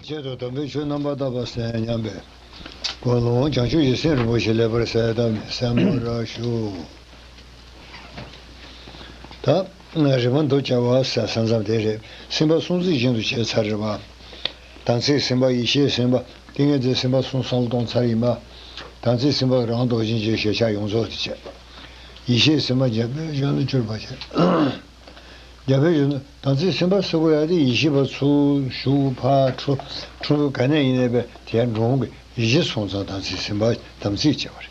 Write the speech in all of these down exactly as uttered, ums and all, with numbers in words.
ཆེད་དུ་དམ་པའི་ཆོས་རྣམ་པར་དག་པ་གསན་སྙམ་པའི་དགོངས་ཀློང་བྱང་ཆུབ་ཀྱི་སེམས་རིན་པོ་ཆེ་ལེགས་པར་གསལ་བཏབ་ནས་གསན་པར་ཞུ། ད་རིམ་པ་མདོ་བྱ་བ་ས་ས་མཚམས་དེ་རེད། སེམས་པ་སྲུང་རྩིས་བཞིན་དུ་བྱས་ཚར་རེད་པ། དམ་ཚིག་སེམས་དཔའ། ཡེ་ཤེས་སེམས་དཔའ། ཏིང་ངེ་འཛིན་སེམས་དཔའ་གསུམ་བསམ་བློ་གཏོང་ཚར་ཡིན་པ། དམ་ཚིག་སེམས་དཔའ་རང་རྡོ་རྗེ་འཆང་ཞལ་ཆད་ཡོངས་རྫོགས་དེ་བྱས། ཡེ་ཤེས་སེམས་དཔའ་འཇམ་པའི་གཞོན་ནུ་གྱུར་པ་བྱས། རྒྱལ་པོའི་གཞོན་ནུ་དམ་ཚིག་སེམས་དཔའ་ཟེར་དགོས་ཡ་དེ་ཡེ་ཤེས་པ་ཚུར་ཞུགས་ཕར་འཁྲུལ་འཁྲུལ་ག་ནས་ཡིན་ནའི་པས་དེ་འགྲོ་འོང་གི་ཡེ་ཤེས་སོང་ཙང་དམ་ཚིག་སེམས་དཔའ་དམ་ཚིག་ཅེས་པ་རེད།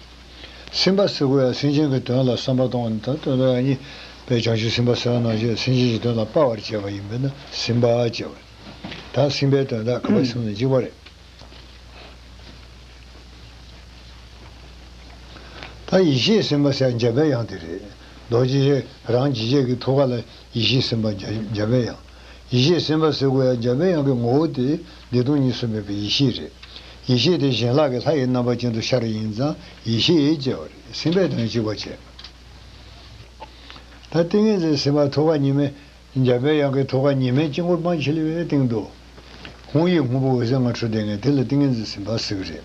སེམས་པ་ཟེར་དགོས་ཡ་སེམས་ཅན་གྱི་དོན་ལ་བསམ་པ་གཏོང་བ་ནི་ད་དོན་དག་ཡ་གཉིས་པའི་བྱང་ཆུབ་སེམས་དཔའ་ཟེར་བ་ནང་བཞིན་སེམས་ཅན་གྱི་དོན་ལ་དཔའ་བར་བྱེད་པ་ཡིན་པས་ན་སེམས་དཔའ་ཅེས་པ་རེད། ད་སེམས་དཔའི་དོན་དག་ག་པར་སོང་ནས་འཇིག་པ་རེད། ད་ཡེ་ཤེས་སེམས་དཔའ་ཟེར་འཇམ་པའི་དབྱངས་དེ་རེད། རྡོ་རྗེ་རང་རྗེས་བྱེད་ཀྱི་ཐུགས་ཀ་ལ་ཡེ་ཤེས་སེམས་དཔའ་འཇམ་འཇམ་པའི་དབྱངས། ཡེ་ཤེས་སེམས་དཔའ་ཟེར་དགོས་ཡ་འཇམ་པའི་དབྱངས་ཀྱི་ངོ་བོ་དེ་བདེ་སྟོང་གཉིས་སུ་མེད་པའི་ཡེ་ཤེས་རེད། ཡེ་ཤེས་དེ་བྱིན་རླབས་ཀྱི་ལྷ་ཡི་རྣམ་པ་ཅན་དུ་ཤར་ཡིན་ཙང་ཡེ་ཤེས་ཡེ་ཅེས་པ་རེད། སེམས་དཔའི་དོན་གཅིག་པ་བྱས། ད་ཏིང་ངེ་འཛིན་སེམས་དཔའ་ཐུགས་ཀ་ཉི་མའི། འཇམ་པའི་དབྱངས་ཀྱི་ཐུགས་ཀ་ཉི་མའི་དཀྱིལ་འཁོར་མ་ཕྱེ་ལེ་བའི་སྟེང་དུ། ཧཱུྃ་ཡིག་སྔོན་པོ་འོད་ཟེར་ལྔ་འཕྲོས་བསྡད་མཁན་དེ་ལ་ཏིང་ངེ་འཛིན་སེམས་དཔའ་ཟེར་གྱི་རེད།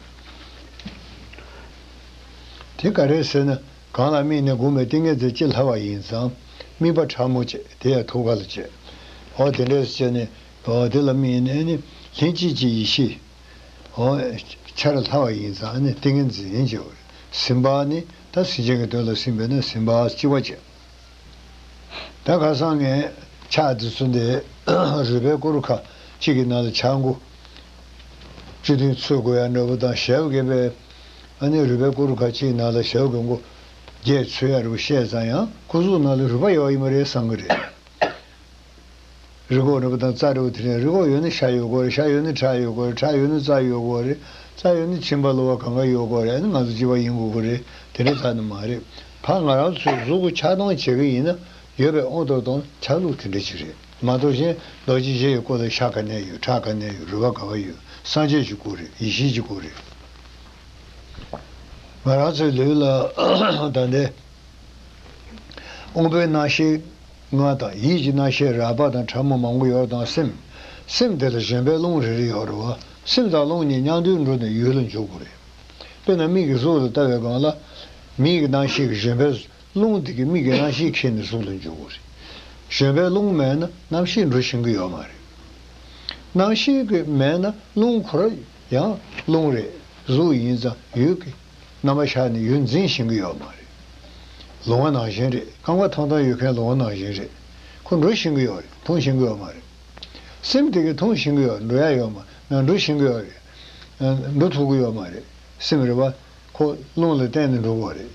དེ་ག་རེ་ཟེར་ན་གང་ལ་དམིགས་ནས་བསྒོམས་པའི་ཏིང་ངེ་འཛིན་ཅི་ལྷག་པ་ཡིན་ཙང་དམིགས་པ་ཕྲ་མོ་བྱས་དེ་ཡང་ཐུགས་ཀ་ལ་བྱས། འོ་དེ་འདྲས་བྱས་ནས་འོ་དེ་ལ་དམིགས་ནས་ནི་ལྷན་སྐྱེས་ཀྱི་ཡེ་ཤེས། འོ། ཆར་ལྷག་པ་ཡིན་ཙང་ནི་ཏིང་ངེ་འཛིན་ཡིན་ཅེས་པ་རེད། སེམས་དཔའ་ནི་ད་སེམས་ཅན་གྱི་དོན་ལ་སེམས་པས་ན་སེམས་དཔའ་གཅིག་པ་བྱས། ད་ཁ་སང་ངས་ཕྱག་འདི་ཚོ་འདི་རུས་པའི་སྐོར་ཁ་གཅིག་གི་ནང་ལ་ཕྱག་མགོ་བཅུ་བདུན་ཚུད་དགོས་ཡ་འདྲ་པོ་དང་ཞབས་བརྒྱད་པའི་ཨ་ནི་རུས་པའི་སྐོར་ཁ་གཅིག་གི་ནང་ལ་ཞབས་གོང་མགོ་བརྒྱད་ཚུད་ཡ་འདྲ་པོ་བཤད་ཙང་ཡང་སྐུ་གཟུགས་ནང་ལ་རུས་པ་ཡོད་ཡིན་པ་རེད་བསམ་གི་རེད། རུས་ཁོག་རུས་པ་དང་རྩ་རུས་པ་དེ་ནས་རུས་ཁོག་ཡོད་ན་ཤ་ཡོད་དགོས་རེད། ཤ་ཡོད་ན་ཁྲག་ཡོད་དགོས་རེད། ཁྲག་ཡོད་ན་རྩ་ཡོད་དགོས་རེད། རྩ་ཡོད་ན་མཆིན་པ་གློ་བ་གང་ག་ཡོད་དགོས་རེད། ཨ་ནི་ང་ཚོ་སྐྱེ་བ་ཡིན་དགོས་ཀྱི་རེད། དེ་འདྲ་ཙམ་ནི་མ་རེད། ཕར་ང་རང་ཚོའི་གཟུགས་པོ་ཆགས་སྡང་བྱེད་ཀྱི་ཡིན་ན་ཡོད་པའི་དབང་དུ་བཏང་ཆགས་ལུགས་དེ་འདྲ་ཅིག་རེད། མ་གཏོགས་གཞན་རྡོ་རྗེ་འཆང་གི་སྐུ་ལ་ཤ་ག་ནས་ཡོད། ཁྲག་ག་ནས་ཡོད། རུས་པ་ག་བ་ཡོད། སངས་རྒྱས་ཀྱི་སྐུ་རེད། ཡེ་ཤེས་ཀྱི་སྐུ་རེད། ང་རང་ཚོའི་ལུས་ལ་ད་ལྟའི་དབང་པོའི་རྣམ་ཤེས་ལྔ་དང་ཡིད་ཀྱི་རྣམ་ཤེས་རགས་པ་དང་ཕྲ་མོ་མང་པོ་ཡོད་དང་སེམས། སེམས་དེ་ལ་བཞོན་པའི་རླུང་རེ་རེ་ཡོད་རེད་བ། སེམས་དང་རླུང་གཉིས་མཉམ་དུ་འགྲོ་ནས་ཡུལ་ལ་འཇུག་དགོས་རེད། དཔེར་ན་མིག་གིས་གཟུགས་ལ་ལྟ་བའི་སྒང་ལ། མིག་གི་རྣམ་ཤེས་ཀྱི་བཞོན་པའི་རླུང་དེ་གིས་མིག་གི་རྣམ་ཤེས་ཁྱེར་ནས་གཟུགས་ལ་འཇུག་དགོས་རེད། བཞོན་པའི་རླུང་མེད་ན་རྣམ་ཤེས་འགྲོ་ཤེས་ཀྱི་ཡོད་མ་རེད། རྣམ་ཤེས་ཀྱི་མེད་ན་རླུང་ཁོ་རང་ཡང་རླུང་རེད། གཟུགས་ཡིན་ཙང་ཡུལ་གྱི་རྣམ་པ་ཤར་ནས་ཡུལ་འཛིན་ཤེས་ཀྱི་ཡོད་མ་རེད། ལོང་བ་ནང་བཞིན་རེད། རྐང་པ་ཐང་ཐང་ཡོད་མཁན་ལོང་བ་ནང་བཞིན་རེད། ཁོ་འགྲོ་ཤེས་ཀྱི་ཡོད་རེད། མཐོང་ཤེས་ཀྱི་ཡོད་མ་རེད། སེམས་དེ་གིས་མཐོང་ཤེས་ཀྱི་ཡོད། འགྲོ་ཡ་ཡོད་མ་རེད། འགྲོ་ཤེས་ཀྱི་ཡོད་རེད། འགྲོ་ཐུབ་ཀྱི་ཡོད་མ་རེད། སེམས་རེད་བ། ཁོ་རླུང་ལ་བརྟེན་ནས་འགྲོ་གི་ཡོད་རེད།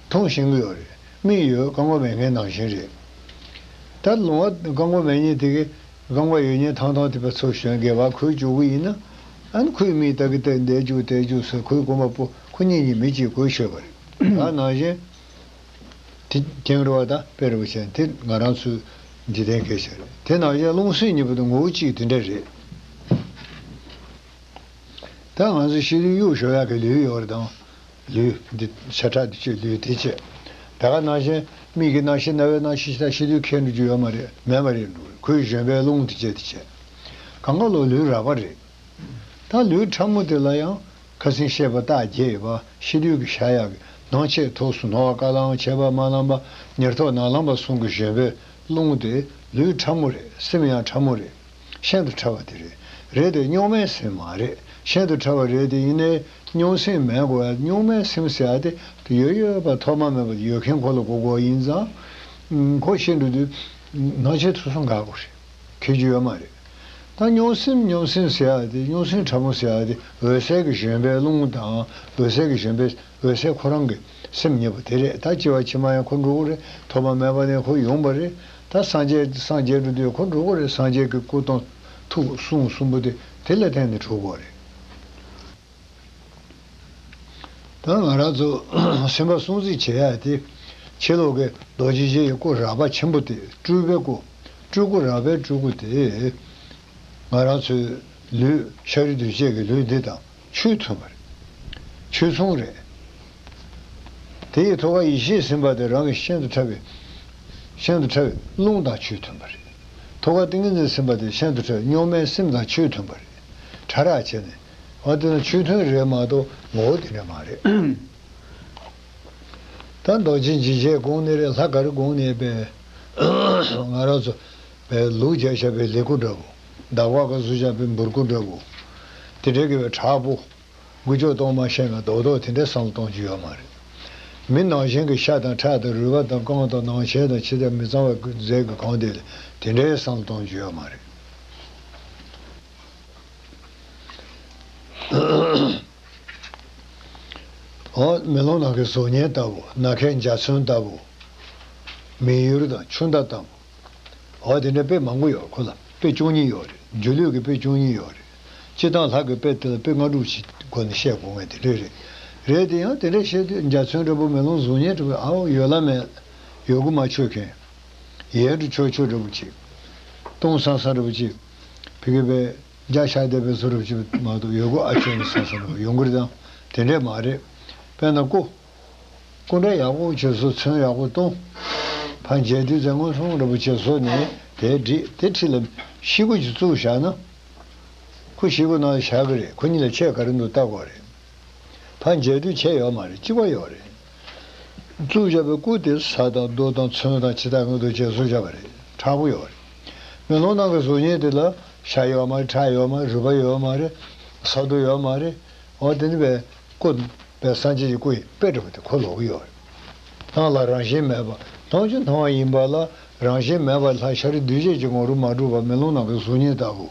མཐོང་ཤེས་ཀྱི་ཡོད་རེད། མིག་ཡོད། རྐང་པ་མེད་མཁན་ནང་བཞིན་རེད། ད་ལོང་བ་རྐང་པ་མེད་མཁན་དེ་གིས་རྐང་པ་ཡོད་མཁན་ཐང་ཐང་དེ་པ་ཚུར་བཞོན་དགེ་བ་ཁོས་འཇུག་གི་ཡིན་ན། ཨ་ནི་ཁོས་མིག་ལྟ་གི་ལྟ་འདས་འཇུག་དེ་འཇུག་ཟེར་ཁོས་གོམ་པ་སྤོ་ཁོ་གཉིས་གཉིས་མི་གཅིག་གོས་ཆོད་པ་རེད། ད་ནང་བཞིན། དེ་ཀྱང་རེད་བ། ད་དཔེ་རེད་བ་བྱས་དེ་ང་རང་ཚོའི་འཇིག་རྟེན་སྐད་ཆ་རེད། དེ་ནང་བཞིན་རླུང་སེམས་གཉིས་པོ་དེ་ངོ་བོ་གཅིག་དེ་འདྲ་རེད། ད་ང་ཚོ་ཤི་དུས་གཡུག་ཞོག་ཡག་གི་ལུས་ཡོད་རེད་དང་། ལུས་འདི་ཤ་ཁྲག་འདི་བཅས་ལུས་དེ་བཅས། ད་ག་ནང་བཞིན་མིག་གི་རྣམ་ཤེས་རྣ་བའི་རྣམ་ཤེས་ཤི་ད་ཤི་དུས་ཁྱེར་འགྲོ་རྒྱུ་ཡོད་མ་རེད། མེད་པ་རེད་འགྲོ། ཁོས་བཞོན་པའི་རླུང་དེ་བཅས་དེ་བཅས། གང་ག་ལོ་ལུས་རགས་པ་རེད། ད་ལུས་ཕྲ་མོ་དེ་ལ་ཡང་ཁ་སང་བཤད་པ་རྟགས་བརྒྱད་ཡོད་པ། ཤི་དུས་ཀྱི་ཤ་ཡག་གི་ནང་ཆེས་ཐོག་སུ་ནོར་བ་བཀའ་ལའང་ཆད་པ་མ་ལངས་པ་ཉེར་ཐོབ་ནང་ལངས་པ་གསུམ་གྱི་བཞོན་པའི་རླུང་དེ་ལུས་ཕྲ་མོ་རེད། སེམས་ཡང་ཕྲ་མོ་རེད། ཤིན་ཏུ་ཕྲ་བ་དེ་རེད། རེད་དེ་རྙོག་མའི་སེམས་མ་རེད། ཤིན་ཏུ་ཕྲ་བ་རེད་དེ་ཡིན་ནའི་རྙོག་སེམས་མེད་དགོས། རྙོག་མའི་སེམས་ཟེར་ཡ་དེ་ཡོད་ཡོད་པ་ཐོག་མ་མེད་པ་ཡོད་མཁན་ཁོ་ལ་གོ་དགོས་ཡིན་ཙང་། ཁོ་ཤི་འགྲོ་དུས་ནང་ཆེས་ཐོག་སུ་འགག་དགོས་རེད། ཁྱད་ཆོས་ཡོད་མ་རེད། ད་རྙོག་སེམས་རྙོག་སེམས་ཟེར་ཡ་དེ་རྙོག་སེམས་ཕྲ་མོ་ཟེར་ཡ་དེ་འོད་གསལ་གྱི་བཞོན་པའི་རླུང་དང་འོད་གསལ་གྱི་བཞོན་པའི་འོད་གསལ་ཁོ་རང་གི་སེམས་ཉིད་པོ་དེ་རེད། ད་སྐྱེ་བ་ཕྱི་མ་ཡང་ཁོ་འགྲོ་གི་རེད། ཐོག་མ་མེད་པ་ནས་ཁོ་ཡོང་བ་རེད། ད་སངས་རྒྱས་སངས་རྒྱས་འགྲོ་དུས་ཁོ་འགྲོ་གི་རེད། སངས་རྒྱས་ཀྱི་སྐུ་དང་ཐུགས་གསུང་གསུམ་པོ་དེ་དེ་ལ་བརྟེན་ནས་གྲུབ་དགོས་རེད། ད་ང་རང་ཚོ་སེམས་པ་སྲུང་བརྩི་བྱེད་ཡ་དེ་ཕྱི་ལོགས་ཀྱི་རྡོ་རྗེ་འཆང་གི་སྐུ་རགས་པ་ཆེན་པོ་དེ་སྤྲུལ་པའི་སྐུ། སྤྲུལ་སྐུ་རགས་པའི་སྤྲུལ་སྐུ་དེ་ང་རང་ཚོའི་ལུས་ཤ་རུས་གདོས་བཅས་ཀྱི་ལུས་འདི་དང་ཆོས་མཐུན་པ་རེད། ཆོས་མཚུངས་རེད། དེ་ཡི་ཐུགས་ཀ་ཡེ་ཤེས་སེམས་དཔའ་དེ་རང་གི་ཤིན་ཏུ་ཕྲ་བའི་ཤིན་ཏུ་ཕྲ་བའི་རླུང་དང་ཆོས་མཐུན་པ་རེད། ཐུགས་ཀ་ཏིང་ངེ་འཛིན་སེམས་དཔའ་དེ་ཤིན་ཏུ་ཕྲ་བའི་རྙོག་མའི་སེམས་དང་ཆོས་མཐུན་པ་རེད། ཕྲ་རགས་བྱས་ནས། འོ་དེ་ནི་ཆོས་མཐུན་རེད་མ་གཏོགས་ངོ་བོ་དེ་འདྲ་མ་རེད། ད་མདོ་རྒྱུད་འཇིགས་བྱེད་དགོངས་ནི་རེད། ལྷ་ག་རེ་དགོངས་ནི་པས། ང་རང་ཚོ་པས་ལུག་རྒྱག་བཞག་པའི་ལེ་ཁུ་འདྲ་བོ། འདག་པ་ག་བཟོ་བཞག་པའི་འབུར་ཁུ་འདྲ་བོ། དེ་འདྲའི་གི་པའི་དྲག་པོ། འགུལ་སྐྱོད་གཏོང་མ་ཤེས་ན་རྡོག་རྡོག་དེ་འདྲའི་བསམ་བློ་གཏོང་རྒྱུ་ཡོད་མ་རེད། མི་ནང་བཞིན་གྱི་ཤ་དང་ཁྲག་དང་རུས་པ་དང་རྐང་དང་ནང་ཆས་དང་ཕྱི་དང་མི་གཙང་བའི་རྫས་ཀྱི་གང་དེ་ལ་དེ་འདྲའི་བསམ་བློ་གཏོང་རྒྱུ་ཡོད་མ་རེད། འོ་མེ་ལོང་ནང་གི་གཟུགས་བརྙན་ལྟ་བུ། ནམ་མཁའི་འཇའ་ཚོན་ལྟ་བུ། མི་ཡུལ་དང་ཆུ་ཟླ་ལྟ་བུ། འོ་དེ་འདྲ་དཔེ་མང་པོ་ཡོད། ཁོ་ལ་དཔེ་བཅུ་གཉིས་ཡོད་རེད། སྒྱུ་ལུས་ཀྱི་དཔེ་བཅུ་གཉིས་ཡོད་རེད། སྤྱིར་བཏང་ལྷ་གི་དཔེ་དེ་ལ་དཔེ་ལྔ་དྲུག་ཅིག་སྒོ་ནས་བཤད་དགོས་ངེས་དེ་འདྲ་རེད། རེད་དེ་ཡང་དེ་འདྲ་བཤད་དུས་འཇའ་ཚོན་འདྲ་པོ་མེ་ལོང་གཟུགས་བརྙན་འདྲ་པོ་ཨའོ་ཡོད་ལ་མེད། ཡོད་དགུ་མ་ཆོད་མཁན། ཡལ་འགྲོ་ཆོག་ཆོག་འདྲ་པོ་ཅིག་སྟོང་སང་སང་འདྲ་པོ་ཅིག་ཕ་གི་པའི་འཇའ་ཤར་བསྡད་པའི་བཟོ་འདྲ་པོ་ཅིག་མ་གཏོགས་ཡོད་དགུ་ཨ་ཆོད་ནས་སང་སང་འདྲ་པོ་ཡོང་གི་རེད་དམ། དེ་འདྲས་མ་རེད། དཔེར་ན་སྐུ། སྐུ་འདྲ་ཡག་པོ་བྱས་སོ། ཚོན་ཡག་པོ་གཏོང་། ཕར་མཇལ་དུས་ཙང་ངོ་སྲུང་འདྲ་པོ་བྱས་སོ་ནས་དེ་བྲིས། དེ་འཁྲིས་ལ་ཤེལ་སྒོ་ཅིག་བཙུགས་བཞག་ན། ཁོ་ཤེལ་སྒོ་ནང་ལ་བཞག་གི་རེད། ཁོ་གཉིས་ལ་ཆས་ག་རེ་འདུག་ལྟ་དགོས་རེད། ཕར་མཇལ་དུས་ཆས་ཡོད་མ་རེད། གཅིག་པ་ཡོད་རེད། བཙུགས་བཞག་པའི་སྐུ་དེ་ས་དང་རྡོ་དང་ཚོན་དང་ཇི་ལྟར་འདུག་བྱས་བཟོས་བཞག་པ་རེད། མཁྲེགས་པོ་ཡོད་རེད། མེ་ལོང་ནང་གི་གཟུགས་བརྙན་དེ་ལ་ཤ་ཡོད་མ་རེད། ཁྲག་ཡོད་མ་རེད། རུས་པ་ཡོད་མ་རེད། ས་རྡོ་ཡོད་མ་རེད། འོ་དེ་ནི་པའི་སྐུ། པའི་སངས་རྒྱས་ཀྱི་སྐུ་ཡི་དཔེ་འདྲ་པོ་དེ་ཁོ་ལོག་གི་ཡོད་རེད། སྣང་ལ་རང་བཞིན་མེད་པ། སྣང་ཆ་སྣང་བ་ཡིན་པ་ལ་རང་བཞིན་མེད་པ་ལྷ་ཤཱ་རིའི་གདུལ་བྱ་གི་ངོ་རུ་མ་གྲུབ་པ་མེ་ལོང་ནང་གི་གཟུགས་བརྙན་ལྟ་བུ།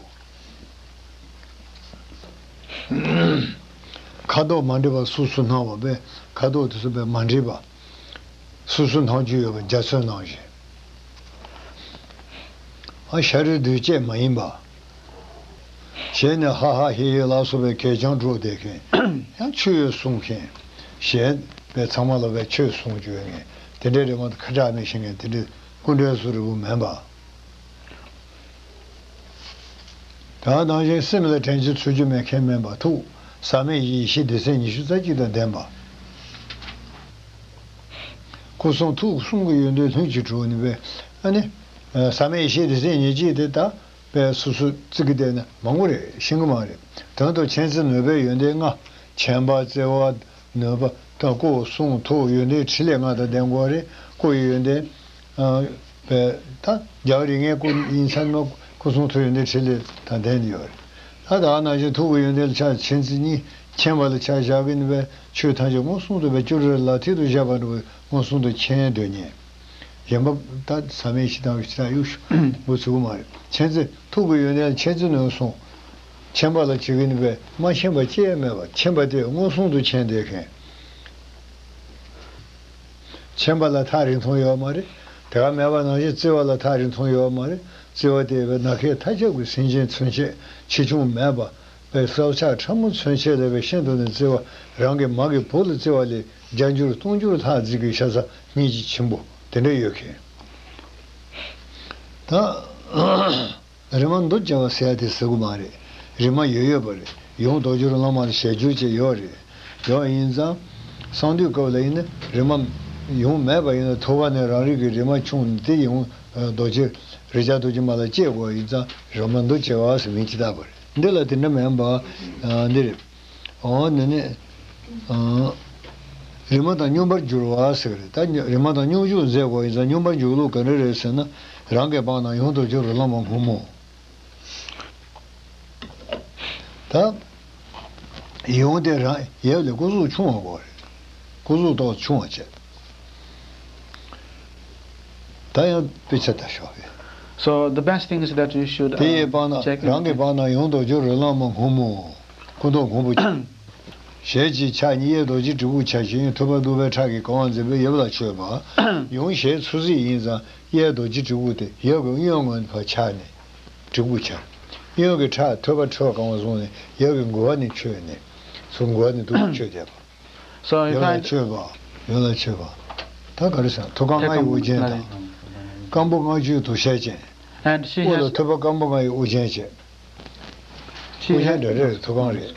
ཁ་དོག་མ་འདྲེས་པ་སོ་སོ་སྣང་བ་པས། ཁ་དོག་དེ་ཚོ་པས་མ་འདྲེས་པ། སོ་སོ་སྣང་རྒྱུ་ཡོད་པ་འཇའ་ཚོན་ནང་བཞིན། ཨ་ཤཱ་རིའི་གདུལ་བྱ་མ་ཡིན་པ། ཞལ་ནས་ཧ་ཧ་ཧེ་ཧེ་ལ་སོགས་པའི་གད་རྒྱངས་སྒྲོག་བསྡད་མཁན། ཡང་ཆོས་གསུང་མཁན། གཞན་པའི་ཚང་མ་ལ་བའི་ཆོས་གསུང་རྒྱུ་ཡོད་མཁན། དེ་འདྲའི་རི་མོ་དང་ཁ་གྲག་མི་ཤེས་མཁན་དེ་འདྲའི་སྐུ་འདྲའི་བཟོ་འདྲ་པོ་མིན་པ། ད་ནང་བཞིན་སེམས་ལ་དྲན་རྒྱུ་འཚོལ་རྒྱུ་མེད་མཁན་མིན་པ། ཐུགས་ཟག་མེད་ཡེ་ཤེས་སྡེ་ཚན་ཉི་ཤུ་རྩ་གཅིག་དང་ལྡན་པ། སྐུ་གསུང་ཐུགས་གསུམ་གྱི་ཡོན་ཏན་ལྷུན་གྱིས་གྲུབ་ནི་པས། ཨ་ནི། ཟག་མེད་ཡེ་ཤེས་སྡེ་ཚན་ཉེར་གཅིག་དེ་ད་པས་སོ་སོ་བརྩི་གི་བསྡད་ན་མང་པོ་རེད། ཤེས་ཀྱི་མ་རེད། དོན་དུ་མཁྱེན་བརྩེ་ནུས་པའི་ཡོན་ཏན་ལྔ། མཁྱེན་པ་བརྩེ་བ་ནུས་པ་དང་སྐུ་གསུང་ཐུགས་ཡོན་ཏན་ཕྲིན་ལས་ལྔ་དང་ལྡན་དགོས་རེད། སྐུ་ཡི་ཡོན་ཏན། པས་ད་རྒྱལ་བ་རིགས་ལྔའི་སྐུ་ཡིན་ཚར་ནོ། སྐུ་གསུང་ཐུགས་ཡོན་ཏན་ཕྲིན་ལས་དང་ལྡན་ཡོད་རེད། ད་ད་ནང་བཞིན་ཐུགས་ཀྱི་ཡོན་ཏན་ལ་ཆ་མཁྱེན་བརྩེ་གཉིས། མཁྱེན་པ་ལ་ཆ་བཞག་གི་ནི་པས་ཆོས་ཐམས་ཅད་མངོན་སུམ་དུ་པས་ཅོ་རི་ལ་མཐིལ་དུ་བཞག་པ་འདྲ་བའི་མངོན་སུམ་དུ་མཁྱེན་འདོད་ཉེན། གཞན་པ་ད་ཟག་མེད་ཡེ་ཤེས་དང་ཡེ་ཤེས་དང་གཡུག་ཤུ་འགོ་ཚུགས་མ་རེད། མཁྱེན་བརྩེ་ཐུགས་ཀྱི་ཡོན་ཏན་མཁྱེན་བརྩེ་ནུས་གསུང་། མཁྱེན་པ་ལ་བྱེད་ཀྱི་ནི་པས་མ་མཁྱེན་པ་ཅི་ཡང་མེད་པ། མཁྱེན་པ་དེ་མངོན་སུམ་དུ་མཁྱེན་བསྡད་མཁན། མཁྱེན་པ་ལ་ཐག་རིང་ཐུང་ཡོད་མ་རེད། དེ་ག་མེད་པ་ནང་བཞིན་བརྩེ་བ་ལ་ཐག་རིང་ཐུང་ཡོད་མ་རེད། བརྩེ་བ་དེ་བས་ནམ་མཁའི་མཐའ་ཁྱབ་ཀྱི་སེམས་ཅན་ཚུན་ཆད་ཆེ་ཆུང་མེད་པ། པའི་སྲོག་ཆགས་ཕྲ་མོ་ཚུན་ཆད་ལ་བས་ཤིན་ཏུ་ནས་བརྩེ་བ། རང་གི་མ་གི་བུ་ལ་བརྩེ་བ་ལས་བརྒྱ་འགྱུར་སྟོང་འགྱུར་ལྷག་བརྩེ་གི་ཤ་ཚ་སྙིང་རྗེ་ཆེན་པོ་དེ་འདྲ་ཡོད་མཁན། ད། རི་མ་མདོ་རྒྱལ་བ་ཟེར་ཡ་དེ་ཟེར་གི་མ་རེད། རི་མ་ཡོད་ཡོད་པ་རེད། ཡང་རྡོ་རྗེ་རི་ལ་མ་ལ་ཞལ་བསྒྱུར་བྱས་ཡོད་རེད། ཡོད་ཡིན་ཙང་། གསང་འདུས་སྐབས་ལ་ཡིན་ན་རི་མ་ཡང་མེད་པ་ཡིན་ན་ཐུབ་པ་ནས་རང་རིག་གི་རི་མ་ཁྱུང་དེ་ཡང་རྡོ་རྗེ་རི་བྱ་རྡོ་རྗེ་མ་ལ་བཅད་དགོས་ཡིན་ཙང་རི་མ་མདོ་རྒྱལ་བ་ཟེར་མིང་ཅིག་བཏགས་པ་རེད། འདི་ལ་དེ་འདྲ་མིན་པ། འདི་རེད། འོ་ནི་ནི། རི་མ་དང་སྙོམས་པར་འགྱུར་བ་ཟེར་གི་རེད། ད་རི་མ་དང་སྙོམས་འཇུག་མཛད་དགོས་ཡིན་ཙང་སྙོམས་པར་འཇུག་ལུགས་ག་འདྲ་རེད་ཟེར་ན། རང་གི་པང་ན་ཡང་རྡོ་རྗེ་རི་ལ་མ་སྔོན་མོ། ད། ཡང་དེ་རང་ཡབ་ལས་སྐུ་གཟུགས་ཆུང་བ་དགོས་རེད། སྐུ་གཟུགས་ཏོག་ཆུང་བ་བྱས། ད་ཡང་དཔེ་ཆ་ལྟ་ཤོག་གི། So the best thing is that you should དེ་ཡི་པང་ན་check རང་གི་པང་ན་ཡང་རྡོ་རྗེ་རི་ལ་མ་སྔོན་མོ། སྐུ་མདོག་སྔོན་པོ་ཅན། ཞལ་གཅིག་ཕྱག་གཉིས་གཡས་རྡོ་རྗེ་དྲིལ་བུ་ཕྱག་བཞི་ཐོད་པ་གདུགས་པའི་ཁྲག་གིས་གང་བ་མཛེས་པའི་ཡབ་ལ་མཆོད་པ། ཡང་ཞལ་ཚུར་གཟིགས་ཡིན་ཙང་གཡས་རྡོ་རྗེ་དྲིལ་བུ་དེ་ཡབ་ཀྱི་གཡོན་ངོས་ཕར་ཕྱག་ནས་དྲིལ་བུ་ཕྱག་གཡོན་གྱི་ཁྲག་ཐོད་པ་ཁྲོད་གང་བ་བཟུང་ནས་ཡབ་ཀྱི་མགུལ་བ་ནས་མཆོད་ནས་ཚུར་མགུལ་བ་ནས་འདུག་མཆོད་བསྡད་པ། So if ཡབ་ལ་I མཆོད་པ། ཡབ་ལ་མཆོད་པ། ད་ག་རེ་ཟེར། ཐུགས་རྐང་ལྔ་ཡི་དབུ་རྒྱན་དང་། རྐང་པོ་ལྔ་བཅུའི་དོ་ཤལ་ཅན། And she དབུ་ལ་has ཐོད་པ་རྐང་པོ་ལྔ་ཡི་དབུ་རྒྱན་བྱས། she དབུ་རྒྱན་has འདྲ་རེད། ཐུགས་རྐང་རེད།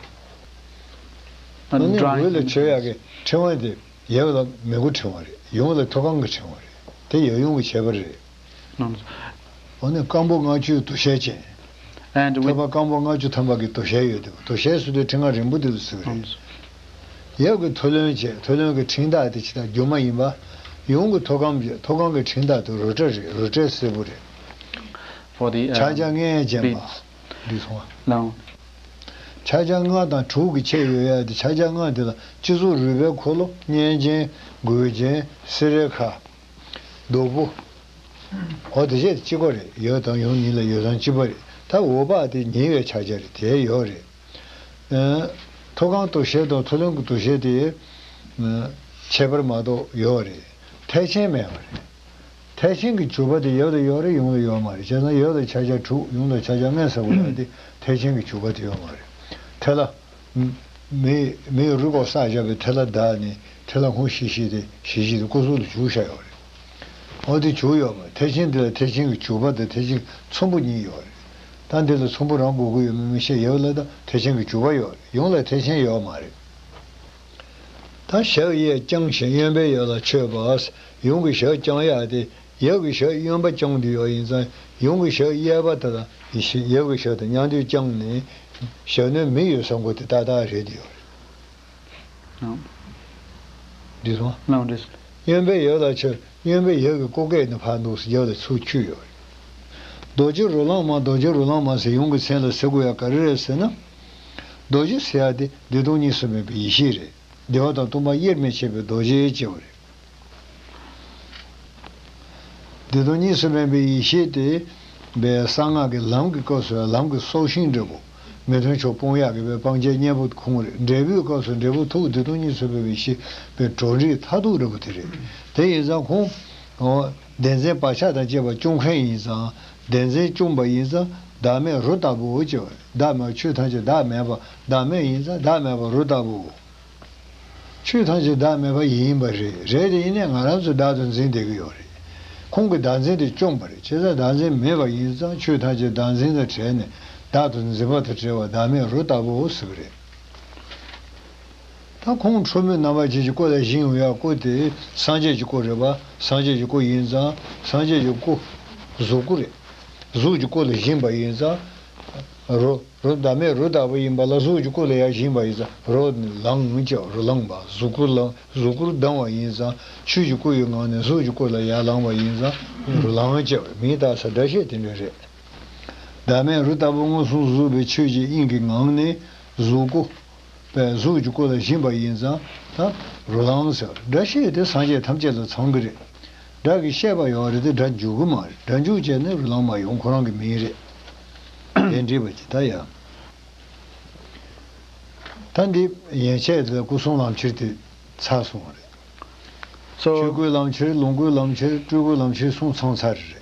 ཨ་ནི་འོ་ན་འོད་ལ་མཆོད་ཡག་གི་ཕྲེང་བ་དེ་ཡབ་ལ་མི་མགོ་ཕྲེང་བ་རེད། ཡུམ་ལ་ཐུགས་རྐང་གི་ཕྲེང་བ་རེད། དེ་ཡབ་ཡུམ་གྱི་ཁྱད་པར་རེད། ནང་། འོ་ན་རྐང་པོ་ལྔ་བཅུའི་དོ་ཤལ་ཅན། And with ཐོད་པ་སྐམ་པོ་ལྔ་བཅུ་ཐམ་པ་གི་དོ་ཤལ་ཡོད་དེ། དོ་ཤལ་ཟེར་དུས་ཁྲི་ལྔ་རིང་པོ་དེ་ལ་ཟེར་གི་རེད། ཡབ་ཀྱི་ཐུགས་ལྷུན་བྱས། ཐུགས་ལྷུན་གྱི་འཕྲེང་ཐག་དེ་ཇི་ལྟར་རྒྱུ་མ་ཡིན་པ། ཡུམ་གྱི་ཐུགས་སྐམ་བྱས། ཐུགས་སྐམ་གྱི་འཕྲེང་ཐག་དེ་རོ་བྲག་རེད། རོ་བྲག་སེར་པོ་རེད། For the, ཕྱག་རྒྱ um, ལྔའི་བརྒྱན་པ། beads. འདི་སོང་བ། Now, ཕྱག་རྒྱ་ལྔ་དང་དྲུག་གི་ཕྱེད་ཡོད་ཡ་དེ། ཕྱག་རྒྱ་ལྔ་དེ་ལ་སྤྱི་གཙུག་རུས་པའི་འཁོར་ལོ། སྙན་རྒྱན། མགུལ་རྒྱན། སེ་རའི་ཁ། གདུ་བུ། འོ་དེ་བྱས་གཅིག་པ་རེད། ཡབ་དང་ཡུམ་གཉིས་ལ་ཡོད་སྟངས་གཅིག་པ་རེད། ད་འོད་དཔག་དེ་ཉེ་བའི་ཕྱག་རྒྱ་རེད། དེ་ཡོད་རེད། ཨ། ཐུགས་སྐམ་དོ་ཤལ་དང་ཐུགས་ལྷུན་གྱི་དོ་ཤལ་དེ། ཨ། ཁྱད་པར་མ་གཏོགས་ཡོད་རེད། ཐལ་ཆེན་མེད་པ་རེད། ཐལ་ཆེན་གྱི་འཇུག་པ་དེ་ཡབ་ལ་ཡོད་རེད། ཡུམ་ལ་ཡོད་མ་རེད། བྱས་ཙང་ཡབ་ལ་ཕྱག་རྒྱ་དྲུག་ཡུམ་ལ་ཕྱག་རྒྱ་ལྔ་ཟེར་དགོས་ཡ་དེ་ཐལ་ཆེན་གྱི་འཇུག་པ་དེ་ཡོད་མ་རེད། ཐལ་ལ། མི། མི་ཡི་རུས་ཁོག་བསགས་བཞག་པའི་ཐལ་ལ་བདག་ནི་ཐལ་ལ་ཧུང་ཤི་ཤི་དེ་ཤི་ཤི་དེ་སྐུ་གཟུགས་ལ་བྱུགས་བཞག་ཡོད་རེད། འོ་དེ་བྱུགས་ཡོད་མ་རེད། ཐལ་ཆེན་དེ་ལ་ཐལ་ཆེན་གྱི་འཇུག་པ་དང་ཐལ་ཆེན་ཚོམ་བུ་གཉིས་ཡོད་རེད། ད་འདི་ལ་ཚོམ་བུ་རང་དགོས་ཀྱི་ཡོད་མེད་མི་ཤེས། ཡབ་ལ་ད་ཐལ་ཆེན་གྱི་འཇུག་པ་ཡོད་རེད། ཡུམ་ལ་ཐལ་ཆེན་ཡོད་མ་རེད། ད་ཞབས་གཡས་བརྐྱང་ཞིང་གཡོན་པས་ཡབ་ལ་མཆོད་པ། ཡུམ་གྱི་ཞབས་བརྐྱང་ཡག་དེ། ཡབ་ཀྱི་ཞབས་གཡོན་པ་བརྐྱངས་ཏེ་ཡོད་ཡིན་ཙང་། ཡུམ་གྱི་ཞབས་གཡས་པ་དེ་དང་ཡབ་ཀྱི་ཞབས་དང་མཉམ་དུ་བརྐྱངས་ནས། ཞབས་ནི་མི་ཡོད་ས་མགོ་དེ་ཏག་ཏག་རེད་དེ་ཡོད་རེད། ཨང་། འདི་སོང་། ཨང་། འདི་སོང་། གཡོན་པས་ཡབ་ལ་མཆོད། གཡོན་པས་ཡབ་ཀྱི་སྐུ་སྐེད་ནས་ཕར་འདུག་སེ་རྒྱབ་ལ་ཚུར་འཁྱུད་ཡོད་རེད། རྡོ་རྗེ་རོ་ལངས་མ། རྡོ་རྗེ་རོ་ལངས་མ་ཟེར་ཡུམ་གྱི་མཚན་ལ་ཟེར་དགོས་ཡ་ག་རེ་རེད་ཟེར་ན། རྡོ་རྗེ་ཟེར་ཡ་དེ་བདེ་སྟོང་གཉིས་སུ་མེད་པའི་ཡེ་ཤེས་རེད། བདེ་བ་དང་སྟོང་པ་དབྱེར་མི་ཕྱེད་པའི་རྡོ་རྗེ་ཅེས་པ་རེད། བདེ་སྟོང་གཉིས་སུ་མེད་པའི་ཡེ་ཤེས་དེ། པའི་གསང་སྔགས་ཀྱི་ལམ་གྱི་སྐབས་སུ་ལམ་གྱི་སྲོག་ཤིང་འབྲས་བུ། མི་མཐུན་ཕྱོགས་སྤོང་ཡག་གི་པའི་སྤང་བྱའི་གཉེན་པོ་ཁོང་རེད། འབྲས་བུའི་སྐབས་སུ་འབྲས་བུ་ཐུགས་བདེ་སྟོང་གཉིས་སུ་མེད་པའི་ཡེ་ཤེས་པའི་གྲོགས་རིགས་མཐར་ཐུག་འབྲས་བུ་དེ་རེད། དེ་ཡིན་ཙང་ཁོང་། འོ། བདེན་འཛིན་བག་ཆགས་དང་བཅས་པ་སྐྱོང་མཁན་ཡིན་ཙང་། བདེན་འཛིན་བཅོམ་པ་ཡིན་ཙང་། བདག་མེད་རོ་ལྟ་བུའོ་ཅེས་པ་རེད། བདག་མེད་ཆོས་ཐམས་ཅད་བདག་མེད་པ། བདག་མེད་ཡིན་ཙང་བདག་མེད་པ་རོ་ལྟ་བུའོ། ཆོས་ཐམས་ཅད་བདག་མེད་པ་ཡིན་པ་རེད། རེད་དེ་ཡིན་ནའི་ང་རང་ཚོས་བདག་ཏུ་འཛིན་བསྡད་ཀྱི་ཡོད་རེད། ཁོང་གིས་བདག་འཛིན་དེ་བཅོམ་པ་རེད། བྱས་ཙང་བདག་འཛིན་མེད་པ་ཡིན་ཙང་ཆོས་ཐམས་ཅད་བདག་འཛིན་དང་བྲལ་ནས་བདག་ཏུ་འཛིན་པ་དང་བྲལ་བ་བདག་མེད་རོ་ལྟ་བུའོ་ཟེར་བ་རེད། ད་ཁོང་ཁྲོ་མོའི་རྣམ་པ་ཅན་གྱི་སྐུ་ལ་བཞེངས་ཡོང་ཡ་སྐུ་དེ་སངས་རྒྱས་ཀྱི་སྐུ་རེད་པ། སངས་རྒྱས་ཀྱི་སྐུ་ཡིན་ཙང་སངས་རྒྱས་ཀྱི་སྐུ། གཟུགས་སྐུ་རེད། གཟུགས་ཀྱི་སྐུ་ལ་བཞེངས་པ་ཡིན་ཙང་། རོ། རོ་བདག་མེད་རོ་ལྟ་བུ་ཡིན་པ་ལ་གཟུགས་ཀྱི་སྐུ་ལ་ཡར་བཞེངས་པ་ཡིན་ཙང་རོ་ལངས་ཀྱི་རོ་ལངས་པ། གཟུགས་སྐུ་ལངས། གཟུགས་སྐུར་ལྡང་བ་ཡིན་ཙང་ཆོས་ཀྱི་སྐུ་ཡི་ངང་ནས་གཟུགས་ཀྱི་སྐུ་ལ་ཡར་ལངས་པ་ཡིན་ཙང་རོ་ལངས་ཀྱི། མིང་བཏགས་ས་སྒྲ་བཤད་དེ་འདྲ་རེད། བདག་མེད་རོ་ལྟ་བུ་མངོན་སུམ་གཟུགས་པའི་ཆོས་ཀྱི་དབྱིངས་ཀྱི་ངང་ནས་གཟུགས་སྐུ། པའི་གཟུགས་ཀྱི་སྐུ་ལ་བཞེངས་པ་ཡིན་ཙང་ད་རོ་ལངས་ཟེར། སྒྲ་བཤད་དེ་སངས་རྒྱས་ཐམས་ཅད་ལ་ཚང་གི་རེད། སྒྲ་གི་བཤད་པ་ཡོད་རེད་དེ་སྒྲ་འཇུག་གི་མ་རེད། སྒྲ་འཇུག་བྱས་ནས་རོ་ལངས་མ་ཡོང་། ཁོ་རང་གི་མིང་རེད། དེ་འདྲ་བ་ཅིག་ད་ཡ། ད་འདི་ཡན་ཆད་དེ་ལ་སྐུ་གསུམ་ལམ་ཁྱེར་དེ་ཚར་སོང་བ་རེད། So, ཆོས་སྐུའི་ལམ་ཁྱེར། ལོངས་སྐུའི་ལམ་ཁྱེར། སྤྲུལ་སྐུའི་ལམ་ཁྱེར་གསུམ་ཚང་ཚར་རེད།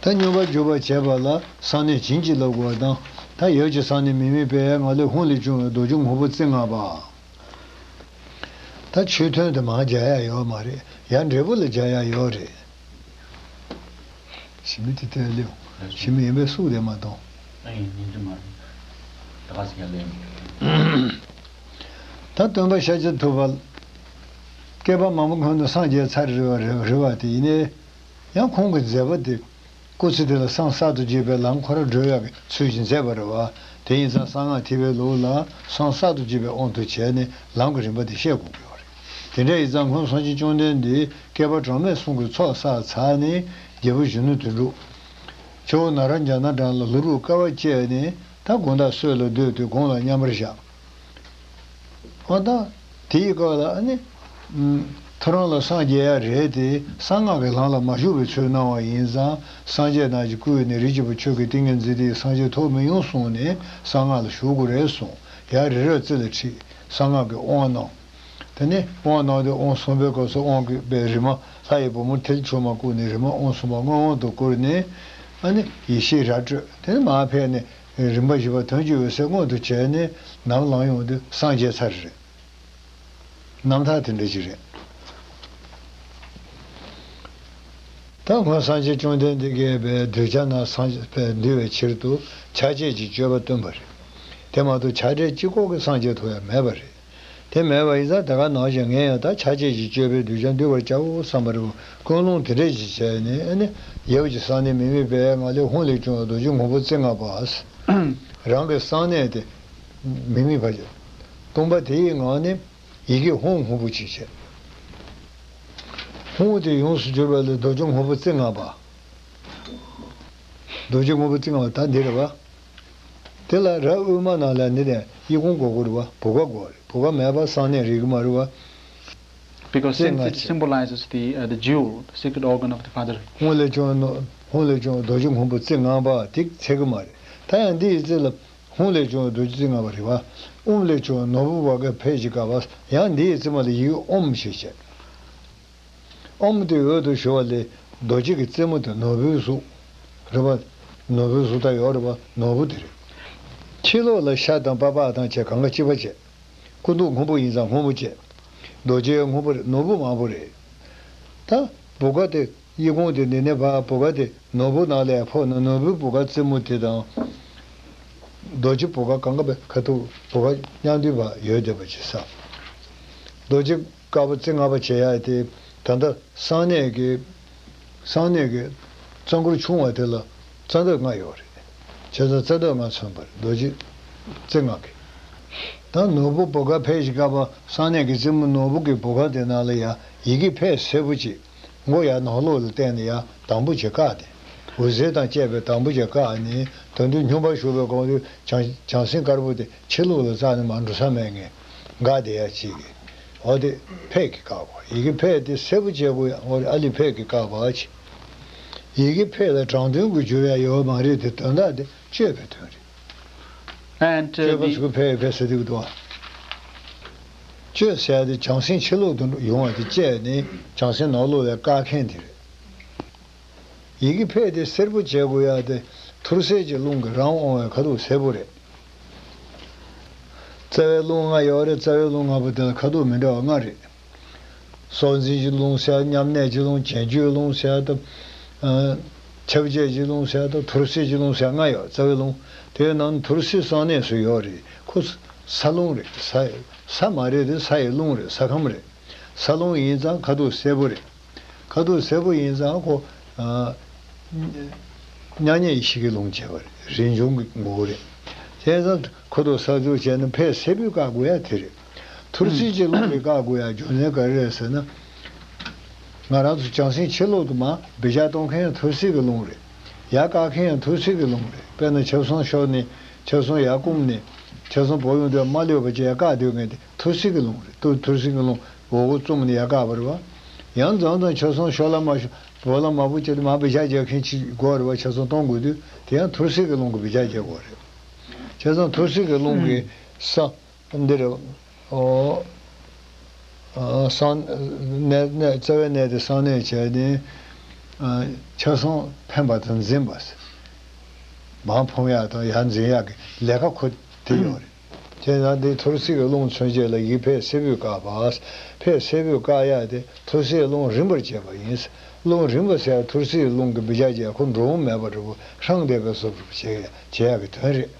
ད་སྙོམས་པར་འཇུག་པར་བྱེད་པ་ལ་གསང་གནས་བྱིན་གྱིས་བརླབ་དགོས་པ་དང་། ད་ཡབ་ཀྱི་གསང་གནས་མི་དམིགས་པའི་ངང་ལས་ཧཱུྃ་ལས་བྱུང་བའི་རྡོ་རྗེ་སྔོན་པོ་རྩེ་ལྔ་པ། ད་ཆོས་ཐུན་དེ་མར་རྒྱག་ཡ་ཡོད་མ་རེད། ཡར་འབྲས་བུ་ལ་རྒྱག་ཡ་ཡོད་རེད། ཞི་མི་དེ་ལྟར་ལེའུ། ཞི་མི་ཡིན་པས་སུ་དེ་མ་གཏོང་། ཨ་ཡིན་ཡིན་གྱི་མ་རེད། ད་ག་ཟེར་ཡ་ལེའུ། ད་སྟོན་པ་ཤཱཀྱ་ཐུབ་པ། བསྐལ་པ་མང་པོ་སྔོན་དུ་སངས་རྒྱས་ཚར་རེད་པ། རེད་པ་དེ་ཡིན་ནའི། ཡང་ཁོང་གི་མཛད་པ་དེ། སྐུ་ཚེ་དེ་ལ་སེམས་གསར་དུ་འགྱུར་བའི་ལམ་ཁོ་རང་བགྲོད་ཡག་གི་ཚུལ་བཞིན་མཛད་པ་རེད་པ། དེ་ཡིན་ཙང་གསང་སྔགས་ཐེག་པའི་ལུགས་ལ་སེམས་གསར་དུ་འགྱུར་བའི་དབང་དུ་བྱས་ནས་ལམ་གྱི་རིམ་པ་དེ་བཤད་དགོས་ཀྱི་ཡོད་རེད། དེ་འདྲ་ཡིན་ཙང་སྔོན་སངས་རྒྱས་བཅོམ་ལྡན་འདས་བསྐལ་པ་གྲངས་མེད་གསུམ་གྱི་ཚོགས་བསགས་ཚར་ནས་རྒྱལ་པོ་གཞོན་ནུ་དོན་གྲུབ། ཇོ་བོ་ནཱ་རོ་ཛྙཱ་ན་བྲམ་ལ་ལུས་རུ་དཀའ་བ་སྤྱད་ནས་ད་དགོང་དག་སྲོད་ལ་སྡོད་དུས་དགོང་ལ་མཉམ་པར་བཞག་འོ་ད། དེའི་སྐབས་ལ་ཨ་ནི། ཨུམ། ཐོ་རངས་ལ་སངས་རྒྱས་ཡ་རེད་དེ་གསང་སྔགས་ཀྱི་ལམ་ལ་མ་ཞུགས་པའི་ཚུལ་གནང་བ་ཡིན་ཙང་སངས་རྒྱས་རྣམས་ཀྱིས་བསྐུལ་ནས་རིགས་ཀྱི་བུ་ཁྱོད་ཀྱི་ཏིང་ངེ་འཛིན་དེ་ཡིས་སངས་རྒྱས་ཐོབ་མི་ཡོང་གསུངས་ནས་གསང་སྔགས་ལ་ཞུགས་དགོས་རེད་གསུངས། ཡ་རི་རབ་རྩེ་ལ་ཁྲིད་གསང་སྔགས་ཀྱི་དབང་གནང་། དེ་ནས་དབང་གནང་དུས་དབང་གསུམ་པའི་སྐབས་སུ་དབང་གི་པའི་རིག་མ་ལྷ་ཡི་བུ་མོ་མཐིལ་ཕྱུག་མ་བཀུག་ནས་རིག་མ་དབང་གསུམ་པ་མངོན་དབང་དུ་བཀུར་ནས་ཨ་ནི་ཡེ་ཤེས་ར་སྤྲོད། དེ་ནས་མར་ཕེབས་ནས་རིམ་པ་བཞི་པ་དོན་བཅུ་འོད་གསལ་མངོན་དུ་བྱས་ནས་ནམ་ལངས་ཡོང་དུས་སངས་རྒྱས་ཚར་རེད། རྣམ་ཐར་དེ་འདྲ་ཞིག་རེད། ད་སྔོན་སངས་རྒྱས་བཅོམ་ལྡན་འདས་ཀྱིས་པའི་གདུལ་བྱ་རྣམས་སངས་རྒྱས་པའི་འདུལ་བའི་ཕྱིར་དུ་ཕྱག་རྒྱས་ཀྱི་སྤྱོད་པ་སྟོན་པ་རེད། དེ་མ་གཏོགས་ཕྱག་རྒྱས་གཅིག་པོ་གིས་སངས་རྒྱས་ཐོབ་ཡ་མེད་པ་རེད། དེ་མེད་པ་ཡིན་ཙང་ད་ག་ནང་བཞིན་ངས་ཡང་ད་ཕྱག་རྒྱ་ཅིག་བཅོས་པས་གདུལ་བྱ་འདུལ་བར་བྱའོ་བསམ་པ་རེད། ཀུན་སློང་དེ་འདྲས་ཅིག་བྱས་ནས་ཨ་ནི་ཡབ་ཀྱི་གསང་གནས་མི་དམིགས་པའི་ངང་ལས་ཧཱུྃ་ལས་བྱུང་བའི་རྡོ་རྗེ་སྔོན་པོ་རྩེ་ལྔ་པ། རང་གི་གསང་གནས་དེ་མི་དམིགས་པ་ཅིག་སྟོང་པ་དེ་ཡི་ངང་ནས་ཡི་གེ་ཧཱུྃ་སྔོན་པོ་ཅིག་བྱས། ཧཱུྃ་དེ་ཡོངས་སུ་གྱུར་པ་ལས་རྡོ་རྗེ་སྔོན་པོ་རྩེ་ལྔ་པ། རྡོ་རྗེ་སྔོན་པོ་རྩེ་ལྔ་པ་ད་འདི་རེད་བ། དེ་ལ་ར་དབུས་མ་ནང་ལ་ནི་དེ་དབྱི་ཀོང་གོ་དགོས་རེད་བ། བུ་ག་དགོས་རེད། བུ་ག་མེད་པ་གསང་གནས་རིག་གི་མ་རེད་བ། Because རྩེ་since ལྔ་it བྱས། Symbolizes the, uh, the jewel, the sacred organ of the father. ཧཱུྃ་ལས་བྱུང་ནོ། ཧཱུྃ་ལས་བྱུང་རྡོ་རྗེ་སྔོན་པོ་རྩེ་ལྔ་པ་དེ་ཚད་གི་མ་རེད། ད་ཡང་འདི་ཡི་རྩེ་ལ་ཧཱུྃ་ལས་བྱུང་རྡོ་རྗེ་རྩེ་ལྔ་པ་རེད་བ། ཨོཾ་ལས་བྱུང་ནོར་བུ་བ་ག་ཕད་ཅིག་བཀག་པ། ཡང་འདི་ཡི་རྩེ་མ་ལ་ཡི་གེ་ཨོཾ་ཞེས་བྱས། ཨོཾ་དེ་འོད་དུ་ཞུ་བ་ལས་རྡོ་རྗེ་གི་རྩེ་མོ་དེ་ནོར་བུའི་གཟུགས་རེད་པ། ནོར་བུའི་གཟུགས་ད་ཡོད་རེད་པ། ནོར་བུ་དེ་རེད། ཕྱི་ལོགས་ལ་ཤ་དང་པགས་པ་དང་བཅས་གང་ག་གཅིག་པ་བྱས། སྐུ་མདོག་སྔོན་པོ་ཡིན་ཙང་སྔོན་པོ་བྱས། རྡོ་རྗེ་སྔོན་པོ་རེད། ནོར་བུ་མང་པོ་རེད། ད་བུ་ག་དེ་དབྱི་ཀོང་དེ་འདི་ནས་ཕར་བུ་ག་དེ་ནོར་བུ་ནང་ལ་ཕོག་ན་ནོར་བུའི་བུ་ག་རྩེ་མོ་དེ་དང་། རྡོ་རྗེ་བུ་ག་གང་ག་བའི་ཁ་ཐུག་བུ་ག་མཉམ་འདུས་པ་ཡོད་བསྡད་པ་ཅིག་བསམ། རྡོ་རྗེ་དཀར་པོ་རྩེ་ལྔ་པ་བྱེད་ཡ་དེ་ད་ལྟ་གསང་གནས་ཀྱི་གསང་གནས་ཀྱི་རྩ་འཁོར་ཆུང་བ་དེ་ལ་རྩ་འདབ་ལྔ་ཡོད་རེད། བྱས་ཙང་རྩ་འདབ་ལྔ་མཚོན་པར་རྡོ་རྗེ་རྩེ་ལྔ་གི། ད་ནོར་བུ་བུ་ག་ཕད་ཅིག་བཀག་པ། གསང་གནས་ཀྱི་རྩེ་མོ་ནོར་བུ་གི་བུ་ག་དེ་ནང་ལ་ཡ་ཡི་གེ་ཕད་སེར་པོ་ཅིག་མགོ་ཡར་ནང་ལོགས་ལ་བསྟན་ནས་ཡར་དམ་པོ་བྱས་བཀག་སྟེ། འོད་ཟེར་དང་བཅས་པའི་དམ་པོ་བྱས་བཀག་ནས་དོན་དུ་སྙོམས་པར་ཞུགས་པའི་གོང་དུ་བྱང་བྱང་སེམས་དཀར་པོ་དེ་ཕྱི་ལོགས་ལ་རྩ་ནས་མར་འགྲོ་ས་མེད་མཁན་འགག་བསྡད་ཡ་ཅིག་གི། འོ་དེ་ཕད་ཀྱིས་བཀག་གོ། ཡི་གེ་ཕད་དེ་སེར་པོ་བྱས་དགོས་ཡ། འོ་ཨ་ལི་ཕད་ཀྱིས་བཀག་པ་ཅིག་ཡི་གེ་ཕད་ལ་དྲང་དོན་གྱི་སྦྱོར་ཡ་ཡོད་མ་རེད་དེ། དོན་དག་དེ་བཅོས་པའི་དོན་རེད། And, uh, བཅོས་པ་the ཟེར་དུས་ཕད་ཕད་ཟེར་དུས་འདུག་ཨ། བཅོས་ཟེར་ཡ་དེ་བྱང་སེམས་ཕྱི་ལོགས་དུ་ཡོང་བ་དེ་བཅད་ནས་བྱང་སེམས་ནང་ལོགས་ལ་བཀག་མཁན་དེ་རེད། ཡི་གེ་ཕད་དེ་སེར་པོ་བྱེད་དགོས་ཡ་དེ་ཐུར་སེལ་གྱི་རླུང་གིས་རང་དབང་བའི་ཁ་དོག་སེར་པོ་རེད། རྩ་བའི་རླུང་ལྔ་ཡོད་རེད། རྩ་བའི་རླུང་ལྔ་པོ་དེ་ལ་ཁ་དོག་མི་འདྲ་བ་ལྔ་རེད། སྲོག་འཛིན་གྱི་རླུང་ཟེར། མཉམ་གནས་ཀྱི་རླུང་། བྱེད་རྒྱུའི་རླུང་ཟེར་དང་། ཨ། ཁྱབ་བྱེད་ཀྱི་རླུང་ཟེར་དང་། ཐུར་སེལ་གྱི་རླུང་ཟེར་ལྔ་ཡོད། རྩ་བའི་རླུང་། དེའི་ནང་ཐུར་སེལ་གསང་གནས་སུ་ཡོད་རེད། ཁོ་ས་རླུང་རེད། ས་ས་མ་རེད་དེ། ས་ཡི་རླུང་རེད། ས་ཁམས་རེད། ས་རླུང་ཡིན་ཙང་ཁ་དོག་སེར་པོ་རེད། ཁ་དོག་སེར་པོ་ཡིན་ཙང་ཁོ། ཨ། མྱ་ངན་ཞི་བའི་རླུང་བྱེད་པ་རེད། རིན་འབྱུང་གི་ངོ་བོ་རེད། བྱས་ཙང་ཁ་དོག་སེར་པོ་བྱས་ན་ཕད་སེར་པོས་བཀག་དགོས་ཡ་དེ་རེད། ཐུར་སེལ་གྱི་རླུང་གིས་བཀག་དགོས་ཡ་རྒྱུ་མཚན་ག་རེ་རེད་ཟེར་ན། ང་རང་ཚོ་བྱང་སེམས་ཕྱི་ལོགས་དུ་མར་སྦི་ཆ་གཏོང་མཁན་ཡང་ཐུར་སེལ་གྱི་རླུང་རེད། ཡར་བཀག་མཁན་ཡང་ཐུར་སེལ་གྱི་རླུང་རེད། དཔེར་ན་ཆབ་གསང་ཤོར་ནས་ཆབ་གསང་ཡར་བསྐུམས་ནས་ཆབ་གསང་བོར་ཡོང་དུས་མ་ལྷོད་པ་བྱས་ཡར་བཀག་སྡོད་མཁན་དེ་ཐུར་སེལ་གྱི་རླུང་རེད། ཐུར་ཐུར་སེལ་གྱི་རླུང་འོག་སྒོ་བཙུམས་ནས་ཡར་བཀག་པ་རེད་བ། ཡང་མཚམས་མཚམས་ཆབ་གསང་ཤོར་ལ་མ་ཤོར་བོར་ལ་མ་བོར་བྱས་ཏེ་མར་སྦི་ཆ་རྒྱག་མཁན་ཅིག་དགོས་རེད་བ། ཆབ་གསང་གཏོང་དགོས་དུས་དེ་ཡང་ཐུར་སེལ་གྱི་རླུང་གིས་སྦི་ཆ་རྒྱག་དགོས་རེད། བྱས་ཙང་ཐུར་སེལ་གྱི་རླུང་གིས་ས། འདིར། ཨོ། ཨ། གསང་། གནས་གནས་རྩ་བའི་གནས་དེ་གསང་གནས་བྱས་ནས། ཨ། ཆ་ཚང་འཕེན་པ་དང་འཛིན་པ། མར་འཕུང་ཡག་དང་ཡར་འཛིན་ཡག་གི་ལས་ཀ་ཁོ་དེ་ཡོད་རེད། དེ་ན་འདི་ཐུར་སེལ་གྱི་རླུང་མཚོན་བྱེད་ལ་ཡི་གེ་ཕད་སེར་པོས་བཀག་པ། ཕད་སེར་པོས་བཀག་ཡག་དེ་ཐུར་སེལ་རླུང་རིམ་པར་བྱེད་པ་ཡིན། རླུང་རིམ་པ་ཟེར་ཐུར་སེལ་རླུང་གི་སྦི་ཆ་བྱས་ཁོ་འགྲོ་འོང་མེད་པ་འདྲ་པོ་ཧྲང་བསྡད་པའི་བཟོ་འདྲ་པོ་བྱེད་བྱེད་ཡག་གི་དོན་རེད།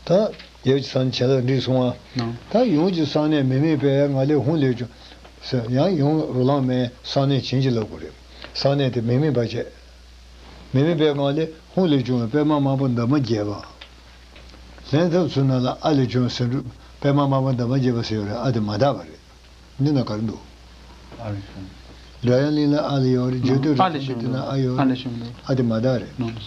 ད་ཡབ་ཀྱི་གསང་གནས་བྱིན་རླབས་འགྲིག་སོང་ང་། ད་ཡུམ་གྱི་གསང་གནས་མི་དམིགས་པའི་ངང་ལས་ཧཱུྃ་ལས་བྱུང་ཟེར། ཡང་ཡུམ་རོ་ལངས་མའི་གསང་གནས་བྱིན་གྱིས་བརླབ་དགོས་རེད། གསང་གནས་དེ་མི་དམིགས་པ་བྱས། མི་དམིགས་པའི་ངང་ལས་ཧཱུྃ་ལས་བྱུང་བའི་པདྨ་དམར་པོ་འདབ་མ་བརྒྱད་པ། ལྷན་ཐབས་ཚུལ་རྣམས་ལ་ཨ་ལས་བྱུང་བའི་སེང་འབྲུག་པདྨ་དམར་པོ་འདབ་མ་བརྒྱད་པ་ཟེར་ཡོད་རེད། ཨ་དེ་མ་དག་པ་རེད། འདི་ན་ག་རེ་འདུག་ཨ་ལས་བྱུང་། སྒྲ་དབྱངས་གླིང་ལ་ཨ་ལས་ཡོད་རེད། རྒྱུད་སྟོད་རི་ཨ་ལས་བྱུང་འདུག་དེ་ན་ཨ་ཡོད་ཨ་རེད། ལས་བྱུང་འདུག་ཨ་དེ་མ་དག་རེད། ནོ་ནོ།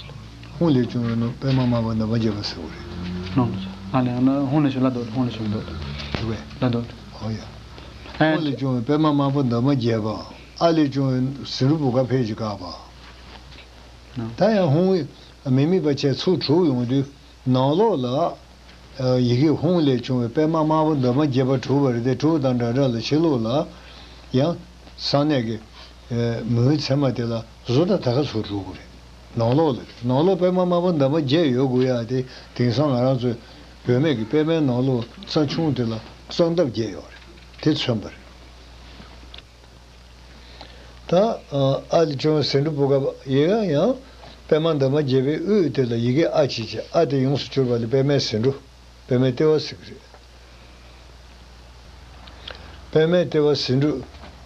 ཧཱུྃ་ལས་བྱུང་བའི་ནོ་པདྨ་དམར་པོ་འདབ་མ་བརྒྱད་པ་ཟེར་བ་རེད། ནོ་ནོ། ཨ་ལས་ཡང་ན་ཧཱུྃ་ལས་བྱུང་ལ་འདོད། ཧཱུྃ་ལས་བྱུང་འདོད། དེ་བས། ལ་འདོད། ཨོ་ཡ། ཨ་ཧཱུྃ་ལས་བྱུང་བའི་པདྨ་དམར་པོ་འདབ་མ་བརྒྱད་པ། ཨ་ལས་བྱུང་བའི་སེང་འབྲུག་བུ་ག་ཕད་ཅིག་བཀག་པ། ནོ། ད་ཡང་ཧཱུྃ་མི་དམིགས་པ་བྱས་ཚུར་དྲུག་ཡོང་དུས། ནང་ལོགས་ལ། ཨ། ཡི་གེ་ཧཱུྃ་ལས་བྱུང་བའི་པདྨ་དམར་པོ་འདབ་མ་བརྒྱད་པ་གྲུབ་པ་རེད་དེ། གྲུབ་དང་འདྲ་འདྲ་ལ་ཕྱི་ལོགས་ལ་ཡང་གསང་གནས་ཀྱི། ཨ། མུན་ཚད་མ་དེ་ལ་བཟོ་ལྟ་ད་ག་ཚུར་གྲུབ་དགོས་རེད། ནང་ལོགས་ལ་རེད། ནང་ལོགས་པདྨ་དམར་པོ་འདབ་མ་བརྒྱད་ཡོད་དགོས་ཡ་དེ། དེང་སང་ང་རང་ཚོའི་བུད་མེད་ཀྱི་པདྨའི་ནང་ལོགས་རྩ་ཆུང་དེ་ལ་རྩ་འདབ་བརྒྱད་ཡོད་རེད། དེ་མཚོན་པ་རེད། ད་ཨ་ལས་བྱུང་བའི་སེང་འབྲུག་བུ་ག་ཡི་གེ་ཡང་པདྨ་འདབ་མ་བརྒྱད་པའི་དབུས་དེ་ལ་ཡི་གེ་ཨ་ཅེས་བྱས། ཨ་དེ་ཡོངས་སུ་གྱུར་པ་ལས་པདྨའི་སེང་འབྲུག་པདྨའི་ལྟེ་བ་ཟེར་གྱི་རེད། པདྨའི་ལྟེ་བ་ཟེའུ་འབྲུ།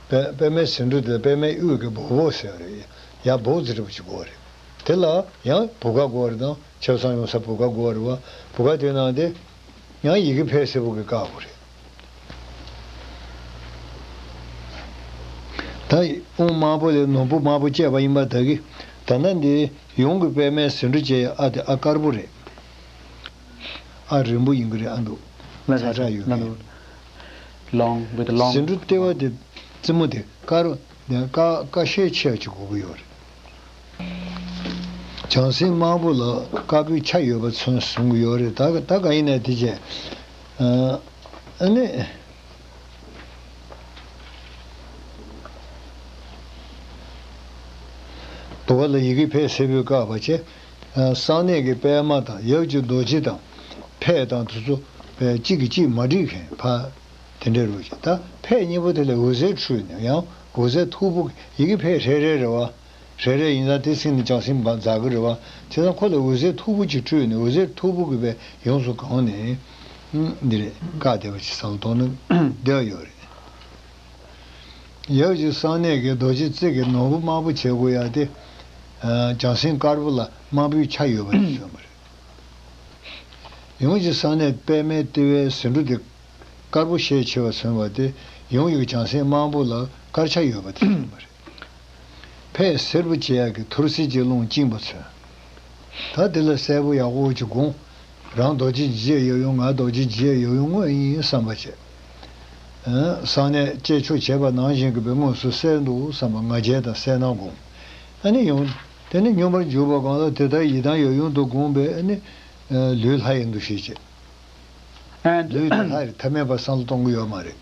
པད་པདྨའི་ཟེའུ་འབྲུ་དེ་པདྨའི་དབུས་ཀྱི་སྦུག་སྦུག་ཟེར་བ་རེད། ཡར་སྦུག་ཙམ་འདྲ་པོ་ཅིག་དགོས་རེད། དེ་ལ་ཡང་བུ་ག་དགོས་རེད་དང་ཆབ་གསང་ཡོང་ས་བུ་ག་དགོས་རེད་བ། བུ་ག་དེ་ནང་དེ་ཡང་ཡི་གེ་ཕལ་སེར་པོ་གིས་བཀག་དགོས་རེད། ད་དབུ་དམར་པོ་ལས་ནོར་བུ་དམར་པོ་སྐྱེས་པ་ཡིན་པ་ད་གི། ད་ལྟ་འདི་ཡོངས་ཀྱི་པདྨའི་ཟེའུ་འབྲུ་ཅན་ཨ་དེ་ཨ་དཀར་པོ་རེད། ཨ་རིང་པོ་ཡིན་གྱི་རེད་ཨ་འདུག་ལ་ཚ་དྲག་ཡོད་ལ་མཁན། Long, with long. ཟེའུ་འབྲུ་ལྟེ་བ་དེ་རྩེ་མོ་དེ་དཀར་ཀ་ཀ་ཤས་ཆེ་བ་ཅིག་དགོས་ཀྱི་ཡོད་རེད། བྱང་སེམས་དམར་པོ་ལ་དཀར་པོའི་ཆ་ཡོད་པ་ཚུན་བཟུང་གི་ཡོད་རེད། ད་ད་ག་ཡིན་ནའི་དེ་བྱས། ཨ་ནི། དུ་བ་ལ་ཡི་གེ་ཕལ་སེར་པོས་བཀག་པ་བྱས། གསང་གནས་ཀྱི་པདྨ་དང་ཡབ་ཀྱི་རྡོ་རྗེ་དང་ཕད་དང་དེ་ཚོ་གཅིག་གིས་གཅིག་མ་འགྲིག་མཁན་ཕ། དེ་འདྲའི་རུ་ཞིག་ད་ཕད་གཉིས་པོ་དེ་ལ་འོད་ཟེར་འཕྲོས་ནས་ཡང་འོད་ཟེར་མཐུག་པོ་ཡི་གེ་ཕལ་རེ་རེ་རེད་བ། རེ་རེ་ཡིན་ཙང་དེ་ཚིག་ནི་བྱང་སེམས་འབར་འཛག་གི་རེད་བ། བྱས་ཙང་ཁོ་ལ་འོད་ཟེར་མཐུག་པོ་ཅིག་འཕྲོས་ནས་འོད་ཟེར་མཐུག་པོ་གིས་པས་ཡོངས་སུ་གང་ནས། འདི་རེད་བཀག་བསྡད་པ་ཅིག་བསམ་བློ་གཏོང་ན་བདེ་བ་ཡོད་རེད། ཡབ་ཀྱི་གསང་གནས་ཀྱི་རྡོ་རྗེ་རྩེ་གི་ནོར་བུ་དམར་པོ་བྱེད་དགོས་ཡ་དེ། བྱང་སེམས་དཀར་པོ་ལ་དམར་པོའི་ཆ་ཡོད་པ་ཞིག་མཚོན་པ་རེད། ཡོངས་ཀྱི་གསང་གནས་པདྨའི་ལྟེ་བའི་ཟེའུ་འབྲུ་དེ་དཀར་པོ་ཤས་ཆེ་བ་མཚོན་པ་དེ་ཡོངས་ཀྱི་བྱང་སེམས་དམར་པོ་ལ་དཀར་ཆ་ཡོད་པ་དེ་མཚོན་པ་རེད། ཕད་སེར་པོ་བྱེད་ཡག་གི་ཐུར་སེལ་གྱི་རླུང་བཅིངས་པ་མཚོན། ད་དེ་ལ་གསལ་པོ་ཡག་པོ་ཅིག་དགོངས། རང་རྡོ་རྗེ་འཇིགས་བྱེད་ཡབ་ཡུམ་ང་རྡོ་རྗེ་འཇིགས་བྱེད་ཡབ་ཡུམ་དངོས་ཡིན་བསམ་པ་བྱེད། གསང་གནས་བཅས་ཆོས་བྱེད་པ་ནང་བཞིན་གྱི་པའི་དངོས་སུ་གསལ་འདུག་བསམ་པ་ང་རྒྱལ་དང་གསལ་སྣང་དགོངས། ཨ་ནི་ཡང་དེ་ནི་སྙོམས་པར་འཇུག་པ་གང་ལ་དེ་ལྟར་ཡི་དམ་ཡབ་ཡུམ་དུ་དགོངས་པས་ཨ་ནི་ལུས་ལྷ་ཡི་འདུ་ཤེས་བྱེད། ལུས་དེ་ལྷ་རེད་ཐ་མལ་པ་བསམ་བློ་གཏོང་གི་ཡོད་མ་རེད།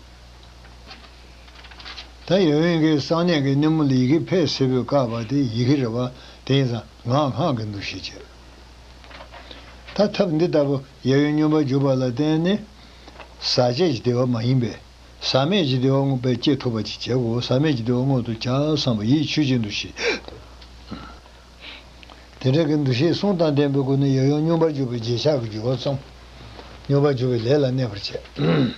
ད་ཡབ་ཡུམ་གྱི་གསང་གནས་ཀྱི་སྣེ་མོ་ལ་ཡི་གེ་ཕལ་སེར་པོས་བཀག་པ་དེ་ཡི་གེ་རེད་བ། དེ་ཡིན་ཙང་ངག་སྔགས་ཀྱི་འདུ་ཤེས་བྱེད། ད་ཐབས་འདི་ལྟ་བུ་ཡབ་ཡུམ་སྙོམས་པར་འཇུག་པ་ལ་བརྟེན་ནས། ཟག་བཅས་ཀྱི་བདེ་བ་མ་ཡིན་པས་ཟག་མེད་ཀྱི་བདེ་བ་མངོན་པར་སྐྱེ་ཐུབ་པ་ཅིག་བྱེད་དགོས། ཟག་མེད་ཀྱི་བདེ་བ་མངོན་དུ་བྱ་བསམ་པ་ཡིད་ཆོས་ཀྱི་འདུ་ཤེས། དེ་འདྲ་གི་འདུ་ཤེས་གསུམ་དང་ལྡན་པའི་སྒོ་ནས་ཡབ་ཡུམ་སྙོམས་པར་འཇུག་པའི་རྗེས་ཆགས་ཀྱི་རྒྱུ་བ་བཅོམ། སྙོམས་པར་འཇུག་པའི་ལས་ལ་གནས་པར་བྱེད།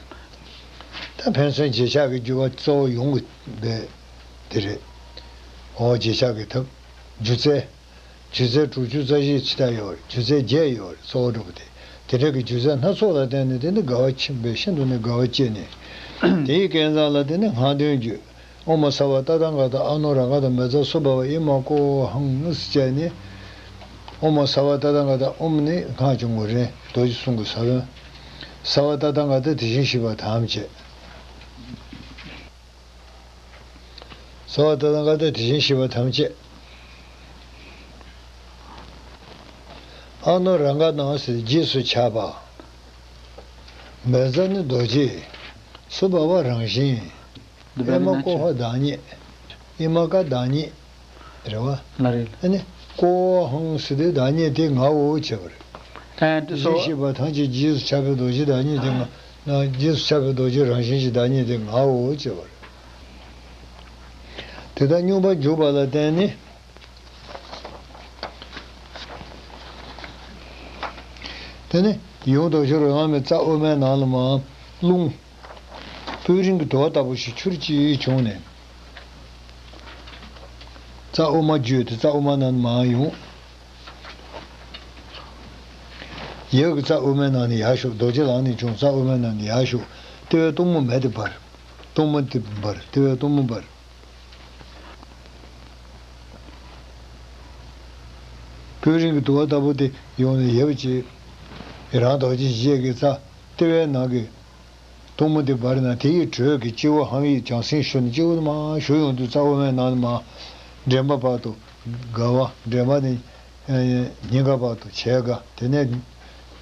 ད་ཕན་ཚུན་རྗེས་ཆགས་ཀྱི་རྒྱུ་བ་གཙོ་བོ་ཡོང་གི་འདུག་དེ་རེད། འོ་རྗེས་ཆགས་ཀྱི་ཐབས། སྒྱུ་རྩལ། སྒྱུ་རྩལ་དྲུག་ཅུ་རྩ་བཞིའི་ཚིག་ཐག་ཡོད་རེད། སྒྱུ་རྩལ་བརྒྱད་ཡོད་རེད་གཙོ་བོ་འགྲོ་བ་དེ། དེ་འདྲ་གི་སྒྱུ་རྩལ་སྣ་ཚོགས་ལ་བརྟེན་ནས་དེ་ནི་དགའ་བ་ཆེན་པོས་ཤིན་ཏུ་ནས་དགའ་བ་སྐྱེས་ནས། དེའི་སྐལ་བཟང་ལ་དེ་ནི་སྔགས་འདོན་རྒྱུད། ཨོཾ་སརྦ་ཏ་ཐཱ་ག་ཏ་ཨ་ནུ་རཱ་ག་ཏ་མེ་ཛ་སུ་བྷ་ཝ་ཨི་མ་ཀོ་ཧཾ་ཟེར་བྱས་ནས། ཨོཾ་སརྦ་ཏ་ཐཱ་ག་ཏ་ཨོཾ་ནི་སྔགས་ཀྱི་ངོ་རེད་རྡོ་རྗེ་གསུང་གི་ས་བོན། སརྦ་ཏ་ཐཱ་ག་ཏ་དེ་བཞིན་གཤེགས་པ་ཐམས་ཅད། སརྦ་ཏ་ཐཱ་ག་ཏ་དེ་བཞིན་གཤེགས་པ་ཐམས་ཅད། ཨ་ནུ་རཱ་ག་ཏ་ཟེར་རྗེས་སུ་ཆགས་པ། མེ་ཛ་ནི་རྡོ་རྗེ། སུ་བྷ་ཝ་རང་བཞིན། ཨི་མ་ཀོ་ཧ་བདག་ཉིད། ཨི་མ་ཀ་བདག་ཉིད། རེད་བ། ལ་རེད། ཨ་ནི་ཀོ་ཧཾ་ཟེར་དུས་བདག་ཉིད་དེ་ངའོ་བྱས་པ་རེད། ཨ་འདི་སོ། རྗེས་ཤེས་པ་ཐམས་ཅད་རྗེས་སུ་ཆགས་པའི་རྡོ་རྗེ་བདག་ཉིད་དེ་ང་། ན་རྗེས་སུ་ཆགས་པའི་རྡོ་རྗེ་རང་བཞིན་གྱི་བདག་ཉིད་དེ་ངའོ་བྱས་པ་རེད། དེ་ལྟར་སྙོམས་པར་འཇུག་པ་ལ་བརྟེན་ནས། དེ་ནས་ཡུམ་རྡོ་རྗེ་རོ་ལངས་མའི་རྩ་དབུ་མའི་ནང་ལ་མར་རླུང་། སྤོས་རིང་གི་དུ་བ་ལྟ་བུ་ཞིག་ཆུ་རུ་ཅིག་བྱུང་ནས། རྩ་དབུ་མ་བརྒྱུད་དེ་རྩ་དབུ་མ་ནང་ནས་མར་ཡོང་། ཡབ་ཀྱི་རྩ་དབུ་མའི་ནང་ནས་ཡར་ཞུགས། རྡོ་རྗེ་ལག་ནས་བྱུང་རྩ་དབུ་མའི་ནང་ནས་ཡར་ཞུགས། ལྟེ་བའི་གཏུམ་མོ་མེ་དེ་འབར། གཏུམ་མོ་དེ་འབར། ལྟེ་བའི་གཏུམ་མོ་འབར། སྤོས་རིང་གི་དུ་བ་ལྟ་བུ་དེ་ཡོང་ནས་ཡབ་ཀྱི་རང་རྡོ་རྗེ་འཇིགས་བྱེད་ཀྱི་རྩ་ལྟེ་བའི་ནང་གི་གཏུམ་མོ་དེ་འབར་ན་དེ་ཡི་དྲོད་ཀྱི་སྤྱི་བོ་ཧཾ་ཡིག་བྱང་སེམས་ཞུ་ནས་སྤྱི་བོ་དེ་མར་ཞུ་ཡོང་དུས་རྩ་དབུ་མའི་ནང་ནས་མར་འདྲེན་པ་བར་དུ་དགའ་བ། འདྲེན་པ་ནས་སྙིང་ག་བར་དུ་བྱད་དགའ། དེ་ནས་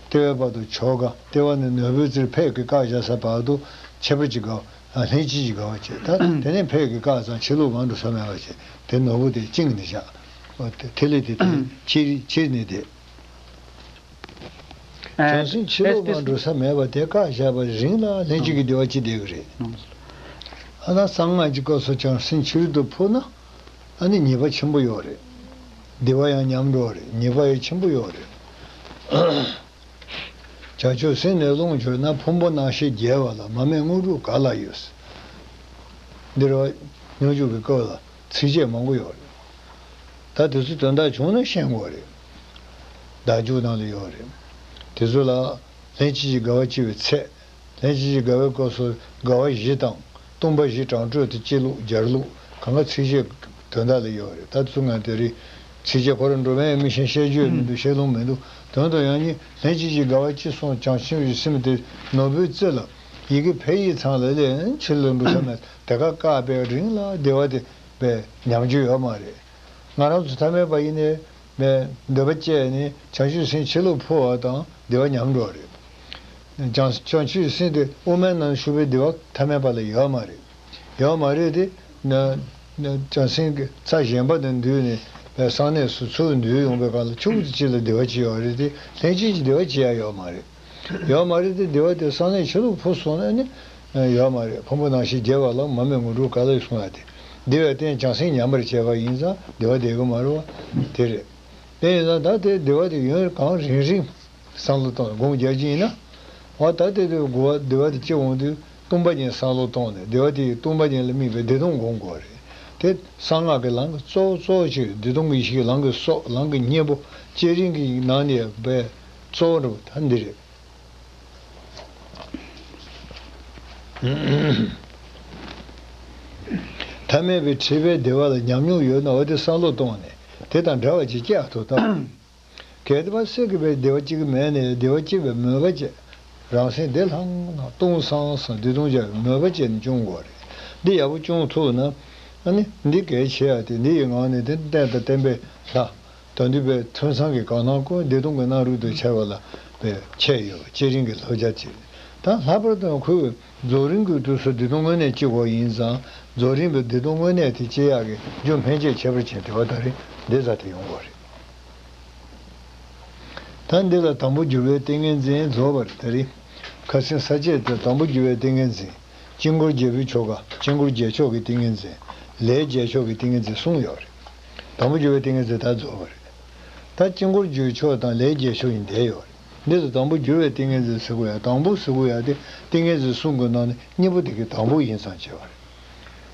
ལྟེ་བའི་བར་དུ་མཆོག་དགའ། ལྟེ་བ་ནས་ནོར་བུའི་རྩེར་ཕད་ཀྱིས་བཀག་བཞག་ས་བར་དུ་ཁྱད་པར་གྱི་དགའ་བ། ལྷན་སྐྱེས་ཀྱི་དགའ་བ་བྱེད། ད་དེ་ནས་ཕད་ཀྱིས་བཀག་ཙང་ཕྱི་ལོགས་ང་འགྲོ་ས་མེད་པ་བྱེད། དེ་ནོར་བུ་དེ་བཅིངས་ནས་བཞག་ཐིག་ལེ་དེ་དེ་ཕྱིར་ཕྱིར་ནས་བསྡད། བྱང་སེམས་ཕྱི་ལོགས་ལ་འགྲོ་ས་མེད་པ་དེ་བཀག་བཞག་པ་རིང་ལ་ལྷན་སྐྱེས་ཀྱི་བདེ་བ་ཅི་བསྡད་ཀྱི་རེད། ཨ་ད་གསང་སྔགས་ཀྱི་སྐབས་སུ་བྱང་སེམས་ཕྱི་རོལ་དུ་འཕོ་ན། ཨ་ནི་ཉེས་པ་ཆེན་པོ་ཡོད་རེད། བདེ་བ་ཡང་ཉམས་འགྲོ་རེད། ཉེས་པ་ཡང་ཆེན་པོ་ཡོད་རེད། བྱང་ཆུབ་སེམས་ནི་རླུང་བྱོས་ན། ཕུང་པོ་རྣམ་ཤེས་རྒྱལ་བ་ལ། མ་རྨོས་དངོས་གྲུབ་ག་ལ་ཡོད། འདིར་བ་སྙོམས་འཇུག་གི་སྐབས་ལ་ཚིགས་བཅད་མང་པོ་ཡོད་རེད། ད་དེ་ཚོ་དོན་དག་བྱུང་ན་ཤེས་དགོས་རེད། བདག་འཇུག་ནང་ལ་ཡོད་རེད། དེ་ཚོ་ལ་ལྷན་ཅིག་སྐྱེས་དགའ་བ་སྐྱེ་བའི་ཚད། ལྷན་ཅིག་སྐྱེས་དགའ་བའི་སྐབས་སུ་དགའ་བ་བཞི་དང་། སྟོང་པ་བཞི་དྲང་དྲོད་དུ་སྐྱེ་ལུགས་སྦྱར་ལུགས་གང་ག་ཚིགས་བཅད་དོན་དག་ལ་ཡོད་རེད། ད་ཚུར་ང་དེ་རིང་ཚིགས་བཅད་ཁོ་རང་འགྲོ་མིན་མི་ཤེས། བཤད་རྒྱུ་ཡང་མི་འདུག། བཤད་ལུང་མི་འདུག། དོན་དུ་ཡང་ནི་ལྷན་ཅིག་སྐྱེས་དགའ་བ་སྐྱེས་སོང་། བྱང་ཆུབ་ཀྱི་སེམས་དེ་ནོར་བུའི་རྩེ་ལ་ཡི་གེ་ཕ་ཡིག་ཚང་ལ་ལན་ཕྱིར་ལ་འགྲོ་ས་མེད། དེ་ག་བཀག་པའི་རིང་ལ་བདེ་བ་དེ་བས་ཉམས་རྒྱུ་ཡོད་མ་རེད། ང་རང་ཚོ་ཐ་མལ་པ་ཡིན་ནའི་མེད་འདོད་པ་སྐྱེས་ནས་བྱང་ཆུབ་སེམས་ཕྱི་ལོགས་འཕོ་བ་དང་བདེ་བ་ཉམས་འགྲོ་བ་རེད། བྱང་བྱང་ཆུབ་སེམས་དེ་དབུ་མའི་ནང་བཞུགས་པའི་བདེ་བ་ཐ་མལ་པ་ལ་ཡོད་མ་རེད། ཡོད་མ་རེད་དེ། ན་ན་བྱང་སེམས་ཀྱི་ཚ་གཞན་པ་དང་འདུས་ནས་བས་གསང་གནས་སུ་ཚུར་འདུས་ཡོང་པའི་སྐབས་ལ་ཕྱོགས་གཅིག་ལ་བདེ་བ་ཅིག་ཡོད་རེད་དེ། ལྷན་ཅིག་གི་བདེ་བ་ཅིག་ཡང་ཡོད་མ་རེད། ཡོད་མ་རེད་དེ། བདེ་བ་དེ་གསང་གནས་ཕྱི་ལོགས་འཕོ་སོང་ན་ནི་ཡོད་མ་རེད། ཕུང་པོ་རྣམ་ཤེས་རྒྱས་པ་ལ་མ་རྨོས་ངོ་སྤྲོད་ག་ལ་གསུང་ཡ་དེ། བདེ་བའི་རྟེན་བྱང་སེམས་ཉམས་པར་བྱས་པ་ཡིན་ཙང་བདེ་བ་བསྡད་ཀྱི་མ་རེད་བ། དེ་རེད། དེ་ཡིན་ཙང་ད་དེ་བདེ་བ་དེ་ཡུན་གང་རིང་རིང་བསམ་བློ་གཏོང་སྒོམ་རྒྱག་གི་ཡིན་ན། འོ་ད་དེ་དེ་དགུ་བ་བདེ་བ་དེ་སྐྱེ་འོང་དུས་སྟོང་པ་ཉིད་བསམ་བློ་གཏོང་ནས་བདེ་བ་དེ་ཡི་སྟོང་པ་ཉིད་ལ་དམིགས་པའི་བདེ་སྟོང་སྒོམ་དགོས་རེད། དེ་གསང་སྔགས་ཀྱི་ལམ་གྱི་གཙོ་བོ་གཙོ་བོ་ཅིག་རེད། བདེ་སྟོང་གི་ཡེ་ཤེས་ཀྱི་ལམ་གྱི་སྲོག་ལམ་གྱི་སྙིང་པོ་བསྐྱེད་རིམ་གྱི་ནང་ནས་པའི་གཙོ་བོ་འདྲ་བོ་ད་འདི་རེད། ཐ་མལ་པའི་འཁྲིས་པའི་བདེ་བ་ལ་ཉམས་མྱོང་ཡོད་ན་འོ་དེ་བསམ་བློ་གཏོང་ནས་དེ་དང་འདྲ་བ་ཅིག་སྐྱེ་ཐུབ་ཐབས། གལ་ཏེ་བ་སྲིད་ཀྱི་བའི་བདེ་བ་སྐྱེ་གི་མེད་ནས་བདེ་བ་སྐྱེ་བའི་མོས་པ་བཅས། རང་སེམས་བདེ་ལྷང་ལྷང་སྟོང་སང་སང་བདེ་སྟོང་རྒྱལ་བའི་མོས་པ་བཅས་ནས་སྐྱོང་དགོས་རེད། འདི་ཡག་པོ་སྐྱོང་ཐུབ་ན། ཨ་ནི་འདི་གལ་ཆེ་ཡ་དེ་འདི་ཡི་ངང་ནས་དེ་བསྟན་དང་བསྟན་པའི་ལྷ། དོན་བསྡུས་པའི་ཐུན་མཚམས་ཀྱི་གང་སྣང་ཀུན་བདེ་སྟོང་གི་སྣང་རུང་དུ་འཆར་བ་ལ་བའི་ཁྱད་ཡོད་པ་བསྐྱེད་རིམ་གྱི་བསླབ་བྱ་བྱེད། ད་ལྷག་པར་དུ་ཁོས་རྫོགས་རིམ་གྱི་དུས་སུ་བདེ་སྟོང་དངོས་གནས་སྐྱེ་དགོས་ཡིན་ཙང་རྫོགས་རིམ་པའི་བདེ་སྟོང་དངོས་གནས་དེ་སྐྱེ་ཡག་གི་རྒྱུ་སྨན་དཔྱད་ཁྱད་པར་ཅན་དེ་བ་ད་རེས་འདི་ཙམ་དེ་ཡོང་དགོས་རེད། ད་འདི་ལ་དང་པོ་འགྱུར་བའི་ཏིང་ངེ་འཛིན་རྫོགས་པ་རེད། ད་རེས་ཁ་སང་ས་བཅད་དེ་དང་པོ་འགྱུར་བའི་ཏིང་ངེ་འཛིན། དཀྱིལ་འཁོར་རྒྱལ་པོའི་ཆོ་ག། དཀྱིལ་འཁོར་རྒྱལ་མཆོག་གི་ཏིང་ངེ་འཛིན། ལས་རྒྱལ་མཆོག་གི་ཏིང་ངེ་འཛིན་གསུམ་ཡོད་རེད། དང་པོ་འགྱུར་བའི་ཏིང་ངེ་འཛིན་ད་རྫོགས་པ་རེད། ད་དཀྱིལ་འཁོར་རྒྱལ་མཆོག་དང་ལས་རྒྱལ་མཆོག་ཡིན་བསྡད་ཡོད་རེད། འདི་ལ་དང་པོ་འགྱུར་བའི་ཏིང་ངེ་འཛིན་ཟེར་དགོས་ཡ། དང་པོ་ཟེར་དགོས་ཡ་དེ་ཏིང་ངེ་འཛིན་གསུམ་གྱི་ནང་ནས་གཉིས་པོ་དེ་གི་དང་པོ་ཡིན་ཙང་བྱས་པ་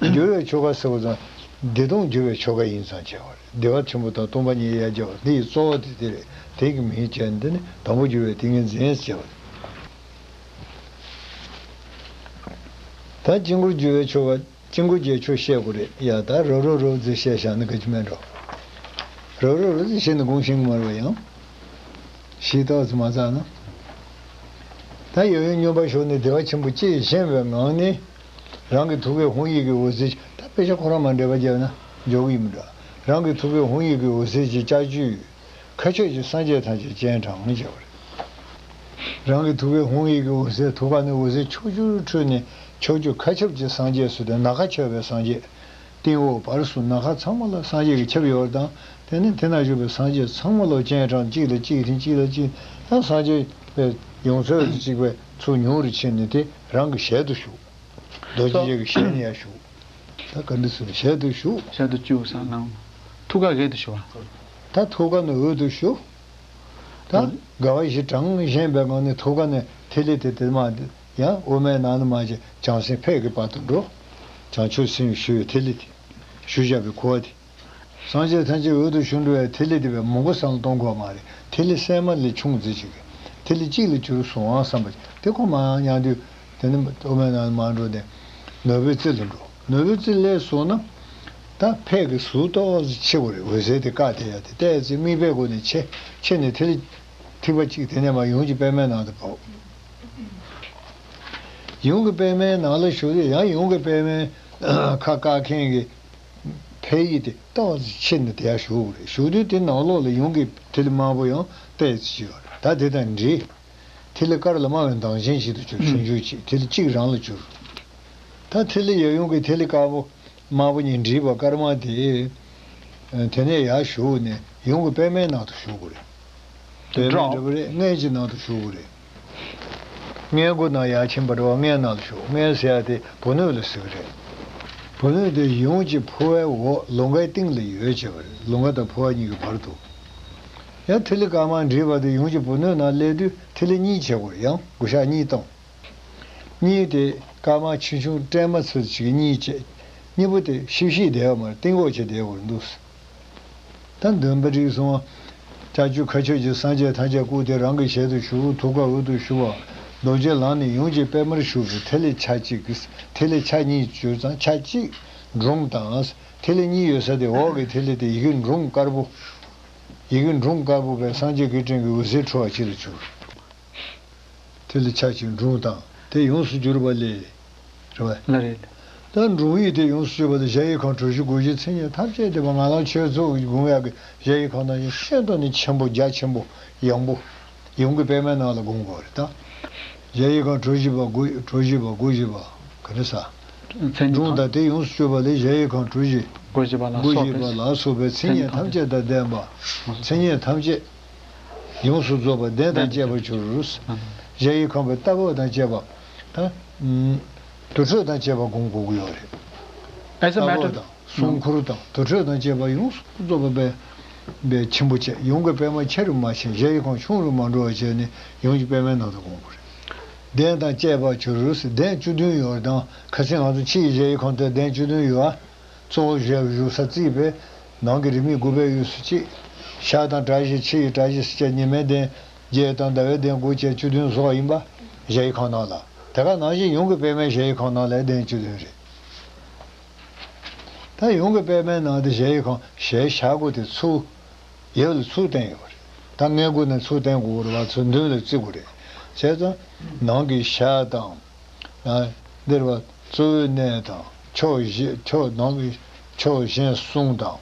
རེད། འགྱུར་བའི་ཆོ་ག་ཟེར་བ་ཙམ། བདེ་སྟོང་འགྱུར་བའི་ཆོ་ག་ཡིན་ཙང་བྱས་པ་རེད། བདེ་བ་ཆེན་པོ་དང་སྟོང་པ་ཉིད་ཡར་རྒྱས་པ་འདི་ཡི་གཙོ་བོ་དེ་དེ་རེད། དེ་གི་མིང་བྱས་ནས་འདི་ནི་དང་པོ་འགྱུར་བའི་ཏིང་ངེ་འཛིན་ཟེར་བ་རེད། ད་དཀྱིལ་འཁོར་འགྱུར་བའི་ཆོ་ག་དཀྱིལ་འཁོར་རྒྱལ་མཆོག་བཤད་དགོས་རེད་ཡ། ད་རོབ་རོབ་རོབ་ཙམ་བཤད་བཞག་ན་ག་ཅི་མེད་འགྲོ། རོབ་རོབ་རོབ་ཙམ་བཤད་ན་དགོངས་ཤེས་ཀྱི་མ་རེད་པ། ཡང་ཞིག་ཏོག་ཙམ་མ་ཚར་ན། ད་ཡང་ཡང་སྙོམས་པར་ཞོག་ནས་བདེ་བ་ཆེན་པོ་ཅིག་ཞེན་པའི་ངང་ནས། རང་གི་ཐུགས་ཀའི་ཧཱུྃ་ཡིག་གི་འོད་ཟེར་ཅིག་ད་དཔེ་ཆ་ཁོ་རང་མ་འདྲེས་པ་བརྒྱབ་ན་འཇོག་གི་ཡིན་མི་འདྲ། རང་གི་ཐུགས་ཀའི་ཧཱུྃ་ཡིག་གི་འོད་ཟེར་གྱི་ལྕགས་ཀྱུས། མཁའ་ཁྱབ་ཀྱི་སངས་རྒྱས་ཐམས་ཅད་སྤྱན་དྲངས་བྱས་པ་རེད། རང་གི་ཐུགས་ཀའི་ཧཱུྃ་ཡིག་གི་འོད་ཟེར་ཐུགས་ཀ་ནས་འོད་ཟེར་ཕྱོགས་བཅུར་འཕྲོས་ནས་ཕྱོགས་བཅུ་མཁའ་ཁྱབ་ཀྱི་སངས་རྒྱས་སུ་དེ་ནམ་མཁའ་ཁྱབ་པའི་སངས་རྒྱས། སྟེང་འོག་བར་གསུམ་ནམ་མཁའ་ཚང་མ་ལ་སངས་རྒྱས་ཀྱིས་ཁྱབ་ཡོད་པ་དང་། དེ་ནས་དེ་ན་བཞུགས་པའི་སངས་རྒྱས་ཚང་མ་ལ་སྤྱན་དྲངས། གཅིག་ལ་གཅིག་རིང་གཅིག་ལ་གཅིག་ད་སངས་རྒྱས་པའི་ཡོངས་རྫོགས་ཀྱི་གཅིག་པའི་ཚུལ་ཉུང་རུ་ཕྱིན་ནས་དེ་རང་གི་ཞལ་དུ་ཞུགས། རྡོ་རྗེ་འཆང་གི་ཞལ་ནས་ཡར་ཞུགས། ད་ག་འདྲ་ཟེར་ན་ཞལ་དུ་ཞུགས། ཞལ་དུ་བཅུག་བསམ་ནང་། ཐུགས་ཀ་གལ་དུ་ཞུ་བ། ད་ཐུགས་ཀ་ནས་འོད་དུ་ཞུ། ད་དགའ་བ་བཞི་གྲངས་བཞེངས་པའི་སྒང་ནས་ཐུགས་ཀ་ནས་ཐིག་ལེ་དེ་དེ་མ་དེ་ཡང་དབུ་མའི་ནང་ནས་མར་བྱས་བྱང་སེམས་ཕས་ཀྱི་བར་དུ་འགྲོ། བྱང་ཆུབ་སེམས་ཞུ་བའི་ཐིག་ལེ་དེ། ཞུ་བཞག་པའི་ཁུ་བ་དེ། སངས་རྒྱས་ཐམས་ཅད་འོད་དུ་ཞུ་འགྲོ་བའི་ཐིག་ལེ་དེ་བས་མང་པོ་བསམ་བློ་གཏོང་དགོས་མ་རེད། ཐིག་ལེ་སྲན་མ་ལས་ཆུང་ཙི་ཅིག་གི་ཐིག་ལེ་གཅིག་ལ་གྱུར་སོང་བསམ་པ་དེ་ཁོ་མར་མྱང་དུས། དེ་ནི་དབུ་མའི་ནང་ནས་མར་འགྲོ་ནས་ནོར་བུའི་རྩེ་ལ་འགྲོ། ནོར་བུའི་རྩེ་སླེབས་སོང་ན། ད་ཕས་ཀྱི་ཟུག་ཏོག་ཙམ་ཆེ་བ་རེད། འོད་ཟེར་དེ་བཀག་བསྡད་ཡ་དེ་ཏོག་ཙམ་དམིགས་པའི་སྒོ་ནས་ཆེ་ཆེ་ནས་ཐིག་ལེ་ཐིགས་པ་གཅིག་དེ་ནས་མར་ཡུམ་གྱི་པདྨའི་ནང་དུ་བབས། ཡུམ་གྱི་པདྨའི་ནང་ལ་ཞུགས་དུས་ཡང་ཡུམ་གྱི་པདྨའི་ཁ་བཀག་མཁན་གྱི་ཕས་ཡིག་དེ་ཏོག་ཙམ་ཕྱིར་ནས་དེ་ཡར་ཞུགས་དགོས་རེད། ཞུགས་དུས་དེ་ནང་ལོགས་ལ་ཡུམ་གྱི་ཐིག་ལེ་དམར་པོ་ཡང་ཏོག་ཙམ་ཅིག་ཡོད་རེད། ད་དེ་དང་འདྲེས། ཐིག་ལེ་དཀར་ལ་དམར་བའི་མདངས་ཅན་ཞིག་ཏུ་གྱུར། ཆུང་ཆུང་ཅིག་ཐིག་ལེ་གཅིག་རང་ལ་གྱུར། ད་ཐིག་ལེ་ཡབ་ཡུམ་གྱི་ཐིག་ལེ་དཀར་པོ་དམར་པོ་གཉིས་འདྲེས་པ་དཀར་དམར་དེ། དེ་ནས་ཡར་ཞུགས་ནས་ཡུམ་གྱི་པདྨའི་ནང་དུ་ཞུགས་དགོས་རེད། པདྨའི་འདྲ་པོ་རེད། མངལ་གྱི་ནང་དུ་ཞུགས་དགོས་རེད། མངལ་སྒོ་ནས་ཡར་ཕྱིན་པ་རེད་བ། མངལ་ནང་ལ་ཞུགས། མངལ་ཟེར་ཡ་དེ་བུ་སྣོད་ལ་ཟེར་གི་རེད། བུ་སྣོད་དེ་ཡུམ་གྱི་ཕོ་བའི་འོག་ལོང་གའི་སྟེང་ལ་ཡོད་བྱས་པ་རེད། ལོང་ག་དང་ཕོ་བ་གཉིས་ཀྱི་བར་དུ། ཡང་ཐིག་ལེ་དཀར་དམར་འདྲེས་པ་དེ་ཡུམ་གྱི་བུ་སྣོད་ནང་སླེབས་དུས་ཐིག་ལེ་གཉིས་བྱེད་དགོས་རེད། ཡང་འགུལ་ཤགས་གཉིས་གཏོང་། གཉིས་དེ་དཀར་དམར་ཆེ་ཆུང་སྲན་མ་ཚུལ་ཅིག་གཉིས་བྱས། གཉིས་པོ་དེ་ཤིབ་ཤིབ་བསྡད་ཡོད་མ་རེད། གཏན་འགོག་བྱས་བསྡད་དགོས་འདུག། ད་འདོན་པ་རིགས་གསུམ། ལྕགས་ཀྱུ་མཁའ་སྤྱོད་ཀྱི་སངས་རྒྱས་ཐམས་ཅད་བཀུག་སྟེ་རང་གི་ཞལ་དུ་ཞུགས། ཐུགས་ཀར་འོད་དུ་ཞུ་བ། རྡོ་རྗེ་ལག་ནས་ཡུམ་གྱི་པད་མར་ཞུགས་པའི་ཐིག་ལེ་ཆ་གཅིག་གི། ཐིག་ལེ་ཆ་གཉིས་གྱུར་ཙང་ཆ་གཅིག་འབྲོང་དང་། ཐིག་ལེ་གཉིས་ཡོད་ས་དེ་འོག་གི་ཐིག་ལེ་དེ་ཡི་གེ་འབྲོང་དཀར་པོ། ཡི་གེ་འབྲོང་དཀར་པོ་པས་སངས་རྒྱས་ཀྱི་སྤྲིན་གྱི་འོད་ཟེར་འཕྲོ་བ་གཅིག་ལ་གྱུར། དེ་ལ་ཆ་གཅིག་འབྲོང་དང་དེ་ཡོངས་སུ་གྱུར་པ་ལས། རེད་བ། ལ་རེད། ད་འབྲོང་ཡིག་དེ་ཡོངས་སུ་གྱུར་པ་ལ་གཞལ་ཡས་ཁང་གྲུ་བཞི་སྒོ་བཞི་མཚན་ཉིད་ཐམས་ཅད་དེ་བ་ང་རང་ཆོས་ཚོགས་ཀྱི་དགོངས་ཡག་གི་གཞལ་ཡས་ཁང་ནང་བཞིན་ཤིན་ཏུ་ནས་ཆེན་པོ་རྒྱ་ཆེན་པོ་ཡངས་པོ། ཡུམ་གྱི་པད་མའི་ནང་ལ་སྒོམ་དགོས་རེད་ད། གཞལ་ཡས་ཁང་གྲུ་བཞི་པ་སྒོ་གྲུ་བཞི་པ་སྒོ་བཞི་པ་ག་རེ་ཟ། མཚན་ཉིད་འབྲོང་དང་དེ་ཡོངས་སུ་གྱུར་པ་ལས་གཞལ་ཡས་ཁང་གྲུ་བཞི། སྒོ་བཞི་པ་ལ་སྒོ་སོགས་བཞི་པ་པའི་ལ་སོགས་པའི་མཚན་ཉིད་ཐམས་ཅད་དང་ལྡན་པ། མཚན་ཉིད་ཐམས་ཅད་ཡོངས་སུ་རྫོགས་པ་གདན་དང་བཅས་པར་གྱུར། གཞལ་ཡས་ཁང་པའི་ལྟ་བ་དང་བཅས་པ། ད་དུར་ཁྲོད་དང་བཅས་པ་སྒོམ་དགོས་ཀྱི་ཡོད་རེད། ལྟ་བ་དང་སྲུང་འཁོར་དང་དུར་ཁྲོད་དང་བཅས་པ་ཡོངས་སུ་རྫོགས་པ་པའི་པའི་ཆེན་པོ་བཅས། ཡུམ་གྱི་པད་མ་ཆེ་རུ་མ་ཕྱིན། གཞལ་ཡས་ཁང་ཆུང་རུ་མ་འགྲོ་བ་བྱས་ནས་ཡུམ་གྱི་པད་མའི་ནང་དུ་སྒོམ་དགོས་རེད། གདན་དང་བཅས་པར་གྱུར། གདན་བཅུ་བདུན་ཡོད་དང་ཁ་སང་ང་ཚོ་ཕྱི་ཡི་གཞལ་ཡས་ཁང་དུ་གདན་བཅུ་བདུན་ཡོད། གཙོ་བོ་བཞུགས་ས་རྩིག་པའི་ནང་གི་རིས་མེད་དགུ་པའི་དབུས་སུ་གཅིག། ཤར་དང་གྲྭ་བཞི་ཕྱི་ཡི་གྲྭ་བཞི་སུ་བཅས་ཉི་མའི་གདན་བརྒྱད་དང་ཟླ་བའི་གདན་དགུ་བཅས་བཅུ་བདུན་སོགས་ཡིན་པ་གཞལ་ཡས་ཁང་ནང་ལ། དེ་ག་ནང་བཞིན་ཡུམ་གྱི་པད་མའི་གཞལ་ཡས་ཁང་ནང་ལ་གདན་བཅུ་བདུན་རེད། ད་ཡུམ་གྱི་པད་མའི་ནང་དུ་གཞལ་ཡས་ཁང་ཞལ་ཞལ་སྒོ་དེ་ཚུར། ཡབ་ལ་ཚུར་བསྟན་ཡོད་པ་རེད། ད་སྔས་མགོ་ནས་ཚུར་བསྟན་དགོས་རེད་བ། ཚུར་མདུན་ལ་བརྩི་དགོས་རེད། བྱས་ཙང་ནང་གི་ཞལ་དང་། ཨ། འདིར་བ་གཙོ་བོའི་གནས་དང་ཕྱོགས་བཞི་ཕྱོགས་ནང་གི་ཕྱོགས་གཞན་གསུམ་དང་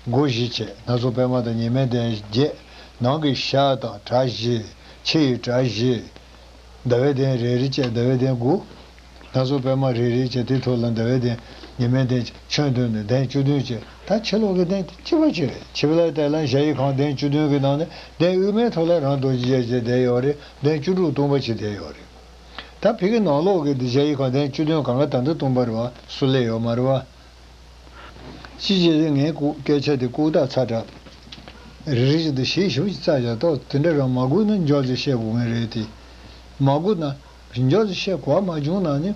སྒོ་བཞི་བཅས་སྣ་ཚོགས་པད་མ་དང་ཉི་མའི་གདན་བརྒྱད། ནང་གི་ཞལ་དང་གྲྭ་བཞི། ཕྱི་ཡི་གྲྭ་བཞི། ཟླ་བའི་གདན་རེ་རེ་བཅས་ཟླ་བའི་གདན་དགུ། སྣ་ཚོགས་པད་མ་རེ་རེ་བཅས་དེའི་ཐོག་ལ་ཟླ་བའི་གདན། ཉི་མའི་གདན། ཁྱོན་བསྡོམས་ནས་གདན་བཅུ་བདུན་བཅས། ད་ཕྱི་ལོགས་ཀྱི་གདན་དེ་གཅིག་པ་གཅིག་རེད། ཕྱི་ལོགས་དེ་ལ་གཞལ་ཡས་ཁང་གདན་བཅུ་བདུན་གྱི་ནང་ནས་གདན་དབུས་མའི་ཐོག་ལ་རང་རྡོ་རྗེ་རྒྱལ་བྱེད་བསྡད་ཡོད་རེད། གདན་བཅུ་དྲུག་སྟོང་པ་ཅིག་བསྡད་ཡོད་རེད། ད་ཕ་གི་ནང་ལོགས་ཀྱི་འདི་གཞལ་ཡས་ཁང་གདན་བཅུ་བདུན་གང་ག་ད་ལྟ་སྟོང་པ་རེད་བ། སུ་ལས་ཡོད་མ་རེད་བ། ཅི་བྱེད་དེ་ངའི་ལྐུགས་སྐད་ཆ་དེ་ལྐུགས་རྟགས་ཚ་དྲགས། རེ་རེ་བཞིན་དུ་ཞིབ་ཞིབ་ཅིག་བཙལ་བཞག་ཏོ། དེ་འདྲ་རང་མ་དགོས་ན་མགྱོགས་ཙམ་བཤད་དགོས་ངེས་རེད་དེ། མ་དགོས་ན་མགྱོགས་ཙམ་བཤད་དགོས་མ་བྱུང་ན་ནི།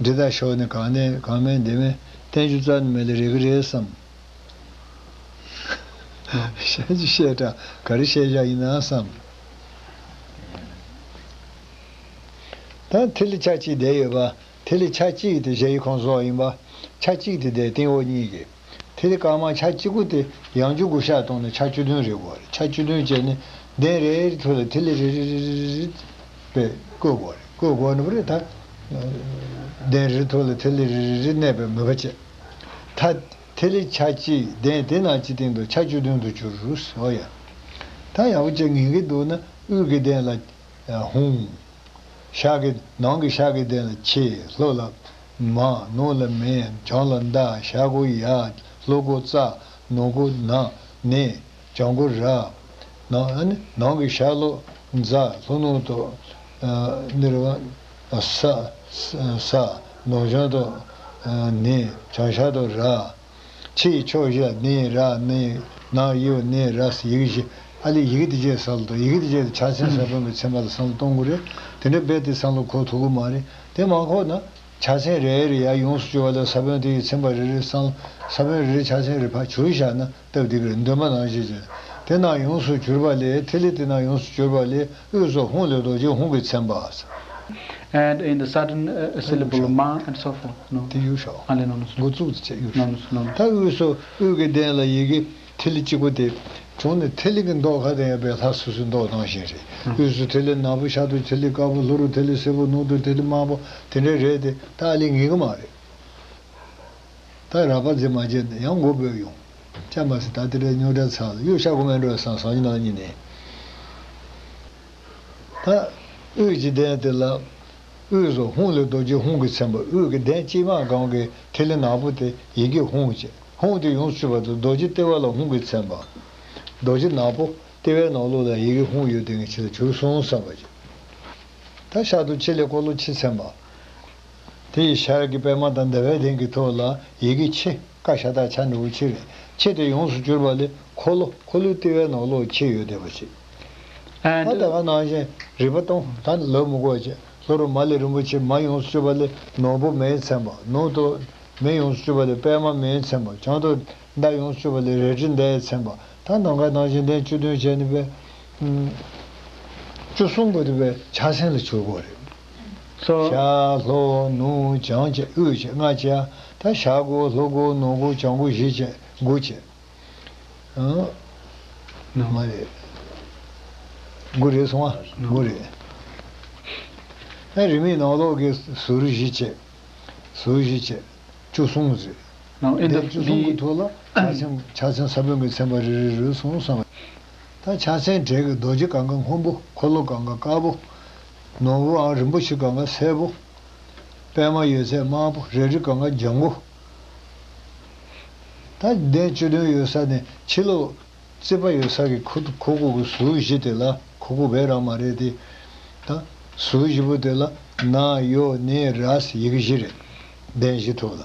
འདི་ལྟར་ཞོག་ནི་གང་ནས་གང་མིན་འདི་མིན་བསྟན་རྒྱུ་རྩ་ནས་མེད་ལ་རེ་གི་རེད་བསམ། བཤད་རྒྱུ་བཤད་དྲ་ག་རེ་བཤད་བཞག་ཡིན་ན་བསམ། ད་ཐིག་ལེ་ཆ་གཅིག་བསྡད་ཡོད་པ། ཐིག་ལེ་ཆ་གཅིག་དེ་གཞལ་ཡས་ཁང་བཟོ་བ་ཡིན་པ། ཆ་གཅིག་དེ་དེ་སྟེང་འོག་གཉིས་ཀྱི། ཐིག་ལེ་དཀར་དམར་ཆ་གཅིག་པོ་དེ་ཡང་བསྐྱར་བགོ་བཤའ་བཏང་ནས་ཆ་བཅུ་བདུན་རེ་དགོས་རེད། ཆ་བཅུ་བདུན་བྱས་ནས་གདན་རེ་རེ་ཐོག་ལ་ཐིག་ལེ་རེ་རེ་རེ་རེ་རེ་བས་བཀོད་དགོས་རེད། བཀོད་དགོས་ནི་བ་རེད་ད། གདན་རེ་ཐོག་ལ་ཐིག་ལེ་རེ་རེ་རེ་གནས་པའི་མོས་པ་བྱེད། ད་ཐིག་ལེ་ཆ་གཅིག་གདན་དེ་ནང་གཅིག་སྟེང་དུ་ཆ་བཅུ་བདུན་དུ་གྱུར་རུ་ཟེར་བ་ཡ། ད་ཡག་པོ་བྱས་ངེས་ཀྱི་འདུག་ན་དབུས་ཀྱི་གདན་ལ། ཧཱུྃ། ཤར་གྱི་ནང་གི་ཤར་གྱི་གདན་ལ་ཆེ། ལྷོ་ལ་མ། ནུབ་ལ་མེ། བྱང་ལ་མདའ། ཤར་སྒོ་ཡ། ལྷོ་སྒོ་ཙ། ནུབ་སྒོ་ན། ནེ། བྱང་སྒོ་ར། ནང་ནང་གི་ཤར་ལྷོ་ཛ། ལྷོ་ནུབ་ཏུ་ནི་ར་ས། ས། ནུབ་བྱང་དུ་ནི། བྱང་ཤར་དུ་ར། ཕྱི་ཡི་ཕྱོགས་བཞི་ལ་ནི་ར་ནི། ནང་ཡོད་ནི་ར་ཡི་གེ་བཞི། ཨ་ལས་ཡི་གེ་དེ་བརྗེད་སལ་དོ། ཡི་གེ་དེ་བརྗེད་དེ་ཕྱག་མཚན་ས་བོན་གྱི་ཚན་པ་ལ་བསམ་བློ་གཏོང་དགོས་རེད། དེ་འདྲ་རྦད་དེ་བསམ་བློ་འཁོར་ཐུབ་ཀྱི་མ་རེད། དེ་མ་འཁོར་ན་ཕྱག་མཚན་རེ་རེ་ཡར་ཡོངས་སུ་གྱུར་པ་ལ་ས་བོན་དེ་ཡི་ཚན་པ་རེ་རེ་བསམ། ས་བོན་རེ་རེ་ཕྱག་མཚན་རེ་ཕར་གྱུར་བཞག་ན་སྟབས་བདེ་གི་རེད། འདོན་པ་ནང་བཞིན་བྱས། དེ་ནང་ཡོངས་སུ་གྱུར་པ་ལས་ཐིག་ལེ་དེ་ནང་ཡོངས་སུ་གྱུར་པ་ལས། དབུས་སུ་ཧཱུྃ་ལས་རྡོ་རྗེ་ཧཱུྃ་གི་མཚན་པ། And in the sudden, uh, syllable, ma and so forth. No. དེ་ཡོད་ཤག། ཨ་ལེ། No, no, no. འགོ་བཙུགས་དེ་བྱས་ཡོད་ཤག། No, no, no. ད་དབུས་སུ་དབུས་ཀྱི་གདན་ལ་ཡི་གེ་ཐིག་ལེ་གཅིག་པོ་དེ་བྱུང་ནས་ཐིག་ལེ་གི་མདོག་ཁ་དེ་ཡང་དཔེ་ལྷ་སོ་སོའི་མདོག་ནང་བཞིན་རེད། དབུས་སུ་ཐིག་ལེ་ནག་པོ། ཤར་དུ་ཐིག་ལེ་དཀར་པོ། ལྷོ་རུ་ཐིག་ལེ་སེར་པོ། ནུབ་ཏུ་ཐིག་ལེ་དམར་པོ། དེ་འདྲ་རེད་དེ། ད་ཨ་ལེ་ངེས་གི་མ་རེད། ད་རགས་པ་འཛིན་མ་བྱས་ནས་ཡང་མགོ་སྦས་ཡོང་། ཅང་མ་ཟད་ད་དེ་འདྲའི་རྙོག་དྲ་ཚ་ལ་གཡུག་ཤ་གོ་མེད་འགྲོ་བསམ་བསམ་གྱི་ནང་ཉིད་ནས། ད་དབུས་ཀྱི་གདན་དེ་ལ་དབུས་སུ་ཧཱུྃ་ལས་རྡོ་རྗེ་ཧཱུྃ་གི་མཚན་པ། དབུས་ཀྱི་གདན་སྤྱི་མ་སྒང་གི་ཐིག་ལེ་ནག་པོ་དེ་ཡི་གེ་ཧཱུྃ་བྱས། ཧཱུྃ་དེ་ཡོངས་སུ་གྱུར་པ་དང་རྡོ་རྗེ་ལྟེ་བ་ལ་ཧཱུྃ་གི་མཚན་པ། རྡོ་རྗེ་ནག་པོ་ལྟེ་བའི་ནང་ལོགས་ལ་ཡི་གེ་ཧཱུྃ་ཡོད་དེ་ངས་ཁྱེད་ལ་གྱུར་སོང་བསམ་པ་བྱས། ད་ཤར་དུ་ཕྱི་ལས་འཁོར་ལོ་ཕྱི་མཚན་པ། དེ་ཡི་ཤར་གྱི་པད་མ་དང་ཟླ་བའི་གདན་གྱི་ཐོག་ལ་ཡི་གེ་ཕྱི། ཀ་ཤ་ཏ་ཆ་འགྲེང་བུ་ཕྱི་རེད། ཕྱི་དེ་ཡོངས་སུ་གྱུར་པ་ལས་འཁོར་ལོ། འཁོར་ལོའི་ལྟེ་བའི་ནང་ལོགས་ཕྱི་ཡོད་བསྡད་པ་ཞིག། And ད་ད་ག་ནང་བཞིན་རིག་པ་གཏོང་། ད་ནི་ལབ་མི་དགོས་བྱས། ལྷོ་རུ་མ་ལས་རིན་པོ་ཆེ། མ་ཡོངས་སུ་གྱུར་པ་ལས་ནོར་བུ་མེའི་མཚན་པ། ནུབ་ཏུ་ མེ་ཡོངས་སུ་གྱུར་པ་ལས་པདྨ་མེས་མཚན་པ། བྱང་དུ་མདའ་ཡོངས་སུ་གྱུར་པ་ལས་རལ་གྲི་མདའི་མཚན་པ། ད་ནམ་མཁའ་ནང་བཞིན་གདན་བཅུ་བདུན་བྱས་ནས་པས། ཨུམ། བཅུ་གསུམ་པོ་དེ་པས་ཕྱག་མཚན་ལ་གྱུར་དགོས་རེད། ལྷོ། ཤར་ལྷོ་ནུབ་བྱང་བཅས་དབུས་བཅས་ལྔ་བཅས། ད་ཤར་སྒོ་ལྷོ་སྒོ་ནུབ་སྒོ་བྱང་སྒོ་བཞི་བཅས་དགུ་བཅས། ཨང་། ནུབ། མ་རེད། དགུ་རེད་སོང་ཨ། དགུ་རེད། ཨ་རིས་མེད་ནང་ལོགས་ཀྱི་ཟུར་བཞི་བཅས། ཟུར་བཞི་བཅས། བཅུ་གསུམ་རེད། ནང་ཨེ་འདི་འདི་བཅུ་གསུམ་གྱི་ཐོག་ལ་ཕྱག་མཚན་ཕྱག་མཚན་ས་བོན་གྱི་མཚན་པ་རེ་རེ་རེ་གསུངས་སོང་། ད་ཕྱག་མཚན་གྲས་ཀྱི་རྡོ་རྗེ་གང་ག་སྔོན་པོ། འཁོར་ལོ་གང་ག་དཀར་པོ། ནོར་བུའང་རིན་པོ་ཆེ་གང་ག་སེར་པོ། པདྨ་འོད་ཟེར་དམར་པོ། རལ་གྲི་གང་ག་ལྗང་གུ། ད་གདན་བཅུ་བདུན་ཡོད་ས་ནས་ཕྱི་ལོགས་རྩིག་པ་ཡོད་ས་གི་ཁུག་ཁུག་ཁུག་གི་ཟུར་བཞི་དེ་ལ། ཁུག་ཁུག་བས་རང་མ་རེད་དེ། ད་ཟུར་བཞི་པོ་དེ་ལ་ན་ཡོ་ནེ་ར་ཟེར་ཡི་གེ་བཞི་རེད། གདན་བཞི་ཐོག་ལ།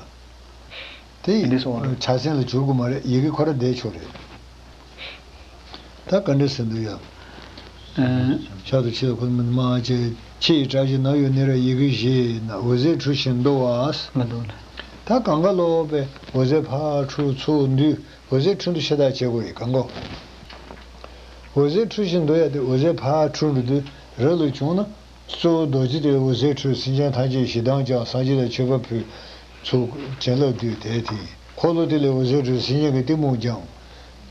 དེ་ཡིན། འདི་སོང་བ་རེད། ཕྱག་མཚན་ལ་འགྱུར་གི་མ་རེད། ཡི་གེ་ཁོ་རང་བསྡད་ཆོག་རེད། ད་ག་འདྲ་ཟེར་འདུག་ཡ། ཨ། ཕྱག་ཏུ་ཕྱི་ལ་འཁོར་མི་མ་བཅས། ཕྱི་ཡི་བཀྲ་ཤིས་ནང་ཡོད་ནི་ར་ཡི་གེ་བཞི་ན། འོད་ཟེར་འཕྲོ་ཞིང་འདུ་བ། ང་འདུག་ན། ད་གང་ག་ལོག་པའི་འོད་ཟེར་ཕར་འཕྲོ་ཚུར་འདུས། འོད་ཟེར་འཕྲོ་འདུ་ཤ་སྟག་བྱེད་དགོས་ཡི་གང་གོ། འོད་ཟེར་འཕྲོ་ཞིང་འདུ་ཡ་དེ་འོད་ཟེར་ཕར་འཕྲོ་འགྲོ་དུས་རི་ལ་བྱུང་ན། གཙོ་བོ་རྡོ་རྗེ་དེ་ལ་འོད་ཟེར་འཕྲོས། སེམས་ཅན་ཐམས་ཅད་ཞེ་སྡང་བྱང་། སངས་རྒྱས་ལ་མཆོད་པ་ཕུལ། ཚུར་བྱིན་རླབས་བསྡུས་དེ་དེ་ཡིན། འཁོར་ལོ་དེ་ལ་འོད་ཟེར་འཕྲོས། སེམས་ཅན་གྱི་གཏི་མུག་སྦྱངས།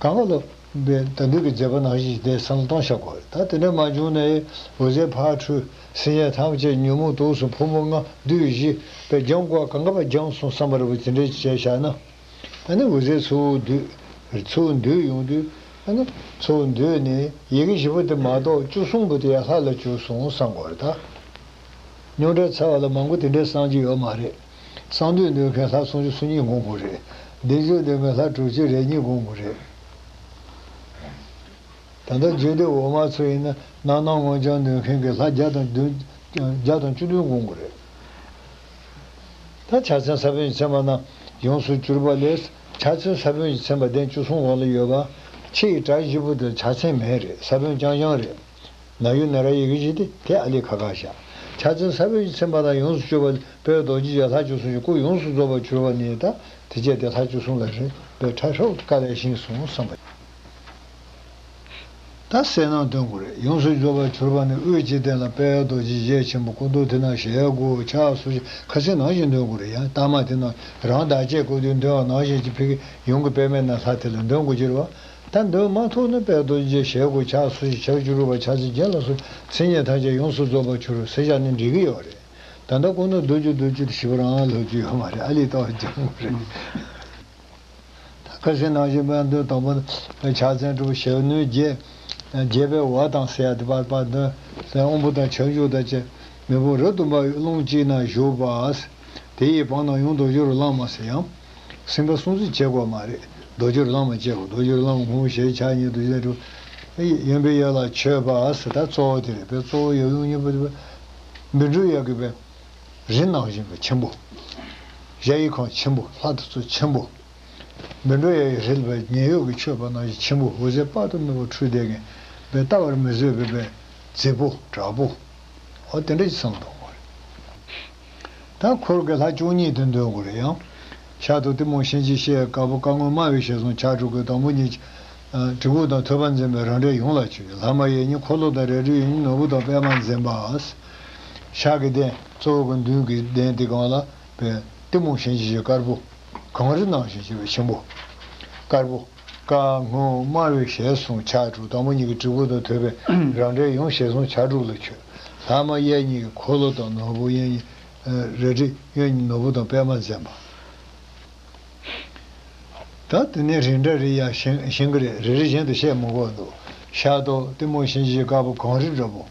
གང་ག་ལ་བས་ད་འདུས་ཀྱི་མཛད་པ་ནང་བཞིན་དེ་བསམ་བློ་གཏོང་བྱ་དགོས། ད་དེ་འདྲ་མ་བྱུང་ནས་འོད་ཟེར་ཕར་འཕྲོས། སེམས་ཅན་ཐམས་ཅད་ཉོན་མོངས་དུག་གསུམ་ཕུང་པོ་ལྔ་བདུད་བཞི་པས་སྦྱང་དགོས། གང་ག་བ་སྦྱངས་སོང་བསམ་པ་རེད་པ། དེ་འདྲ་བྱས་བཞག་ན། ད་ནི་འོད་ཟེར་ཚུར་འདུས། ཚུར་འདུས་ཡོང་དུས། ད་ནི་ཚུར་འདུས་ནས་ཡི་གེ་བཞི་པོ་དེ་མ་གཏོགས་བཅུ་གསུམ་པོ་དེ་ཡང་ལྷ་ལ་གྱུར་སོང་བསམ་དགོས་རེད་ད། རྙོག་དྲ་ཚ་བ་ལ་མང་པོ་དེ་འདྲའི་གསང་རྒྱུ་ཡོད་མ་རེད། གསང་འདུས་འདོན་མཁན་ལྷ་སུམ་ཅུ་སོ་གཉིས་སྒོམ་དགོས་རེད། བདེ་མཆོག་འདོན་མཁན་ལྷ་དྲུག་ཅུ་རེ་གཉིས་སྒོམ་དགོས་རེད། ད་ལྟ་རྒྱུད་སྡེ་འོག་མ་ཚོ་ཡིན་ན་རྣམ་སྣང་མངོན་བྱང་འདོན་མཁན་གྱི་ལྷ་བརྒྱ་དང་བདུན། བརྒྱ་དང་བཅུ་བདུན་སྒོམ་དགོས་རེད། ད་ཕྱག་མཚན་ས་བོན་གྱི་མཚན་པ་རྣམས་ཡོངས་སུ་གྱུར་པ་ལས། ཕྱག་མཚན་ས་བོན་གྱི་མཚན་པ་གདན་བཅུ་གསུམ་འོག་ལ་ཡོད་པ། ཕྱི་ཡི་བཀྲ་ཤིས་པོ་དེ་ཕྱག་མཚན་མེད་རེད། ས་བོན་རྐྱང་རྐྱང་རེད། ན་ཡོ་ན་ར་ཡི་གེ་བཞི་དེ་དེ་ཨ་ལི་ཁ་ཁ་བཞག་ཕྱག་མཚན་ས་བོན་གྱི་མཚན་པ་དང་ཡོངས་སུ་གྱུར་པ་ལས། དཔལ་རྡོ་རྗེ་འཆང་ལྷ་བཅུ་གསུམ་གྱི་སྐུ་ཡོངས་སུ་རྫོགས་པར་གྱུར་པ་ནི། ད་དེ་བྱས་ཏེ་ལྷ་བཅུ་གསུམ་ལ་རེད་པས། ཕྲ་ཧྲོག་ཏུ་དཀའ་ལས་ཤིང་གསུངས་བསམ་པ། ད་གསལ་སྣང་སྟོན་དགོས་རེད། ཡོངས་སུ་རྫོགས་པར་གྱུར་པ་ནི། དབུས་ཀྱི་སྟེང་ལ་དཔལ་རྡོ་རྗེ་ཞལ་ཆེན་པོ། སྐུ་མདོག་དེ་ན་ཞལ་དགུ། ཕྱག་སོར་བཞི། ཁ་སང་ནང་བཞིན་འདོན་དགོས་རེད། ཡང་ལྟག་མ་དེ་ན་རང་བདག་བསྐྱེད་སྐུ་མདོག་འདོན་པ་ནང་བཞིན་གྱི་ཕ་གི་ཡུམ་གྱི་པདྨའི་ནང་ལྷ་དེ་ལ་འདོན་དགོས་ཀྱི་རེད་བ། ད་འདོན་མ་ཐུབ་ན་དཔལ་རྡོ་རྗེ་ཞལ་དགུ། ཕྱག་སོར་བཞི། ཕྱག་བཅུ་དྲུག་པ། ཕྱག་མཚན་བརྒྱད་ལ་སོགས་མཚན་ཉིད་ཐམས་ཅད་ཡོངས་སུ་རྫོགས་པར་གྱུར་ཟེར་བཞག་ནས་འགྲིག་གི་ཡོད་རེད། ད་ལྟ་ཁོང་ཚོ་བསྡུ་རྒྱུ་བསྡུ་རྒྱུ་དེ་ཞིབ་རང་ལབ་རྒྱུ་ཡོད་མ་རེད། ཨ་ལི་ཏོག་སྦྱང་དགོས་རེད། ད་ཁ་སང་ནང་བཞིན་པའི་འདོན་དང་པོ་ཕྱག་མཚན་དྲུག་ཞལ་ནུབ་བརྒྱད། བརྒྱད་པའི་འོག་དང་ཟེར་ཡ་དེ་པར་པར་འདོན། དབང་པོ་དང་ཁྱབ་འཇུག་དང་བཅས། མེ་དཔུང་རབ་ཏུ་འབར་བའི་རླུང་གཅིག་ན་བཞུགས་པ། དེ་ཡི་བར་ན་ཡང་རྡོ་རྗེ་རོ་ལངས་མ་ཟེར་ཡང་། སེམས་དཔའ་སྲུང་བརྩི་བྱེད་དགོས་མ་རེད། རྡོ་རྗེ་རོ་ལངས་མ་བྱེད་དགོས། རྡོ་རྗེ་རོ་ལངས་མ་སྔོན་ཞལ་ཕྱག་གཉིས་རྡོ་རྗེ་རོ། གཡོན་པས་གཡོན་ལ་མཆོད་པ་ཟེར། ད་གཙོ་བོ་དེ་རེད་པས། གཙོ་བོ་ཡབ་ཡུམ་གཉིས་པོ་དེ་བས་མི་འགྲོ་ཡག་གི་བས། རི་ནང་བཞིན་པའི་ཆེན་པོ། གཞལ་ཡས་ཁང་ཆེན་པོ། ལྷ་དེ་ཚོ་ཆེན་པོ། མི་འགྲོ་ཡག་གི་རི་ལ་བའི་ཉེ་གཡོག་གི་མཆོད་པ་ནང་བཞིན་ཆེན་པོ། འོད་ཟེར་དཔག་ཏུ་མེད་པ་འཕྲོས་བསྡད་མཁན་བའི་ལྟ་བར་མི་བཟོད་པའི་བའི་མཛེས་པོ་དྲག་པོ། འོ་དེ་འདྲ་ཞིག་བསམ་གཏོང་དགོས་རེད། ད་འཁོར་གྱི་ལྷ་བཅུ་གཉིས་དེ་འདོན་དགོས་རེད་ཡང་། ཤར་དུ་གཏི་མུག་གཤིན་རྗེའི་གཤེད་དཀར་པོ། བཀའ་བསྒོ་དམར་བའི་ཞལ་གསུམ་ཕྱག་དྲུག་གི། དང་པོ་གཉིས་གྲི་གུག་དང་ཐོད་པ་འཛིན་པའི་རང་འདྲའི་ཡུམ་ལ་མཆོད། ལྷ་མ་ཡིན་གཉིས་འཁོར་ལོ་དང་རལ་གྲིའི་ཡུམ་གཉིས་ནོར་བུ་དང་པདྨ་འཛིན་པ། ཤར་གྱི་གདན་གཙོ་བོ་གི་མདུན་གྱི་གདན་དེ་སྒང་ལ་པའི་གཏི་མུག་གཤིན་རྗེའི་གཤེད་དཀར་པོ། གངས་རི་ནང་བཞིན་བྱེད་པའི་ཆེན་པོ། དཀར་པོ། བཀའ་བསྒོ་དམར་བའི་ཞལ་གསུམ་ཕྱག་དྲུག། དང་པོ་གཉིས་ཀྱི་གྲི་གུག་དང་ཐོད་པའི་རང་འདྲའི་ཡུམ་ཞལ་གསུམ་ཕྱག་དྲུག་ལ་མཆོད། ལྷ་མ་ཡིན་གཉིས་ཀྱི་འཁོར་ལོ་དང་ནོར་བུ་གཡོན་གཉིས། རལ་གྲི་གཡོན་གཉིས་ནོར་བུ་དང་པདྨ་འཛིན་པ། ད་དེ་ནས་རིགས་འདྲ་རེ་ཡང་ཤེས་ཤེས་ཀྱི་རེད། རེ་རེ་བཞིན་དུ་བཤད་མི་དགོས་འདུག་ཤར་དུ་གཏི་མུག་གཤིན་རྗེའི་དཀར་པོ་གངས་རི་འདྲ་པོ།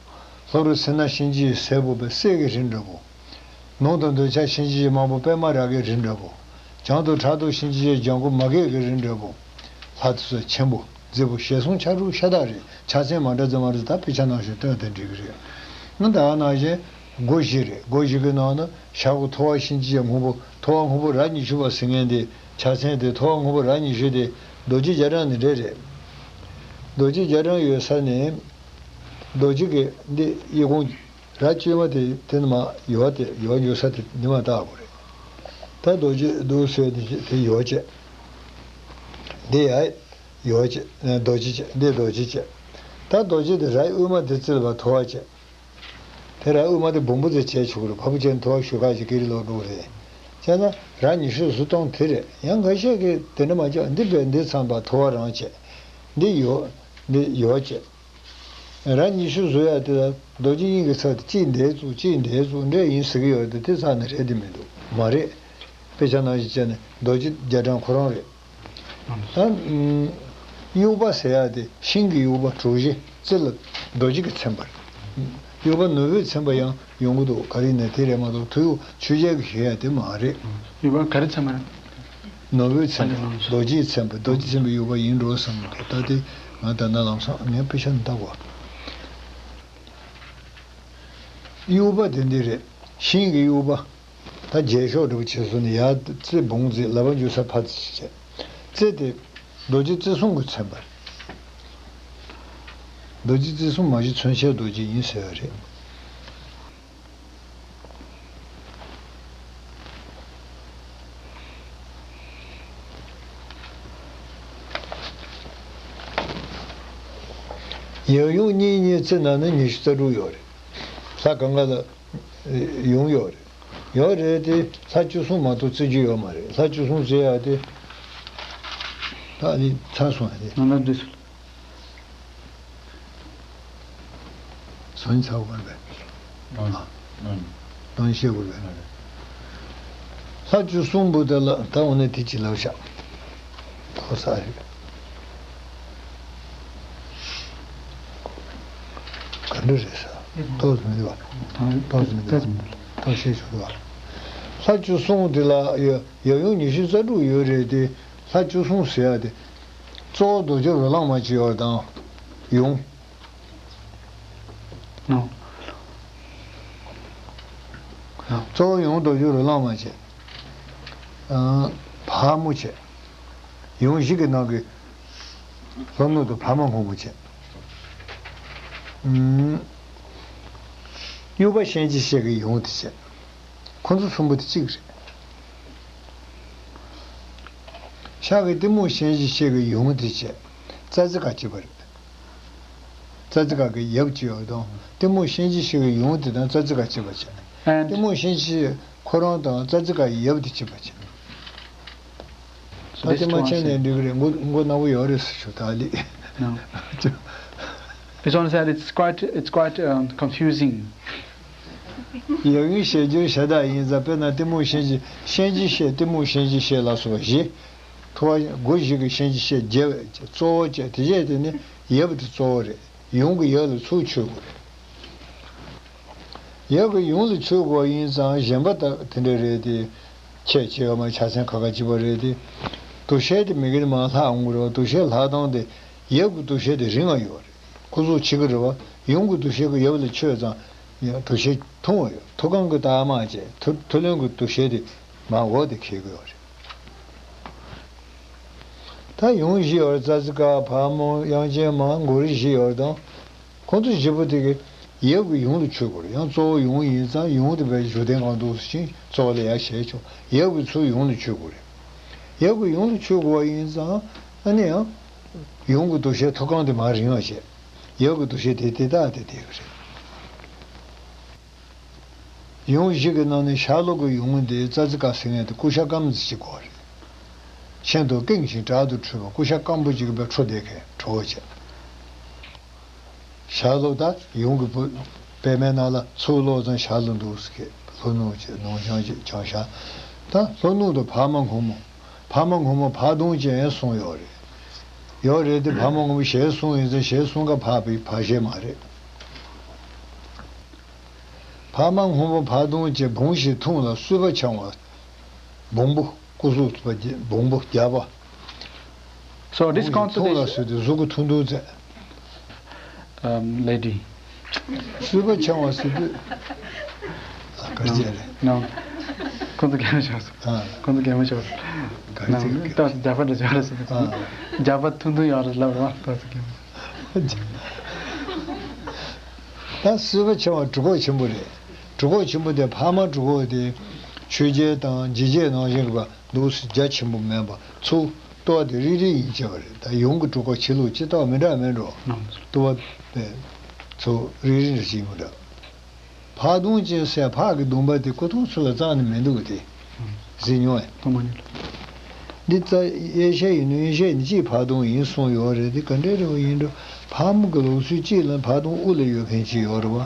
ལྷོ་རུ་སེར་སྣ་གཤིན་རྗེའི་སེར་པོ་པའི་གསེར་གྱི་རི་འདྲ་པོ། ནུབ་དང་འདོད་ཆགས་གཤིན་རྗེའི་དམར་པོ་པདྨ་རཱ་གའི་རི་འདྲ་པོ། བྱང་དུ་ཕྲག་དོག་གཤིན་རྗེའི་ལྗང་གུ་མ་གས་ཀྱི་རི་འདྲ་པོ། ལྷ་དེ་ཚོ་ཆེན་པོ་མཛེས་པོ་ཞལ་གསུམ་ཕྱག་དྲུག་ཤ་སྟག་རེད། ཕྱག་མཚན་མ་འདྲ་ཙམ་མ་རེད། ད་དཔེ་ཆ་ནང་བཞིན་སྟོན་དེ་འགྲིག་གི་རེད། ང་ད་ག་ནང་བཞིན་སྒོ་བཞི་རེད། སྒོ་བཞི་གི་ནང་ན་ཤར་སྒོ་ཐོ་བ་གཤིན་རྗེའི་སྔོན་པོ། ཐོ་བ་སྔོན་པོ་ར་ཉི་ཤུ་པ་ཟེར་མཁན་དེ་ཕྱག་མཚན་དེ། ཐོ་བ་སྔོན་པོ་ར་ཉི་ཤུ་དེ་རྡོ་རྗེ་རྒྱ་གྲམ་ནི་འདྲ་རེད། རྡོ་རྗེ་རྒྱ་གྲམ་ཡོད་ས་ནས་རྡོ་རྗེ་གི་འདི་གཡས་གོང་ར་བཅོས་མ་དེ་དེ་ནི་མ་ཡོ་བ་དེ་ཡོ་བ་འཇུག་ས་དེ་འདི་མ་བཏགས་དགོས་རེད། ད་ ད་རྡོ་རྗེ་འདུག་ཟེར་དེ་དེ་ཡོ་བྱས། འདི་ཡ་ཡོ་བྱས། རྡོ་རྗེ་བྱས། འདི་རྡོ་རྗེ་བྱས། ད་རྡོ་རྗེ་དེ་རའི་དབུས་མ་དེ་བརྩིགས་པ་ཐོ་བ་བྱས། དེ་རའི་དབུས་མ་དེ་སྦོམ་པོ་དེ་བྱས་ཆོག་རེད། ཕ་བུ་ཅན་ཐོ་བ་ཞུ་ཁ་ཅིག་ཀི་རི་ལོ་འགྲོ་རེད། བྱས་ན་ར་ཉི་ཤུ་རྩ་གཏོང་དེ་རེད། ཡང་ཁ་ཤས་ཀྱིས་དེ་འདྲ་མ་བྱས། འདི་བས་འདི་མཚམས་པ་ཐོ་བ་རང་བྱས། འདི་ཡོ། འདི་ཡོ་བྱས། ར་ཉི་ཤུ་བཟོ་ཡ་དེ་ལ་རྡོ་རྗེ་དབྱིངས་ཀྱི་ཚབ་དེ་གཅིག་འདིར་བཙུགས། གཅིག་འདིར་བཙུགས། འདྲ་ཡིན་ཟེར་གྱི་ཡོད་དེ། དེ་ཚར་ནས་རེད་དེ་མི་འདུག་མ་རེད། དཔེ་ཆ་ནང་བཞིན་བྱས་ནས་རྡོ་རྗེ་རྒྱ་གྲམ་ཁོ་རང་རེད། ད་དབྱུག་པ་ཟེར་ཡ་དེ་ཤིང་གི་དབྱུག་པ་གྲུ་བཞི་རྩེ་ལ་རྡོ་རྗེ་གིས་མཚན་པ་རེད། དབྱུག་པ་ནོར་བུས་མཚན་པ་ཡང་ཡོང་གི་འདུག་ག་རེ་ནས་དེ་རེད་མ་གཏོགས་ཐུ་ཡུག་ཆོས་རྒྱལ་གྱིས་ཞུ་ཡ་དེ་མ་རེད། དབྱུག་པ་ག་རེ་མཚན་པ་རེད། ནོར་བུས་མཚན་པ། རྡོ་རྗེས་མཚན་པ། རྡོ་རྗེས་མཚན་པའི་དབྱུག་པ་ཡིན་འགྲོ་བསམ་གྱི་འདུག་ད་དེ་ང་ད་ལྟ་ལམ་སང་ངས་དཔེ་ཆ་ནས་བལྟ་དགོས། དབྱུག་པ་དེ་འདི་རེད། ཤིང་གི་དབྱུག་པ། ད་རྒྱས་ཤོག་འདྲ་པོ་བྱས་སོང་ནས་ཡར་རྩེ་སྦོམ་རྩེ་ལག་པ་འཇུ་ས་ཕར་རྩེ་བྱས། རྩེ་དེ་རྡོ་རྗེ་རྩེ་གསུམ་གྱིས་མཚན་པ་རེད། རྡོ་རྗེ་རྩེ་གསུམ་མ་གཞི་མཚོན་བྱེད་རྡོ་རྗེ་ཡིན་ཟེར་བ་རེད། ཡབ་ཡུམ་གཉིས་གཉིས་བརྩིས་ན་ནི་ཉི་ཤུ་རྩ་དྲུག་ཡོད་རེད། ལྷ་གང་ག་ལ་ཡུམ་ཡོད་རེད། ཡོད་རེད་དེ། ལྷ་བཅུ་གསུམ་མ་གཏོགས་བརྩི་རྒྱུ་ཡོད་མ་རེད། ལྷ་བཅུ་གསུམ་བརྩི་ཡག་དེ། ད་ནི་ཚར་སོང་ཡ་དེ། ནང་ལ་འདུས་སོ། སོན་ཚར་བར་བས། ཨ། ཨ། ནང་བཤད་དགོས་པས། ལྷ་བཅུ་གསུམ་པོ་དེ་ལ་ད་འོ་ནས་དེ་ཅི་ལབ་བཞག་ཁོ་ས་རེད། ག་འདྲ་རེད་ས། ཏོག་ཙམ་མི་འདུག་བ། ཏོག་ཙམ་མི་འདུག་བ། ཏོག་ཤེས་ཆོག་འདུག་བ། ལྷ་བཅུ་གསུམ་དེ་ལ་ཡ་ཡབ་ཡུམ་ཉི་ཤུ་རྩ་དྲུག་ཡོད་རེད་དེ། ལྷ་བཅུ་གསུམ་ཟེར་ཡ་དེ། གཙོ་བོ་རྡོ་རྗེ་རོ་ལངས་མ་བྱེད་ཡོད་དང་། ཡུམ། ནོ། གཙོ་བོ་ཡུམ་རྡོ་རྗེ་རོ་ལངས་མ་བྱེད། ཨ། བ་མོ་བྱེད། ཡུམ་བཞི་གི་ནང་གི་ལྷོ་ནུབ་ཏུ་བ་མོ་སྔོན་མོ་བྱེད། ཨུམ། དབྱུག་པ་གཤིན་རྗེ་གཤེད་ཀྱི་ཡུམ་དེ་བྱེད། ཁོ་ཚོ་གསུམ་པོ་དེ་གཅིག་རེད། ཤར་གྱི་གཏི་མུག་གཤིན་རྗེ་གཤེད་ཀྱི་ཡུམ་དེ་བྱེད། ཙ་ཙི་ཀ་གཅིག་པ་རེད། ཙ་ཙི་ཀ་གི་ཡབ་གཅིག་ཡོད་དང་། གཏི་མུག་གཤིན་རྗེ་གཤེད་ཀྱི་ཡུམ་དེ་དང་ཙ་ཙི་ཀ་གཅིག་པ་བྱེད། And གཏི་མུག་གཤིན་རྗེ་ཁོ་རང་དང་ཙ་ཙི་ཀ་ཡི་ཡབ་དེ་གཅིག་པ་བྱེད། So ད་this དེ་མ་one བྱས་ནས་said འགྲིག་གི་རེད། མགོ་མགོ་ནག་པོ་ཡོད་རེད་ཟེར་ཞུ་ད་ལི། No. This one said it's quite, it's quite, um, confusing. ཡབ་ཡུམ་ཞེས་བརྗོད་བྱ་དག་ཡིན་ཙང་། དཔེར་ན་གཏི་མུག་གཤིན་རྗེ། གཤིན་རྗེ་གཤེད། གཏི་མུག་གཤིན་རྗེ་གཤེད་ལ་སོགས་པ་བཞི། ཐུབ་པ་སྒོ་བཞི་གི་གཤིན་རྗེ་གཤེད་བརྒྱད་གཙོ་བོ་བྱས། དེ་བྱས་དེ་ནི་ཡབ་དེ་གཙོ་བོ་རེད། ཡུམ་གྱི་ཡབ་ལ་ཚུར་མཆོད་དགོས་རེད། ཡབ་ཀྱི་ཡུམ་ལ་མཆོད་དགོས་ཡིན་ཙང་། གཞན་པ་དག་དེ་འདྲ་རེད་དེ། ཁྱད་ཆེ་བ་མ་ཆ་ཚན་ཁ་ཁ་གཅིག་པ་རེད་དེ། དུ་ཤེས་དེ་མི་དགེ་མ་ལྷ་འོང་གི་རེད་བ། དུ་ཤེས་ལྷ་དང་དེ། ཡབ་ཀྱི་དུ་ཤེས་དེ་རིང་ང་ཡོད་རེད། ཁོ་ཚོ་བྱེད་ཀྱི་རེད་བ། ཡུམ་གྱི་དུ་ཤེས་ཀྱི་ཡབ་ལ་མཆོད་ཙང་། ཡང་དུ་ཤེས་ཐུང་བ་ཡོད། ཐུགས་ཁང་གི་རྟགས་མ་བྱས། ཐུ་ཐུ་ལོན་གྱི་དུ་ཤེས་དེ་མར་འོག་དེ་འཁེལ་གྱི་ཡོད་རེད། ད་ཡུམ་བཞི་ཡོད་རེད། ཙ་ཙི་ཀ། བ་མོ། དབྱངས་ཅན་མ། མགོ་རིལ་བཞི་ཡོད་རེད་དང་། ཁོང་ཚོ་བཞི་པོ་དེ་གིས་ཡབ་ཀྱི་ཡུམ་ལ་མཆོད་དགོས་རེད། ཡང་གཙོ་བོ་ཡུམ་ཡིན་ཙང་། ཡུམ་དེ་བས་བཞུགས་གདན་གང་འདུག་ཟེར་ཕྱིན་གཙོ་བོ་ལ་ཡར་བཞེས་ཆོག་ཡབ་ཀྱི་ཚུར་ཡུམ་ལ་མཆོད་དགོས་རེད། ཡབ་ཀྱི་ཡུམ་ལ་མཆོད་དགོས་པ་ཡིན་ཙང་། ཨ་ནི་ཡང་ཡུམ་གྱི་དུ་ཤེས་ཐུགས་ཁང་དེ་མར་རིང་བ་བྱས། ཡབ་ཀྱི་དུ་ཤེས་དེ་དེ་དག་དེ་དེ་གི་རེད། ཡུམ་བཞི་གི་ནང་ནས་ཤར་ལྷོ་གི་ཡུམ་དེ་ཙ་ཙི་ཀ་ཟེར་མཁན་དེ་ཀུ་ཤ་སྐམ་ཙི་ཅིག་གོ་རེད། ཤིན་ཏུ་གཏིང་ཞིང་དྲག་ཏུ་འཁྲུལ་བ། ཀུ་ཤ་སྐམ་པོ་ཅིག་གི་བའི་ཁྲོ་བསྡད་མཁན་ཁྲོ་བོ་བྱས། ཤར་ལྷོ་ད་ཡུམ་གྱི་བུ་པད་མའི་ནང་ལ་ཚུར་ལོག་ཙང་ཤར་ལྷོ་འདུག་ཟེར་མཁན། ལྷོ་ནུབ་བྱས། ནུབ་བྱང་བྱས། བྱང་ཤར། ད་ལྷོ་ནུབ་ཏུ་བ་མོ་སྔོན་མོ། བ་མོ་སྔོན་མོ་བ་གདོང་ཅན་གསུངས་ཡོད་རེད། ཡོད་རེད་དེ། བ་མོ་སྔོན་མོ་ཞལ་གསུམ་ཡིན་ཙང་ཞལ་གསུམ་ཀ་བ་བའི་བ་ཞལ་མ་རེད། བ་མོ་སྔོན་མོ་བ་གདོང་ཅན། སྦོམ་ཞིང་ཐུང་ལ་གསུས་པ་འཆང་བ། སྦོམ་པོ། སྐུ་གཟུགས་སྦོམ་པོ་རྒྱགས་པ། So this སྦོམ་ཞིང་ཐུང་ལ་consultation, གསུས་ཏེ་གཟུགས་ཀྱི་ཐུང་ཐུང་མཛད། Um, lady. གསུས་པ་འཆང་བ་ཟེར་དུས། ཨ། ག་རེ་བྱས་རེད། No. ཁོང་ཚོ་གད་མོ་ཤོར་སོང་། ཨ། ཁོང་ཚོ་གད་མོ་ཤོར་སོང་། ག་རེ་བྱས་རེད། ད་རྒྱགས་པ་འདྲ་བྱས་རེད་ཟེར། ཨ། རྒྱགས་པ་ཐུང་ཐུང་ཡོད་རེད་ལབ་རེད་བ། ད་ཚོ་གད་མོ། ད་གསུས་པ་འཆང་བ་གྲུབ་ཁོག་ཆེན་པོ་རེད། གྲུབ་ཁོག་ཆེན་པོ་དེ། ཕ་མ་གྲུབ་ཁོག་དེ། ཆོས་རྒྱལ་དང་འཇིགས་བྱེད་ནང་བཞིན་གྱི་བ་འདུག་སེ་རྒྱ་ཆེན་པོ་མེད་པ་ཚུར་ལྟོ་བ་དེ་རིལ་རིལ་ཡིན་བྱས་པ་རེད། ད་ཡུམ་གྱི་གྲུ་ཁ་ཕྱི་ལུགས་སྤྱི་ལྟར་མི་འདྲ་མེད་འགྲོ། ལྟོ་བ་དེ་ཚུར་རིལ་རིལ་འདྲ་ཞིག་མི་འདྲ། ཕག་གདོང་ཅན་ཟེར་ཕག་གི་གདོང་པ་དེ་སྐུ་ཐང་ཚོ་ལ་རྩ་ནས་མི་འདུག་སྟེ། གཟིགས་མྱོང་ཡ། འདི་རྩ་གཡས་ཞལ་ཡིན་ནོ། གཡོན་ཞལ་ནི་གཅིག་ཕག་གདོང་ཡིན་གསུངས་ཡོད་རེད། དེ་ག་འདྲའི་རེད་པ་ཡིན་འགྲོ། ཕག་མོ་གི་ལུགས་སྲོལ་གཅིག་ལ་ཕག་གདོང་དབུ་ལ་ཡོད་མཁན་གཅིག་ཡོད་རེད་པ།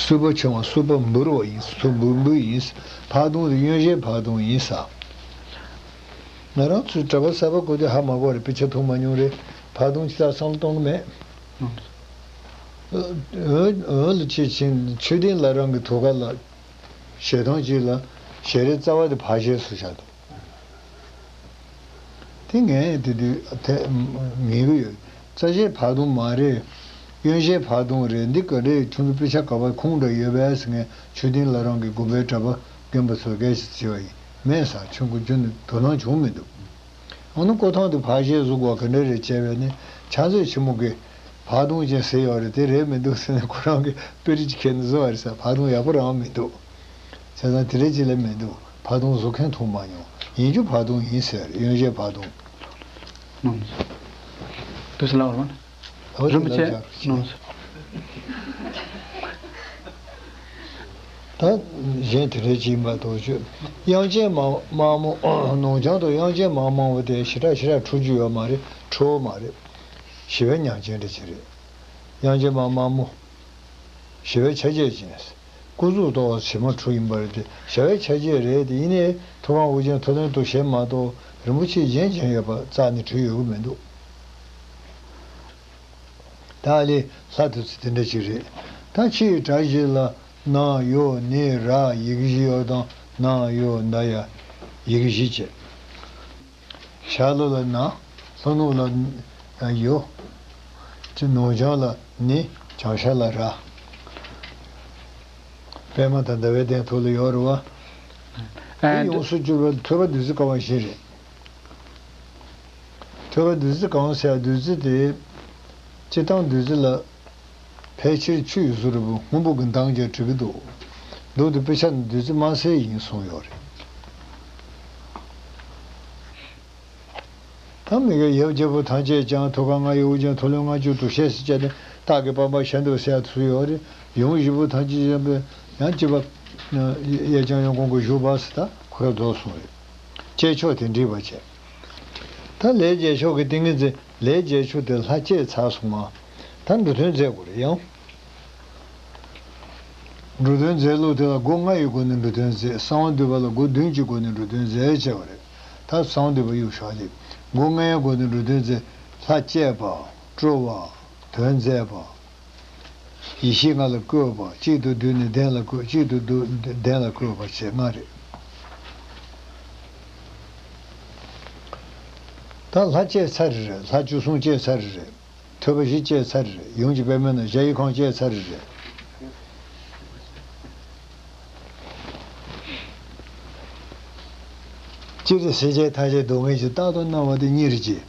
སུ་པ་ཆུང་བ་སུ་པ་འབུར་བ་ཡིན། སུ་འབུར་འབུར་ཡིན། ཕག་གདོང་དེ་གཡོན་ཞལ་ཕག་གདོང་ཡིན་ས། ང་རང་ཚོའི་གྲྭ་པ་གསར་པ་ཀུན་དེ་ཧ་མ་གོ་རེད། དཔེ་ཆ་མཐོང་མ་མྱོང་རེད། ཕག་གདོང་ཅི་ལྟར་བསམ་བློ་གཏོང་གི་མེད། འོན་འོན་ལ་ཆེ་ཆེན་ཆོས་ལྡན་བླ་བྲང་གི་ཐུགས་ཀ་ལ་ཞལ་ཐང་གཅིག་ལ་ཞལ་རས་རྩ་བ་དེ་ཕག་ཞལ་བཟོས་བཞག་འདུག་དེ་ངས་དེ་དུས་དེ་ངེས་ཀྱི་ཡོད། རྩ་ཞལ་ཕག་གདོང་མ་རེད། གཡོན་ཞལ་ཕག་གདོང་རེད། འདི་ག་རེད། ཁྱོད་ཚོ་དཔེ་ཆ་ག་པར་ཁུངས་འདྲ་ཡོད་པས་ཟེར། ངས་ཆོས་ལྡན་བླ་བྲང་གི་དགོན་པའི་གྲྭ་པ་རྒན་པ་ཚོར་སྐད་ཆ་དྲིས་པ་ཡིན། མེད་ཟེར། ཁྱོད་ཀྱིས་ཁྱོན་ནས་དོ་སྣང་བྱུང་མི་འདུག་ཨ་ནི་སྐུ་ཐང་དུ་ཕག་ཞལ་བཟོ་དགོས་ག་འདྲ་རེད་བྱས་པས་ནི་ཕྱག་མཛོད་ཆེན་མོ་གིས་ཕག་གདོང་ཅན་ཟེར་ཡོད་རེད། དེ་རེད་མི་འདུག་ཟེར་ནས་ཁོ་རང་གིས་དཔེ་རིས་ཅིག་ཁྱེར་ནས་བཟོས་པ་རེད་ཟེར། ཕག་གདོང་ཡག་པོ་རང་མི་འདུག་བྱས་ཙང་དེ་རིས་ཅིག་ལས་མི་འདུག་ཕག་གདོང་བཟོ་མཁན་མཐོང་མ་མྱོང་། ཡིན་རྒྱུ་ཕག་གདོང་ཡིན་ཟེར། གཡོན་ཞལ་ཕག་གདོང་། ནམ། དུས་ལ་འོང་། ཨོ་རིན་པོ་ཆེ། ལབ་ནམ། ད་གཞན་དེ་འདྲ་ཅིག་མ་གཏོགས་ཆོས། དབྱངས་ཅན་མ་དམར་མོ། ནོར་བྱང་དུ་དབྱངས་ཅན་མ་དམར་མོ་དེ་ཞེ་དྲག་ཞེ་དྲག་འཁྲུལ་རྒྱུ་ཡོད་མ་རེད། འཁྲུལ་བ་མ་རེད། ཞི་བའི་མྱང་ཆེན་འདྲ་ཅིག་རེད། དབྱངས་ཅན་མ་དམར་མོ། ཞི་བའི་ཆ་བྱད་ཅན། སྐུ་གཟུགས་ཏོག་ཙམ་མ་འཁྲུལ་ཡིན་པ་རེད་དེ། ཞི་བའི་ཆ་བྱད་རེད་དེ། ཡིན་ནའི་ཐུབ་དབང་ཨོ་རྒྱན་མཐོ་ལོན་དུ་ཞེས་མ་གཏོགས་རིན་པོ་ཆེ་གཞན་གཞན་ཡོད་པ་རྩ་ནས་བྲིས་ཡོད་ཀྱི་མི་འདུག་ད་ཨ་ལས་ལྷ་དེ་ཚོ་དེ་འདྲ་ཅིག་རེད། ད་ཕྱིའི་གྲྭ་བཞི་ལ་ན་ཡོ་ནི་ར་ཡི་གེ་བཞི་ཡོད་དང་། ན་ཡོ་ད་ཡ་ཡི་གེ་བཞི་བྱས། ཤར་ལྷོ་ལ་ན། ལྷོ་ནུབ་ལ་ཡོ། ཅི་ནོར་བྱང་ལ་ནི། བྱང་ཤར་ལ་ར། པདྨ་དང་ཟླ་བའི་གདན་ཐོག་ལ་ཡོད་རེད་པ། དེ་ཡོངས་སུ་གྱུར་པའི་ཐོད་པ་བདུད་རྩི་དཀར་བ་བཞི་རེད། ཐོད་པ་བདུད་རྩི་གང་ཟེར། བདུད་རྩི་དེ་སྤྱིར་བཏང་བདུད་རྩི་ལ་ཕལ་ཆེར་ཆུ་ཡི་གཟུགས་རེད་པ། སྔོན་པོ་གི་མདངས་ཀྱང་གྲིབ་ཀྱི་འདུག་འདུག་དེ་དཔེ་ཆ་ནས་བདུད་རྩི་དམར་སེར་ཡིན་གསུངས་ཡོད་རེད། ད་མི་དགེ་ཡབ་རྒྱལ་པོ་ཐམས་ཅད་ཀྱང་ཐུགས་ཀར་རྔ་ཡི་དབུ་ཅན་ཐོག་ལེན་ལྔ་བཅུ་དྲུག་ཞལ་ཟེར་བྱས་ནས་སྟག་གི་པགས་པ་བཞག་འདུག་ཟེར་ཡ་ཚུལ་ཡོད་རེད། ཡུམ་བཞི་པོ་ཐམས་ཅད་ཀྱང་ཡང་གཅིག་པ་གཡས་བརྐྱང་གཡོན་བསྐུམ་གྱི་བཞུགས་པ་ཟེར། ད་ཁོ་ར་རྫོགས་སོང་རེད། བསྐྱེད་ཆོག་དེ་འགྲིག་པ་བྱས། ད་ལས་བསྐྱེད་ཆོག་གི་ཏིང་ངེ་འཛིན། ལས་བསྐྱེད་ཆོག་དེ་ལྷ་བསྐྱེད་ཚར་སོང་ང་། ད་འགྲོ་དོན་མཛད་དགོས་རེད་ཡང་། འགྲོ་དོན་མཛད་ལུགས་དེ་ལ་སྒོ་ལྔ་ཡི་སྒོ་ནས་འགྲོ་དོན་མཛད། གསང་བ་འདུས་པ་ལ་སྒོ་བདུན་གྱི་སྒོ་ནས་འགྲོ་དོན་མཛད་བྱས་པ་རེད། ད་གསང་བ་འདུས་པ་གཡུག་ཞོག་ཅིག་སྒོ་ལྔའི་སྒོ་ནས་འགྲོ་དོན་མཛད། ལྷ་བསྐྱེད་པ། སྤྲོ་བ། དོན་མཛད་པ། ཡེ་ཤེས་ལྔ་ལ་བཀོད་པ། གཅིག་ཏུ་བསྡུས་ནས་གདན་ལ་བཀོད། གཅིག་ཏུ་བསྡུ་གདན་ལ་བཀོད་པ་བྱས་ལྔ་རེད། ད་ལྷ་བསྐྱེད་ཚར་རེད། ལྷ་བཅུ་གསུམ་བསྐྱེད་ཚར་རེད། ཐོད་པ་བཞི་བསྐྱེད་ཚར་རེད། ཡུམ་གྱི་པདྨའི་ནང་གཞལ་ཡས་ཁང་བསྐྱེད་ཚར་རེད། སྤྱིར་སེམས་ཅན་ཐམས་ཅད་སྡུག་བསྔལ་གྱིས་རྟག་ཏུ་མནར་བ་དེ་གཉིས་རེད་ཀྱི།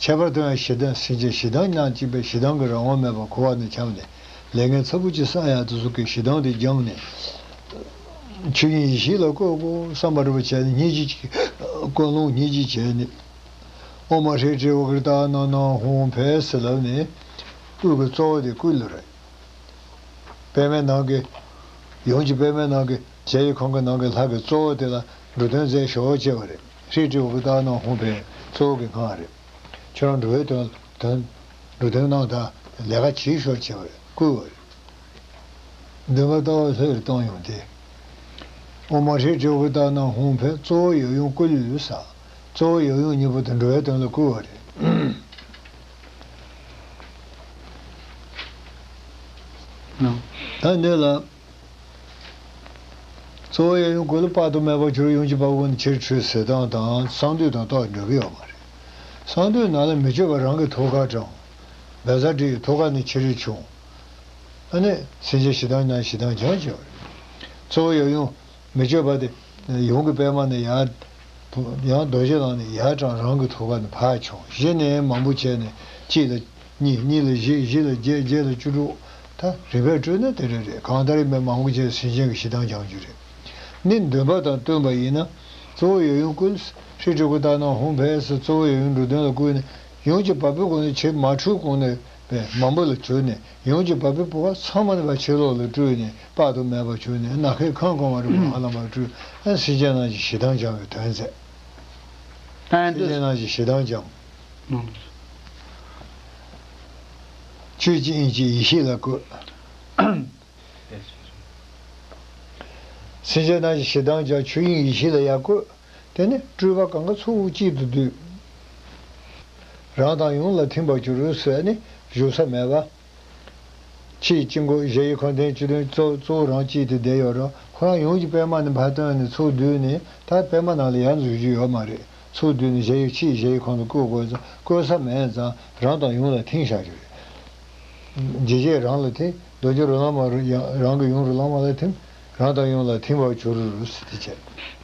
ཁྱད་པར་དུ་ཡང་ཞེ་སྡང་། སེམས་ཅན་ཞེ་སྡང་ཉག་གཅིག་པའི་ཞེ་སྡང་གི་རང་དབང་མེད་པར་འཁོར་བ་ནས་འཁྱམས་ནས་ལས་ངན་ཚ་པོ་ཅིག་བསགས་ཡག་དེ་ཚོ་གི་ཞེ་སྡང་དེ་སྦྱངས་ནས། ཆོས་དབྱིངས་ཡེ་ཤེས་ལ་བཀོད་དགོས་བསམ་པ་རེད་པ་བྱས་ནས་སྙིང་རྗེ་གཅིག་ཀུན་སློང་སྙིང་རྗེ་བྱས་ནས། ཨོཾ་མ་ཧྲཱིཿ་ཏྲཱིཿ་ཨུ་ཀྲྀ་ཏ་ན་ན་ཧཱུྃ་ཕཊ་ཟེར་ལབ་ནས། དབུས་ཀྱི་གཙོ་བོ་དེ་བསྐུལ་ལོ་རེད། པདྨའི་ནང་གི། ཡུམ་གྱི་པདྨའི་ནང་གི་གཞལ་ཡས་ཁང་གི་ནང་གི་ལྷ་གི་གཙོ་བོ་དེ་ལ་འགྲོ་དོན་མཛད་ཞོག་ཅེས་པ་རེད། ཧྲཱིཿ་ཏྲཱིཿ་ཨུ་ཀྲྀ་ཏ་ན་ཧཱུྃ་ཕཊ་གཙོ་བོ་གི་སྔགས་རེད། ཁྱོད་རང་འགྲོ་བའི་དོན་དོན། འགྲོ་དོན་གནང་དང་ལས་ཀ་བྱེད་ཤོག་ཅེས་པ་རེད། བསྐུལ་བ་རེད། འདུན་པ་ལྟ་བ་ལྷོད་གཏོང་ཡོང་སྟེ། ཨོཾ་མ་ཧྲཱིཿ་ཏྲཱིཿ་ཨུ་ཀྲྀ་ཏ་ན་ཧཱུྃ་ཕཊ། གཙོ་བོ་ཡབ་ཡུམ་བསྐུལ་ལོ་ཟེར། གཙོ་བོ་ཡབ་ཡུམ་གཉིས་པོ་དེ་འགྲོ་བའི་དོན་ལ་བསྐུལ་བ་རེད། ད་འདི་ལ། གཙོ་བོ་ཡབ་ཡུམ་བསྐུལ་ལོ། དཔག་ཏུ་མེད་པར་གྱུར། ཡུམ་གྱི་བ་སྤུ་ནས་ཕྱིར་འཕྲོས་ཟེར་སྟངས་དང་གསང་འདུས་དང་ཏོག་འགྲིག་གི་ཡོད་མ་རེད། གསང་འདུས་ནང་ལ་མི་བསྐྱོད་པ་རང་གི་ཐུགས་ཀར་དྲངས། བཛྲ་ཏྲི་ཡི་ཐུགས་ཀ་ནས་ཕྱིར་བྱུང་། ཨ་ནི་སེམས་ཅན་ཞེ་སྡང་ཉག་ཞེ་སྡང་སྦྱངས་བྱས་པ་རེད། གཙོ་བོ་ཡབ་ཡུམ་མི་བསྐྱོད་པ་དེ། ཡུམ་གྱི་པདྨ་ནས་ཡར། ཡང་རྡོ་རྗེ་གླིང་ནས་ཡར་དྲངས་རང་གི་ཐུགས་ཀ་ནས་ཕར་མཆོངས། གཞི་ནས་མང་པོ་བྱས་ནས་གཅིག་ལ་གཉིས། གཉིས་ལ་བཞི། བཞི་ལ་བརྒྱད། བརྒྱད་ལ་བཅུ་དྲུག་ད་རིམ་པས་བཀྲོལ་ན་དེ་འདྲ་རེད། གང་ལྟར་ཡིན་པའི་མང་པོ་བྱས་སེམས་ཅན་གྱི་ཞེ་སྡང་སྦྱང་རྒྱུ་རེད། ནི་འདུན་པ་དང་བསྟུན་པ་ཡིན་ན། གཙོ་བོ་ཡབ་ཡུམ་བསྐུལ། ཧྲཱིཿ་ཁྲི་ཀུ་ཏ་ན་ཧཱུྃ་ཕཊ་ཟེར། གཙོ་བོ་ཡབ་ཡུམ་འགྲོ་དོན་ལ་བསྐུལ་ནས། ཡུམ་གྱི་བ་སྤུའི་གུང་ནས་ཕྱི་མ་འཁྲུལ་གོང་ནས་པའི་མང་པོ་ལ་གྱུར་ནས། ཡུམ་གྱི་བ་སྤུའི་བུ་ག་ཚང་མ་ནས་ཕར་ཕྱི་ལོགས་ལ་སྤྲུལ་ནས། དཔག་ཏུ་མེད་པ་བྱུང་ནས། ནམ་མཁའི་ཁམས་གང་བ་རིན་པོ་ཧ་ལམ་པར་སྤྲུལ། ཨ། སེམས་ཅན་རྣམས་ཀྱི་ཞེ་སྡང་སྦྱང་བའི་དོན་མཛད། And སེམས་ཅན this རྣམས་ཀྱི་ཞེ་སྡང་སྦྱང་། Mm. ཆོས་དབྱིངས་ཀྱི་ཡེ་ཤེས་ལ་བཀོད། སེམས་ཅན་རྣམས་ཀྱི་ཞེ་སྡང་སྦྱང་། ཆོས་དབྱིངས་ཡེ་ཤེས་ལ་ཡར་བཀོད། དེ་ནས་སྤྲུལ་པ་གང་ག་ཚོགས་དབུས་གཅིག་ཏུ་བསྡུས། རང་དང་ཡུམ་ལ་ཐིམ་པར་གྱུར་ཟེར་ནས་བཞུགས་ས་མེད་པ། ཕྱིའི་དཀྱིལ་འཁོར་གཞལ་ཡས་ཁང་གདན་བཅུ་བདུན་གཙོ་གཙོ་བོ་རང་གཅིག་ཏུ་བསྡད་ཡོད་རེད། ཁོ་རང་ཡུམ་གྱི་པདྨ་ནས་ཕར་བཏོན་ནས་ཚོགས་བསྡུས་ནས། ད་པདྨ་ནང་ལ་ཡར་འཛུལ་རྒྱུ་ཡོད་མ་རེད། ཚོགས་བསྡུས་ནས་གཞལ་ཡས། ཕྱིའི་གཞལ་ཡས་ཁང་དུ་བཀོད་དགོས་ཙང་། བཀོད་ས་མེད་ཙང་རང་དང་ཡུམ་ལ་ཐིམ་བཞག་རྒྱུ་རེད། འཇིགས་བྱེད་རང་ལ་ཐིམ། རྡོ་རྗེ་རོ་ལངས་མ་རང་གི་ཡུམ་རོ་ལངས་མ་ལ་ཐིམ། རང་དང་ཡུམ་ལ་ཐིམ་པར་གྱུར་ཟེར་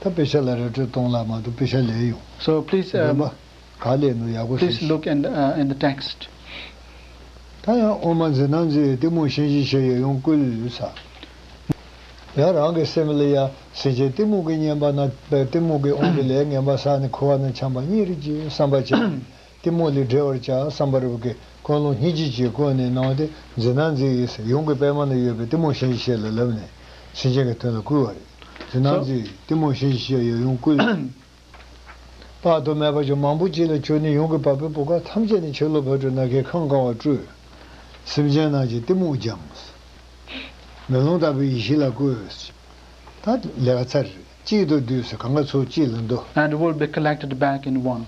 དེ་བྱས། ད་དཔེ་ཆ་ལ་ར་སྤྲོད་གཏོང་ལ་མ་གཏོགས་དཔེ་ཆ་ལས་ཡོང་། So please, འདོན་པ་um, ག་ལས་ནོ་ཡག་པོ please གཟིགས། Look in the, uh, in the text. ད་ཡང་ཨོཾ་མ་འཛིན་སྣང་མཛད། གཏི་མུག་ཤན་འབྱེད་ཞེས་ཡབ་ཡུམ་བསྐུལ་ཟེར། ཡང་རང་གི་སེམས་ལ་ཡང་སེམས་ཅན་གཏི་མུག་གིས་ཉེན་པ་ན། གཏི་མུག་གི་དབང་གིས་ལས་ངན་པ་བསགས་ནས་འཁོར་བ་ན་འཁྱམས་པ་གཉིད་རེ་ཅིག་བསམ་པ་བྱས། གཏི་མུག་ལས་བསྒྲལ་བར་བྱ་བསམ་པ་རེད་པ། ཀུན་སློང་སྙིང་རྗེ་གྱིས་བསྐུལ་ནས་གནང་སྟེ། འཛིན་སྣང་མཛད་ཡེ་ཟེར། ཡུམ་གྱི་པདྨ་ན་ཡོད་པའི་གཏི་མུག་ཤན་འབྱེད་ཞེས་ལ་ལབ་ནས་སེམས་ཅན་གྱི་དོན་ལ་བསྐུལ་བ་རེད། འཛིན་སྣང་མཛད། གཏི་མུག་ཤན་འབྱེད་ཞེས་ཡབ་ཡུམ་བསྐུལ། དཔག་ཏུ་མེད་པ་ཅིག་མང་པོ་ཅིག་ལ་གྱུར་ནས། ཡུམ་གྱི་བ་སྤུའི་བུ་ག་ཐམས་ཅད་ནས་ཕྱི་ལོགས་ཕར་སྤྲུལ། ནམ་མཁའི་ཁམས་གང་བར་སྤྲུལ། སེམས་ཅན་རྣམས་ཀྱི་གཏི་མུག་སྦྱངས། མེ་ལོང་ལྟ་བུའི་ཡེ་ཤེས་ལ་བཀོད། ད་ལས་ཀ་ཚར་རེད། གཅིག་ཏུ་བསྡུས་ཟེར། གང་ག་ཚོགས་གཅིག་ལ་འདུ། And will be collected back in one.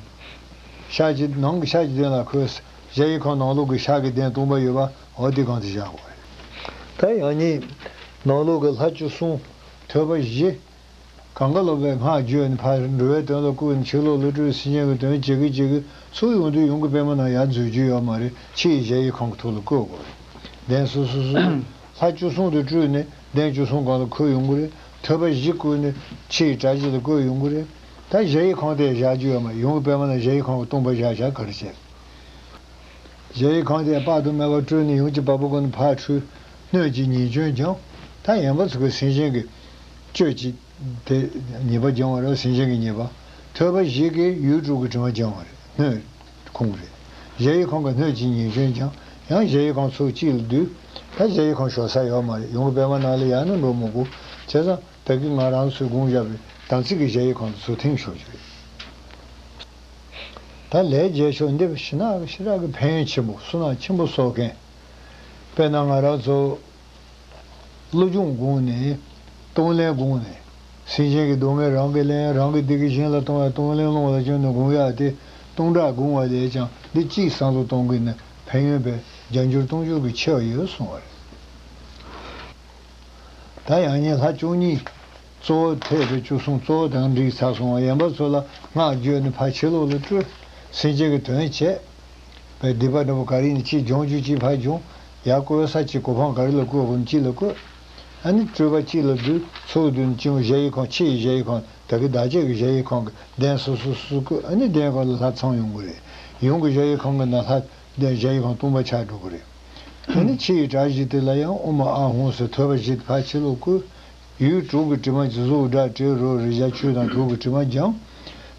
ཤར་གྱི་ནང་གི་ཤར་གྱི་གདན་ལ་བཀོད། གཞལ་ཡས་ཁང་ནང་ལོགས་ཀྱི་ཤར་གྱི་གདན་སྟོང་པ་ཡོད་པ། འོ་དེ་གང་དུ་བཞག་དགོས་རེད། ད་ཡང་སྙིང་ནང་ལོགས་ཀྱི་ལྷ་བཅུ་གསུམ། ཐོད་པ་བཞི། གང་ག་ལོ་པའི་སྔགས་བརྗོད་ནས་ཕར་འགྲོ་བའི་དོན་ལ་བསྐུལ་ནས། ཕྱི་ལོགས་ལ་སྤྲུལ། སེམས་ཅན་གྱི་དོན་བྱེད་ཀྱི་བྱེད་ཀྱི་ཚུར་ཡོང་དུས་ཡུམ་གྱི་པདྨ་ནང་ཡར་འཛུལ་རྒྱུ་ཡོད་མ་རེད། ཕྱི་ཡི་གཞལ་ཡས་ཁང་གི་ཐོག་ལ་བཀོད་དགོས་རེད། གདན་སོ་སོ་སོ་སོ་ལྷ་བཅུ་གསུམ་དུ་སྤྲུལ་ནས་གདན་བཅུ་གསུམ་སྒང་ལ་འཁོད་ཡོང་གི་རེད། ཐོད་པ་བཞི་བཀོད་ནས་ཕྱི་ཡི་གྲྭ་བཞི་ལ་བཀོད་ཡོང་གི་རེད། ད་གཞལ་ཡས་ཁང་དེ་བཞག་རྒྱུ་ཡོད་མ་རེད། ཡུམ་གྱི་པདྨ་ནང་གཞལ་ཡས་ཁང་གི་སྟོང་པ་བཞག་བཞག་ག་རེ་བྱས། གཞལ་ཡས་ཁང་དེ་དཔག་ཏུ་མེད་པར་སྤྲུལ་ནས་ཡུམ་གྱི་བ་སྤུའི་སྒོ་ནས་ཕར་འཕྲོས། སྣོད་ཀྱི་ཉེས་སྐྱོན་སྦྱངས། ད་ཡན་པ་ཚོ་གི་སེམས་ཅན་གྱི་སྤྱོད་ཀྱི་དེ་ཉེས་པ་སྦྱང་བ་རེད། སེམས་ཅན་གྱི་ཉེས་པ། ཐོད་པ་བཞི་གིས་ཡུལ་དྲུག་གི་དྲི་མ་སྦྱང་བ་རེད། སྣོད་ཁུང་རེད། གཞལ་ཡས་ཁང་གི་སྣོད་ཀྱི་ཉེས་སྐྱོན་སྦྱངས། ཡང་གཞལ་ཡས་ཁང་ཚུར་གཅིག་ལ་བསྡུས། ད་གཞལ་ཡས་ཁང་ཞོག་ས་ཡོད་མ་རེད། ཡུམ་གྱི་པདྨ་ནང་ལ་ཡར་ནི་འགྲོ་མི་དགོས། བྱས་ཙང་ད་གིན་ང་རང་ཚོས་དགོངས་བཞག་པའི་དམ་ཚིག་གི་གཞལ་ཡས་ཁང་དུ་ཚུར་ཐིམ་ཤོག་རྒྱུ་རེད། ད་ལས་རྒྱལ་མཆོག་འདི་ཕྱི་ནང་གི་ཤེས་རབ་ཀྱི་ཕན་ཡོན་ཆེན་པོ། གསུང་ནག་ཆེན་པོ་གསོག་མཁན། དཔེར་ན་ང་རང་ཚོ་བློ་སྦྱོང་དགོངས་ནས། གཏོང་ལེན་དགོངས་ནས། སེམས་ཅན་གྱི་སྡུག་བསྔལ་རང་གིས་ལེན། རང་གི་བདེ་སྐྱིད་གཞན་ལ་གཏོང་བའི་གཏོང་ལེན་སློང་བ་ལ་བརྟེན་ནས་དགོངས་ཡག་དེ། སྟོང་ཕྲག་དགོངས་པ་ལས་ཀྱང་འདི་གཅིག་བསམ་བློ་གཏོང་གིན་ནས་ཕན་ཡོན་པས་བརྒྱ་འགྱུར་སྟོང་འགྱུར་གྱིས་ཆེ་བ་ཡོད་གསུངས་པ་རེད། ད་ཡང་སྙིང་ལྷ་བཅུ་གཉིས། གཙོ་བོ་ཐེག་པའི་བཅུ་གསུམ་གཙོ་བོ་དང་འགྲིག་ཚར་སོང་བ། ཡན་པ་ཚོ་ལ་སྔགས་བརྗོད་ནས་ཕར་ཕྱི་ལོགས་ལ་སྤྲུལ། སེམས་ཅན་གྱི་དོན་བྱས། པའི་སྡིག་པ་འདྲ་པོ་ག་རེ་ཡིན་གཅིག་སྦྱོང་རྒྱུ་གཅིག་ཕར་སྦྱོང་། ཡར་བཀོད་ས་གཅིག་གོ་འཕང་ག་རེ་ལ་བཀོད་དགོས་ན་གཅིག་ལ་བཀོད། ཨ་ནི་སྤྲུལ་པ་གཅིག་ལ་བསྡུས། ཚུར་བསྡུས་ནས་སྤྱི་བོ་གཞལ་ཡས་ཁང་། ཕྱི་ཡི་གཞལ་ཡས་ཁང་། ད་གི་བདག་ཅག་གི་གཞལ་ཡས་ཁང་གི་གདན་སོ་སོ་སོ་སོ་བཀོད། ཨ་ནི་གདན་སྒང་ལ་ལྷ་ཚང་ཡོང་གི་རེད། ཡུམ་གྱི་གཞལ་ཡས་ཁང་གི་ནང་ལྷ། གདན་གཞལ་ཡས་ཁང་སྟོང་པ་ཆགས་འགྲོ་གི་རེད། དེ་ནས་ཕྱི་ཡི་གྲྭ་བཞི་དེ་ལ་ཡང་ཨོཾ་ཨཱཿཧཱུྃ་ཟེར་ཐོད་པ་བཞི་དེ་ཕར་ཕྱི་ལོགས་བཀོད། ཡུལ་དྲུག་གི་དྲི་མ་གི་གཟུགས་སྒྲ་དྲི་རོ་རེག་བྱ་ཆོས་དང་དྲུག་གི་དྲི་མ་སྦྱངས།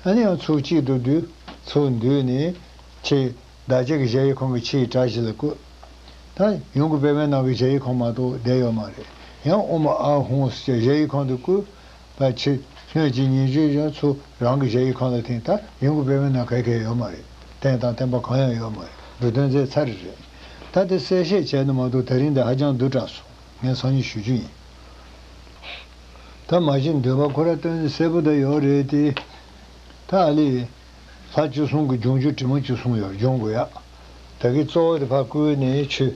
ཨ་ནི་ཡང་ཚུར་གཅིག་ཏུ་བསྡུས། ཚུར་བསྡུས་ནས་ཕྱི་བདག་ཅག་གི་གཞལ་ཡས་ཁང་གི་ཕྱི་ཡི་གྲྭ་བཞི་ལ་བཀོད། ད་ཡུམ་གྱི་པདྨའི་ནང་གི་གཞལ་ཡས་ཁང་མ་གཏོགས་བསྡད་ཡོད་མ་རེད། ཡང་ཨོཾ་ཨཱཿཧཱུྃ་ཟེར་གཞལ་ཡས་ཁང་དུ་བཀོད། ཕར་ཕྱི་སྣོད་ཀྱི་ཉེས་སྐྱོན་སྦྱངས། ཚུར་རང་གི་གཞལ་ཡས་ཁང་ལ་ཐིམ། ད་ཡུམ་གྱི་པདྨའི་ནང་ག་གེ་ཡོད་མ་རེད། རྟེན་དང་བརྟེན་པ་གང་ཡང་ཡོད་མ་རེད། འགྲོ་དོན་མཛད་ཚར་རེད། ད་དེ་གསལ་བཤད་བྱས་ན་མ་གཏོགས་དེ་རིང་འདི་ཧ་ཅང་བསྡུས་དྲགས་སོང་། ངས་སང་ཉིན་ཞུ་རྒྱུ་ཡིན། ད་མ་གཞི་འདོད་པ་ཁོ་ར་སྟོན་ནས་གསལ་པོ་ད་ཡོད་རེད་དེ། ད་ཨ་ལས། ལྷ་བཅུ་གསུམ་གྱི་སྦྱོང་རྒྱུ་དྲི་མ་བཅུ་གསུམ་ཡོད། སྦྱོང་དགོས་ཡ། ད་གི་གཙོ་བོ་དེ་ཕར་བཀོད་ནས་ཆོས་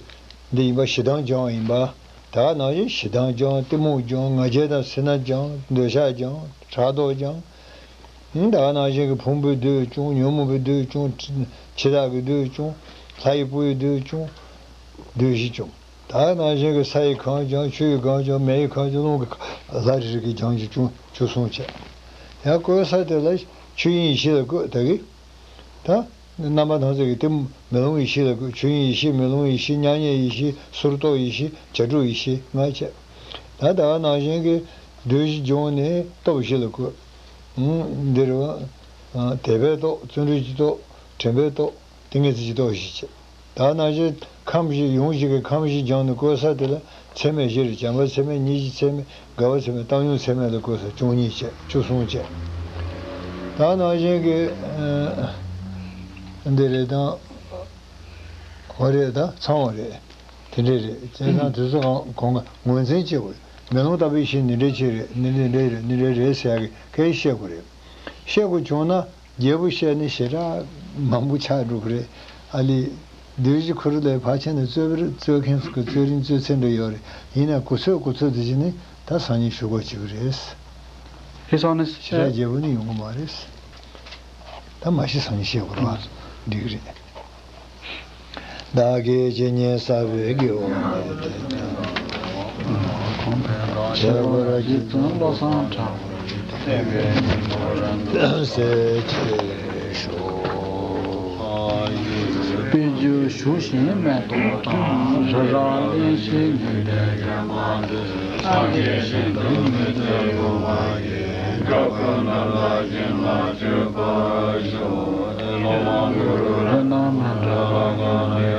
འདི་ཡིན་པ་ཞེ་སྡང་སྦྱང་ཡིན་པ། ད་ག་ནང་བཞིན་ཞེ་སྡང་སྦྱང་། གཏི་མུག་སྦྱང་། ང་རྒྱལ་དང་སེར་སྣ་སྦྱང་། འདོད་ཆགས་སྦྱང་། ཕྲག་དོག་སྦྱང་། ཨང་། ད་ག་ནང་བཞིན་གྱི་ཕུང་པོའི་བདུད་སྐྱོང་། ཉོན་མོངས་པའི་བདུད་སྐྱོང་། འཆི་བདག་གི་བདུད་སྐྱོང་། ལྷ་ཡི་བུ་ཡི་བདུད་སྐྱོང་། བདུད་བཞི་སྐྱོང་། ད་ནང་བཞིན་གྱི་ས་ཡི་ཁམས་སྦྱངས། ཆུ་ཡི་ཁམས་སྦྱངས། མེ་ཡི་ཁམས་སྦྱངས། རླུང་གི་ཁམས། ལ་རེ་རེ་གིས་སྦྱངས་ཀྱི་བཅུ་བཅུ་གསུམ་བྱས། ཡང་བཀོད་ས་དེ་ལ་ཆོས་དབྱིངས་ཡེ་ཤེས་ལ་བཀོད་ད་གི། ད་རྣམ་པ་སྣ་ཚོགས་ཀྱི་དེ་མེ་ལོང་ཡེ་ཤེས་ལ་བཀོད། ཆོས་དབྱིངས་ཡེ་ཤེས། མེ་ལོང་ཡེ་ཤེས། མྱ་ངན་ཡེ་ཤེས། གསུར་རྟོག་ཡེ་ཤེས། བྱ་གྲུབ་ཡེ་ཤེས་ལྔ་བྱས། ད་ད་ག་ནང་བཞིན་གྱི་བདུད་བཞི་སྦྱངས་ནས་སྟོབས་བཞི་ལ་བཀོད། ཨང་། འདིར་བ། ཨ། དད་པའི་སྟོབས། བརྩོན་འགྲུས་ཀྱི་སྟོབས། དྲན་པའི་སྟོབས། ཏིང་ངེ་འཛིན་གྱི་སྟོབས་བཞི་བྱས། ད་ནང་བཞིན་ཁམས་བཞི། ཡུམ་བཞི་གི་ཁམས་བཞི་སྦྱངས་ནས་བཀོད་ས་དེ་ལ་ཚད་མེད་བཞི་རེད། བྱམས་པ་ཚད་མེད། སྙིང་རྗེ་ཚད་མེད། དགའ་བ་ཚད་མེད། བཏང་སྙོམས་ཚད་མེད་ལ་བཀོད་ས་བཅུ་གཉིས་བྱས། བཅུ་གསུམ་བྱས། ད་ནང་བཞིན་གྱི། ཨ། འདི་རེད་དང་། འོ་རེད། ད་ཚང་བ་རེད། དེ་འདྲས་རེད། བྱས་ཙང་དེ་ཚོ་གང་གང་ག་ངོས་འཛིན་བྱེད་དགོས། མེ་ལོང་ལྟ་བུའི་ཡེ་ཤེས་འདི་འདྲས་ཅིག་རེད། འདི་འདྲས་འདྲས་རེད། འདི་འདྲས་རེད་ཟེར་ཡག་གི་སྐད་ཆ་བཤད་དགོས་རེད། བཤད་དགོས་བྱུང་ན་རྒྱལ་པོ་བཤད་ནས་ཞེ་དྲག་མང་པོ་ཆགས་འགྲོ་གི་རེད། ཨ་ལས། བདུད་བཞི་ཁུར་ལས་ཕར་ཕྱིན་ནས་རྩོད་པར་རྩོད་མཁན་ཚོ་གི་རྩོད་རིན་རྩོད་ཚེ་འདྲ་ཡོད་རེད། ཡིན་ན་གོ་ཚོད་གོ་ཚོད་དེ་བྱས་ནས་ད་སང་ཉིན་ཞུ་དགོས་བྱེད་ཀྱི་རེད། ཧེ་སང་ནས་ཞེ་དྲག་རྒྱལ་པོ་ནི་ཡོང་གི་མ་རེད། ད་མ་གཞི་སང་ཉིན་བཤད་དགོས་རེད་བ། འགྲིག་གི་རེད། བདག་གིས་ཇི་སྙེད་བསགས་པའི་དགེ་བ་འདི་དག་ཁྱད་པར་རྗེ་བཙུན་བློ་བཟང་གྲགས་པའི་བསྟན་པའི་སྙིང་པོར་རབ་གསལ་བྱེད་ཤོག། པའི་རྒྱུ་ཞུགས་ཤིང་མེ་ཏོག་དང་། རི་རབ་གླིང་བཞི་མྱུར་དུ་འགེངས་པ་འདི། སངས་རྒྱས་ཞིང་དུ་མི་ཚེ་འཁོར་བ་ཡི། འགྲོ་ཀུན་རྣམས་ལ་ཞིང་ལ་སྤྱོད་པར་ཤོག། ལོ་མང་གུ་རུ་རཏྣ་མནྠ་ལ་བསྔགས་ནས།